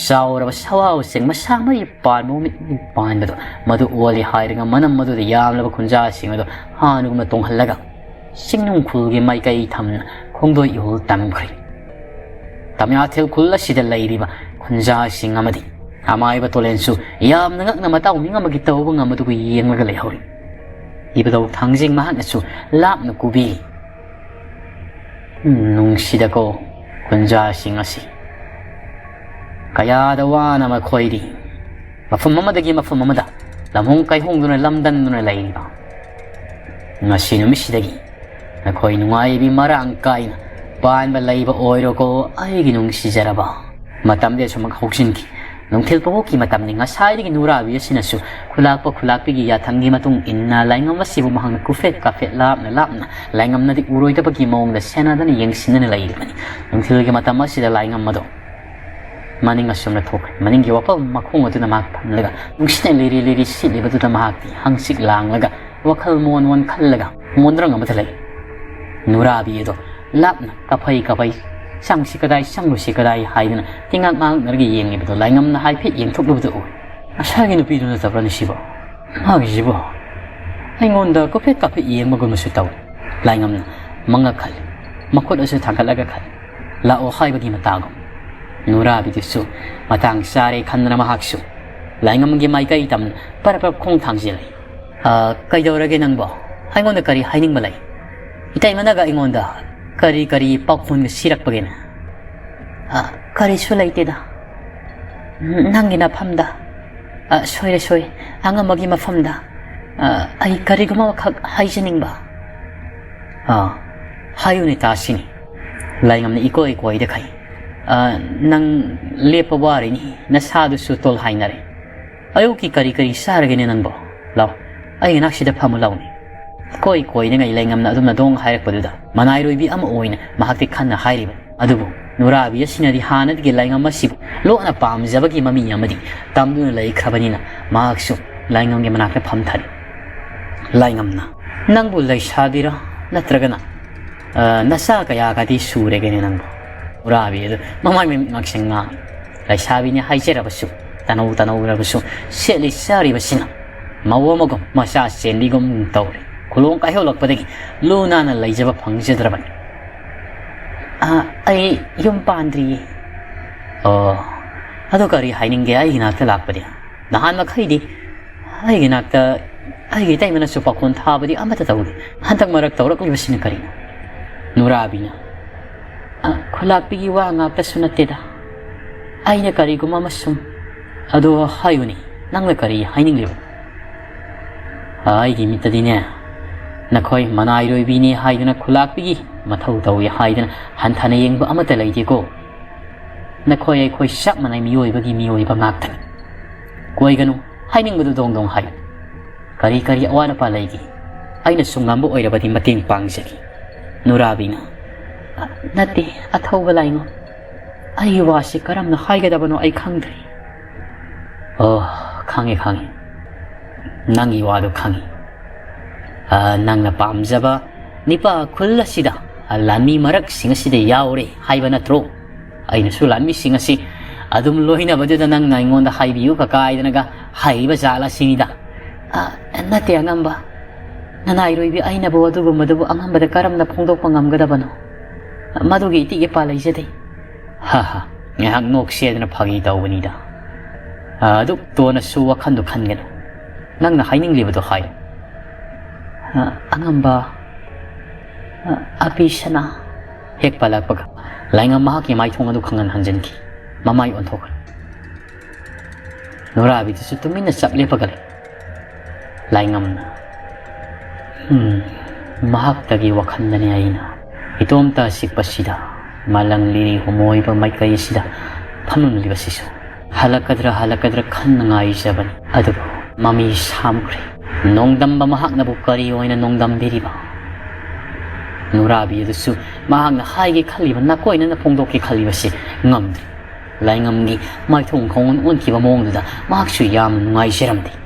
ꯆꯥꯎꯔꯕ ꯁꯋꯥ ꯎꯆꯦꯛ ꯃꯁꯥ ꯃꯔꯤ ꯄꯥꯟꯕ ꯃꯃꯤꯠ ꯃꯔꯤ ꯄꯥꯟꯕꯗꯣ ꯃꯗꯨ ꯑꯣꯜꯂꯦ ꯍꯥꯏꯔꯒ ꯃꯅꯝ ꯃꯗꯨꯗ ꯌꯥꯝꯂꯕ ꯈꯨꯟꯖꯥꯁꯤꯡ ꯑꯗꯨ ꯍꯥꯟꯅꯒꯨꯝꯅ ꯇꯣꯡꯍꯜꯂꯒ ꯆꯤꯡꯅꯨꯡ ꯈꯨꯜꯒꯤ ꯃꯥꯏꯀꯩ ꯊꯝꯅ ꯈꯣꯡꯗꯣꯏ ꯏꯍꯨꯜ ꯇꯝꯈ꯭ꯔꯦ꯫ ꯇꯝꯌꯥꯊꯦꯜ ꯈꯨꯜ ꯑꯁꯤꯗ ꯂꯩꯔꯤꯕ ꯈꯨꯟꯖꯥꯁꯤꯡ ꯑꯃꯗꯤ ꯑꯃꯥꯏꯕ ꯇꯣꯂꯦꯟꯁꯨ ꯌꯥꯝꯅ ꯉꯛꯅ ꯃꯇꯥꯎ ꯃꯤꯡ ꯑꯃꯒꯤ ꯇꯧꯕ ꯉꯝꯕꯗꯨꯕꯨ ꯌꯦꯡꯂꯒ ꯂꯩꯍꯧꯔꯤ꯫ ꯏꯕꯨꯙꯧ ꯊꯥꯡꯖꯤꯡ ꯃꯍꯥꯛꯅꯁꯨ ꯂꯥꯞꯅ ꯀꯨꯕꯤ, "ꯎꯝ, ꯅꯨꯡꯁꯤꯗꯀꯣ ꯈꯨꯟꯖꯥꯁꯤꯡ ꯑꯁꯤ꯫ ꯀꯌꯥꯗ ꯋꯥꯅ ꯃꯈꯣꯏꯗꯤ ꯃꯐꯝ ꯑꯃꯗꯒꯤ ꯃꯐꯝ ꯑꯃꯗ ꯂꯝꯍꯣꯡ ꯀꯥꯏꯍꯣꯡꯗꯨꯅ ꯂꯝꯗꯟꯗꯨꯅ ꯂꯩꯔꯤꯕ ꯉꯁꯤ ꯅꯨꯃꯤꯠꯁꯤꯗꯒꯤ ꯅꯈꯣꯏ ꯅꯨꯡꯉꯥꯏꯕꯤ ꯃꯔꯥꯡ ꯀꯥꯏꯅ ꯄꯥꯟꯕ ꯂꯩꯕ ꯑꯣꯏꯔꯣꯀꯣ ꯑꯩꯒꯤ ꯅꯨꯡꯁꯤꯖꯔꯕ꯫" ꯃꯇꯝꯗꯤ ꯑꯁꯨꯝ ꯍꯧꯖꯤꯟꯈꯤ꯫ ꯅꯨꯡꯊꯤꯜ ꯄꯣꯛꯀꯤ ꯃꯇꯝꯅꯤ꯫ ꯉꯁꯥꯏꯗꯒꯤ ꯅꯨꯔꯥꯕꯤ ꯑꯁꯤꯅꯁꯨ ꯈꯨꯂꯥꯛꯄ ꯈꯨꯂꯥꯛꯄꯤꯒꯤ ꯌꯥꯊꯪꯒꯤ ꯃꯇꯨꯡ ꯏꯟꯅ ꯂꯥꯏꯉꯝ ꯑꯁꯤꯕꯨ ꯃꯍꯥꯛꯅ ꯀꯨꯐꯦꯠ ꯀꯥꯐꯦꯠ ꯂꯥꯞꯅ ꯂꯥꯞꯅ ꯂꯥꯏꯉꯝꯅꯗꯤ ꯎꯔꯣꯏꯗꯕꯒꯤ ꯃꯑꯣꯡꯗ ꯁꯦꯟꯅꯗꯅ ꯌꯦꯡꯁꯤꯟꯗꯨꯅ ꯂꯩꯔꯤꯕꯅꯤ꯫ ꯅꯨꯡꯊꯤꯜꯒꯤ ꯃꯇꯝ ꯑꯁꯤꯗ ꯂꯥꯏꯉꯝ ꯑꯗꯣ ꯃꯅꯤꯡ ꯑꯁꯣꯝꯗ ꯊꯣꯛꯈ꯭ꯔꯦ꯫ ꯃꯅꯤꯡꯒꯤ ꯋꯥꯄꯜ ꯃꯈꯣꯡ ꯑꯗꯨꯗ ꯃꯍꯥꯛ ꯐꯝꯂꯒ ꯅꯨꯡꯁꯤꯠꯅ ꯂꯤꯔꯤ ꯂꯤꯔꯤ ꯁꯤꯠꯂꯤꯕꯗꯨꯗ ꯃꯍꯥꯛꯇꯤ ꯍꯪꯆꯤꯠ ꯂꯥꯡꯂꯒ ꯋꯥꯈꯜ ꯃꯣꯟ ꯃꯣꯟ ꯈꯜꯂꯒ ꯃꯣꯟꯗ꯭ꯔꯪ ꯑꯃꯗ ꯂꯩ꯫ ꯅꯨꯔꯥꯕꯤ ꯑꯗꯣ ꯂꯥꯞꯅ ꯀꯥꯐꯩ ꯀꯥꯐꯩ, "ꯆꯪꯁꯤ ꯀꯗꯥꯏ, ꯆꯪꯂꯨꯁꯤ ꯀꯗꯥꯏ?" ꯍꯥꯏꯗꯨꯅ ꯇꯤꯉꯛ ꯃꯥꯉꯛꯅꯔꯒ ꯌꯦꯡꯂꯤꯕꯗꯣ ꯂꯥꯏꯉꯝꯅ ꯍꯥꯏꯐꯦꯠ ꯌꯦꯡꯊꯣꯛꯂꯨꯕꯗ ꯎꯏ꯫ "ꯉꯁꯥꯏꯒꯤ ꯅꯨꯄꯤꯗꯨ ꯅꯠꯇꯕ꯭ꯔꯥꯅꯦ ꯁꯤꯕꯣ? ꯃꯥꯒꯤꯁꯤꯕꯣ ꯑꯩꯉꯣꯟꯗ ꯀꯥꯐꯦꯠ ꯀꯥꯐꯦꯠ ꯌꯦꯡꯕꯒꯨꯝꯕꯁꯨ ꯇꯧꯏ꯫" ꯂꯥꯏꯉꯝꯅ ꯃꯉꯛ ꯈꯜꯂꯤ, ꯃꯈꯨꯠ ꯑꯁꯤ ꯊꯥꯡꯒꯠꯂꯒ ꯈꯜꯂꯤ, ꯂꯥꯛꯑꯣ ꯍꯥꯏꯕꯒꯤ ꯃꯇꯥꯒꯨꯝ꯫ ꯅꯨꯔꯥꯕꯤꯗꯨꯁꯨ ꯃꯇꯥꯡ ꯆꯥꯔꯦ ꯈꯟꯗꯅ ꯃꯍꯥꯛꯁꯨ ꯂꯥꯏꯉꯝꯒꯤ ꯃꯥꯏꯀꯩ ꯇꯝꯅ ꯄꯔꯞ ꯄꯔꯞ ꯈꯣꯡ ꯊꯥꯡꯖꯤꯜꯂꯤ꯫ "ꯑ, ꯀꯩꯗꯧꯔꯒꯦ ꯅꯪꯕꯣ? ꯑꯩꯉꯣꯟꯗ ꯀꯔꯤ ꯍꯥꯏꯅꯤꯡꯕ ꯂꯩ? ꯏꯇꯩꯃꯅꯒ ꯑꯩꯉꯣꯟꯗ ꯀꯔꯤ ꯀꯔꯤ ꯄꯥꯎꯈꯣꯟꯒ ꯁꯤꯔꯛꯄꯒꯦꯅꯦ?" "ꯑ, ꯀꯔꯤꯁꯨ ꯂꯩꯇꯦꯗ꯫ ꯅꯪꯒꯤ ꯅꯐꯝꯗ, ꯑ, ꯁꯣꯏꯔꯦ, ꯁꯣꯏꯔꯦ, ꯑꯉꯝꯕꯒꯤ ꯃꯐꯝꯗ, ꯑ, ꯑꯩ ꯀꯔꯤꯒꯨꯝꯕ ꯑꯃꯈꯛ ꯍꯥꯏꯖꯅꯤꯡꯕ꯫" "ꯑ, ꯍꯥꯏꯌꯨꯅꯦ ꯇꯥꯁꯤꯅꯦ꯫" ꯂꯥꯏꯉꯝꯅ ꯏꯀꯣꯏ ꯀꯣꯏꯗꯈꯩ, "ꯑ, ꯅꯪ ꯂꯦꯞꯄ ꯋꯥꯔꯤꯅꯤ, ꯅꯁꯥꯗꯨꯁꯨ ꯇꯣꯜ ꯍꯥꯏꯅꯔꯦ꯫ ꯑꯌꯨꯛꯀꯤ ꯀꯔꯤ ꯀꯔꯤ ꯆꯥꯔꯒꯦꯅꯦ ꯅꯪꯕꯣ? ꯂꯥꯎ, ꯑꯩꯒꯤ ꯅꯥꯛꯁꯤꯗ ꯐꯝꯃꯨ ꯂꯥꯎꯅꯦ꯫" ꯏꯀꯣꯏ ꯀꯣꯏꯅꯉꯩ ꯂꯩꯉꯝꯅ ꯑꯗꯨꯝꯅ ꯗꯣꯡ ꯍꯥꯏꯔꯛꯄꯗꯨꯗ ꯃꯅꯥꯏꯔꯣꯏꯕꯤ ꯑꯃ ꯑꯣꯏꯅ ꯃꯍꯥꯛꯇꯤ ꯈꯟꯅ ꯍꯥꯏꯔꯤꯕꯅꯤ꯫ ꯑꯗꯨꯕꯨ ꯅꯨꯔꯥꯕꯤ ꯑꯁꯤꯅꯗꯤ ꯍꯥꯟꯅꯗꯒꯤ ꯂꯥꯏꯉꯝ ꯑꯁꯤꯕꯨ ꯂꯣꯠꯅ ꯄꯥꯝꯖꯕꯒꯤ ꯃꯃꯤ ꯑꯃꯗꯤ ꯇꯝꯗꯨꯅ ꯂꯩꯈ꯭ꯔꯕꯅꯤꯅ ꯃꯍꯥꯛꯁꯨ ꯂꯥꯏꯉꯝꯒꯤ ꯃꯅꯥꯛꯇ ꯐꯝꯊꯔꯦ꯫ ꯂꯥꯏꯉꯝꯅ, "ꯅꯪꯕꯨ ꯂꯩꯁꯥꯕꯤꯔꯥ? ꯅꯠꯇ꯭ꯔꯒꯅ, ꯑ, ꯅꯆꯥ ꯀꯌꯥꯒꯗꯤ ꯁꯨꯔꯒꯦꯅꯦ ꯅꯪꯕꯨ?" ꯅꯨꯔꯥꯕꯤ ꯑꯗꯨ ꯃꯃꯥꯏ ꯃꯃꯤꯠ ꯉꯥꯛꯁꯦꯡ ꯉꯥꯡꯏ꯫ ꯂꯩꯁꯥꯕꯤꯅꯤ ꯍꯥꯏꯖꯔꯕꯁꯨ, ꯇꯅꯧ ꯇꯅꯧꯔꯕꯁꯨ ꯁꯦꯠꯂꯤ ꯆꯥꯔꯤꯕꯁꯤꯅ ꯃꯧ ꯑꯃꯒꯨꯝ ꯃꯆꯥ ꯆꯦꯟꯕꯤꯒꯨꯝ ꯇꯧꯔꯦ꯫ ꯈꯨꯂꯣꯡ ꯀꯥꯏꯍꯧꯂꯛꯄꯗꯒꯤ ꯂꯨ ꯅꯥꯟꯅ ꯂꯩꯖꯕ ꯐꯪꯖꯗ꯭ꯔꯕꯅꯤ꯫ "ꯑ, ꯑꯩ ꯌꯨꯝ ꯄꯥꯟꯗ꯭ꯔꯤꯌꯦ꯫" "ꯑꯣ, ꯑꯗꯣ ꯀꯔꯤ ꯍꯥꯏꯅꯤꯡꯒꯦ ꯑꯩꯒꯤ ꯅꯥꯛꯇ ꯂꯥꯛꯄꯗꯤ? ꯅꯍꯥꯟ ꯃꯈꯩꯗꯤ ꯑꯩꯒꯤ ꯅꯥꯛꯇ ꯑꯩꯒꯤ ꯏꯇꯩꯃꯅꯁꯨ ꯄꯥꯈꯣꯟ ꯊꯥꯕꯗꯤ ꯑꯃꯠꯇ ꯇꯧꯗꯦ꯫ ꯍꯟꯗꯛ ꯃꯔꯛ ꯇꯧꯔꯛꯂꯤꯕꯁꯤꯅ ꯀꯔꯤꯅꯣ?" ꯅꯨꯔꯥꯕꯤꯅ, "ꯑ, ꯈꯨꯂꯥꯛꯄꯤꯒꯤ ꯋꯥ ꯉꯥꯛꯇꯁꯨ ꯅꯠꯇꯦꯗ꯫ ꯑꯩꯅ ꯀꯔꯤꯒꯨꯝꯕ ꯑꯃ ꯁꯨꯝ, ꯑꯗꯣ ꯍꯥꯏꯌꯨꯅꯦ, ꯅꯪꯅ ꯀꯔꯤ ꯍꯥꯏꯅꯤꯡꯂꯤꯕ?" "ꯑꯩꯒꯤ ꯃꯤꯠꯇꯗꯤꯅꯦ, ꯅꯈꯣꯏ ꯃꯅꯥꯏꯔꯣꯏꯕꯤꯅꯤ ꯍꯥꯏꯗꯨꯅ ꯈꯨꯂꯥꯛꯄꯤꯒꯤ ꯃꯊꯧ ꯇꯧꯏ ꯍꯥꯏꯗꯅ ꯍꯟꯊꯅ ꯌꯦꯡꯕ ꯑꯃꯠꯇ ꯂꯩꯇꯦꯀꯣ꯫ ꯅꯈꯣꯏ ꯑꯩꯈꯣꯏ ꯆꯞ ꯃꯥꯟꯅꯩ, ꯃꯤꯑꯣꯏꯕꯒꯤ ꯃꯤꯑꯣꯏꯕ ꯉꯥꯛꯇꯅꯤ꯫ ꯀꯣꯏꯒꯅꯨ, ꯍꯥꯏꯅꯤꯡꯕꯗꯨ ꯗꯣꯡ ꯗꯣꯡ ꯍꯥꯏꯌꯨ꯫ ꯀꯔꯤ ꯀꯔꯤ ꯑꯋꯥꯠ ꯑꯄꯥ ꯂꯩꯒꯦ? ꯑꯩꯅꯁꯨ ꯉꯝꯕ ꯑꯣꯏꯔꯕꯗꯤ ꯃꯇꯦꯡ ꯄꯥꯡꯖꯒꯦ꯫" ꯅꯨꯔꯥꯕꯤꯅ, "ꯅꯠꯇꯦ, ꯑꯊꯧꯕ ꯂꯥꯏꯉꯝ, ꯑꯩꯒꯤ ꯋꯥꯁꯤ ꯀꯔꯝꯅ ꯍꯥꯏꯒꯗꯕꯅꯣ ꯑꯩ ꯈꯪꯗ꯭ꯔꯦ꯫" "ꯑꯣ, ꯈꯪꯉꯦ, ꯈꯪꯉꯦ꯫ ꯅꯪꯒꯤ ꯋꯥꯗꯣ ꯈꯪꯉꯤ꯫ ꯑ, ꯅꯪꯅ ꯄꯥꯝꯖꯕ ꯅꯤꯄꯥ ꯈꯨꯜ ꯑꯁꯤꯗ, ꯑ, ꯂꯥꯟꯃꯤ ꯃꯔꯛꯁꯤꯡ ꯑꯁꯤꯗ ꯌꯥꯎꯔꯦ ꯍꯥꯏꯕ ꯅꯠꯇ꯭ꯔꯣ? ꯑꯩꯅꯁꯨ ꯂꯥꯟꯃꯤꯁꯤꯡ ꯑꯁꯤ ꯑꯗꯨꯝ ꯂꯣꯏꯅꯕꯗꯨꯗ ꯅꯪꯅ ꯑꯩꯉꯣꯟꯗ ꯍꯥꯏꯕꯤꯌꯨ ꯀꯀꯥ ꯍꯥꯏꯗꯅꯒ ꯍꯥꯏꯔꯤꯕ ꯖꯥꯠꯂ ꯁꯤꯅꯤꯗ꯫" "ꯑ, ꯅꯠꯇꯦ ꯑꯉꯝꯕ, ꯅꯅꯥꯏꯔꯣꯏꯕꯤ ꯑꯩꯅꯕꯨ ꯑꯗꯨꯒꯨꯝꯕꯗꯨꯕꯨ ꯑꯉꯝꯕꯗ ꯀꯔꯝꯅ ꯐꯣꯡꯗꯣꯛꯄ ꯉꯝꯒꯗꯕꯅꯣ? ꯃꯗꯨꯒꯤ ꯏꯇꯤꯛ ꯏꯄꯥ ꯂꯩꯖꯗꯦ꯫" "ꯍꯥ ꯍꯥ, ꯉꯥꯏꯍꯥꯛ ꯅꯣꯛꯁꯦꯗꯅ ꯐꯥꯒꯤ ꯇꯧꯕꯅꯤꯗ꯫ ꯑ, ꯑꯗꯨꯛ ꯇꯣꯟꯅꯁꯨ ꯋꯥꯈꯜꯗꯨ ꯈꯟꯒꯅꯨ꯫ ꯅꯪꯅ ꯍꯥꯏꯅꯤꯡꯂꯤꯕꯗꯨ ꯍꯥꯏꯌꯨ꯫" "ꯑ, ꯑꯉꯝꯕ, ꯑ, ꯑꯕꯤꯁꯅꯥ꯫" ꯍꯦꯛ ꯄꯜꯂꯛꯄꯒ ꯂꯥꯏꯉꯝ ꯃꯍꯥꯛꯀꯤ ꯃꯥꯏꯊꯣꯡ ꯑꯗꯨ ꯈꯪꯍꯟ ꯍꯟꯖꯤꯟꯈꯤ꯫ ꯃꯃꯥꯏ ꯑꯣꯟꯊꯣꯛꯈ꯭ꯔꯦ꯫ ꯅꯨꯔꯥꯕꯤꯗꯨꯁꯨ ꯇꯨꯃꯤꯟꯅ ꯆꯞ ꯂꯦꯞꯄꯒ ꯂꯩ꯫ ꯂꯥꯏꯉꯝꯅ, "ꯎꯝ, ꯃꯍꯥꯛꯇꯒꯤ ꯋꯥꯈꯜꯗꯅꯤ ꯑꯩꯅ ꯏꯇꯣꯝꯇ ꯑꯆꯤꯛꯄꯁꯤꯗ, ꯃꯥꯂꯪ ꯂꯤꯔꯤ ꯍꯨꯃꯣꯏꯕ ꯃꯥꯏꯀꯩ ꯑꯁꯤꯗ ꯐꯝꯂꯝꯂꯤꯕꯁꯤꯁꯨ꯫ ꯍꯜꯂꯛꯀꯗ꯭ꯔꯥ, ꯍꯜꯂꯛꯀꯗ꯭ꯔꯥ ꯈꯟꯅ ꯉꯥꯏꯖꯕꯅꯤ꯫ ꯑꯗꯨꯕꯨ ꯃꯃꯤ ꯁꯥꯝꯈ꯭ꯔꯦ꯫ ꯅꯣꯡꯗꯝꯕ ꯃꯍꯥꯛꯅꯕꯨ ꯀꯔꯤ ꯑꯣꯏꯅ ꯅꯣꯡꯗꯝꯕꯤꯔꯤꯕ? ꯅꯨꯔꯥꯕꯤ ꯑꯗꯨꯁꯨ ꯃꯍꯥꯛꯅ ꯍꯥꯏꯒꯦ ꯈꯜꯂꯤꯕ, ꯅꯥꯀꯣꯏꯅꯅ ꯐꯣꯡꯗꯣꯛꯀꯦ ꯈꯜꯂꯤꯕꯁꯤ ꯉꯝꯗ꯭ꯔꯦ꯫ ꯂꯥꯏꯉꯝꯒꯤ ꯃꯥꯏꯊꯣꯡ ꯈꯣꯡꯑꯣꯟ ꯑꯣꯟꯈꯤꯕ ꯃꯑꯣꯡꯗꯨꯗ ꯃꯍꯥꯛꯁꯨ ꯌꯥꯝꯅ ꯅꯨꯡꯉꯥꯏꯖꯔꯝꯗꯦ꯫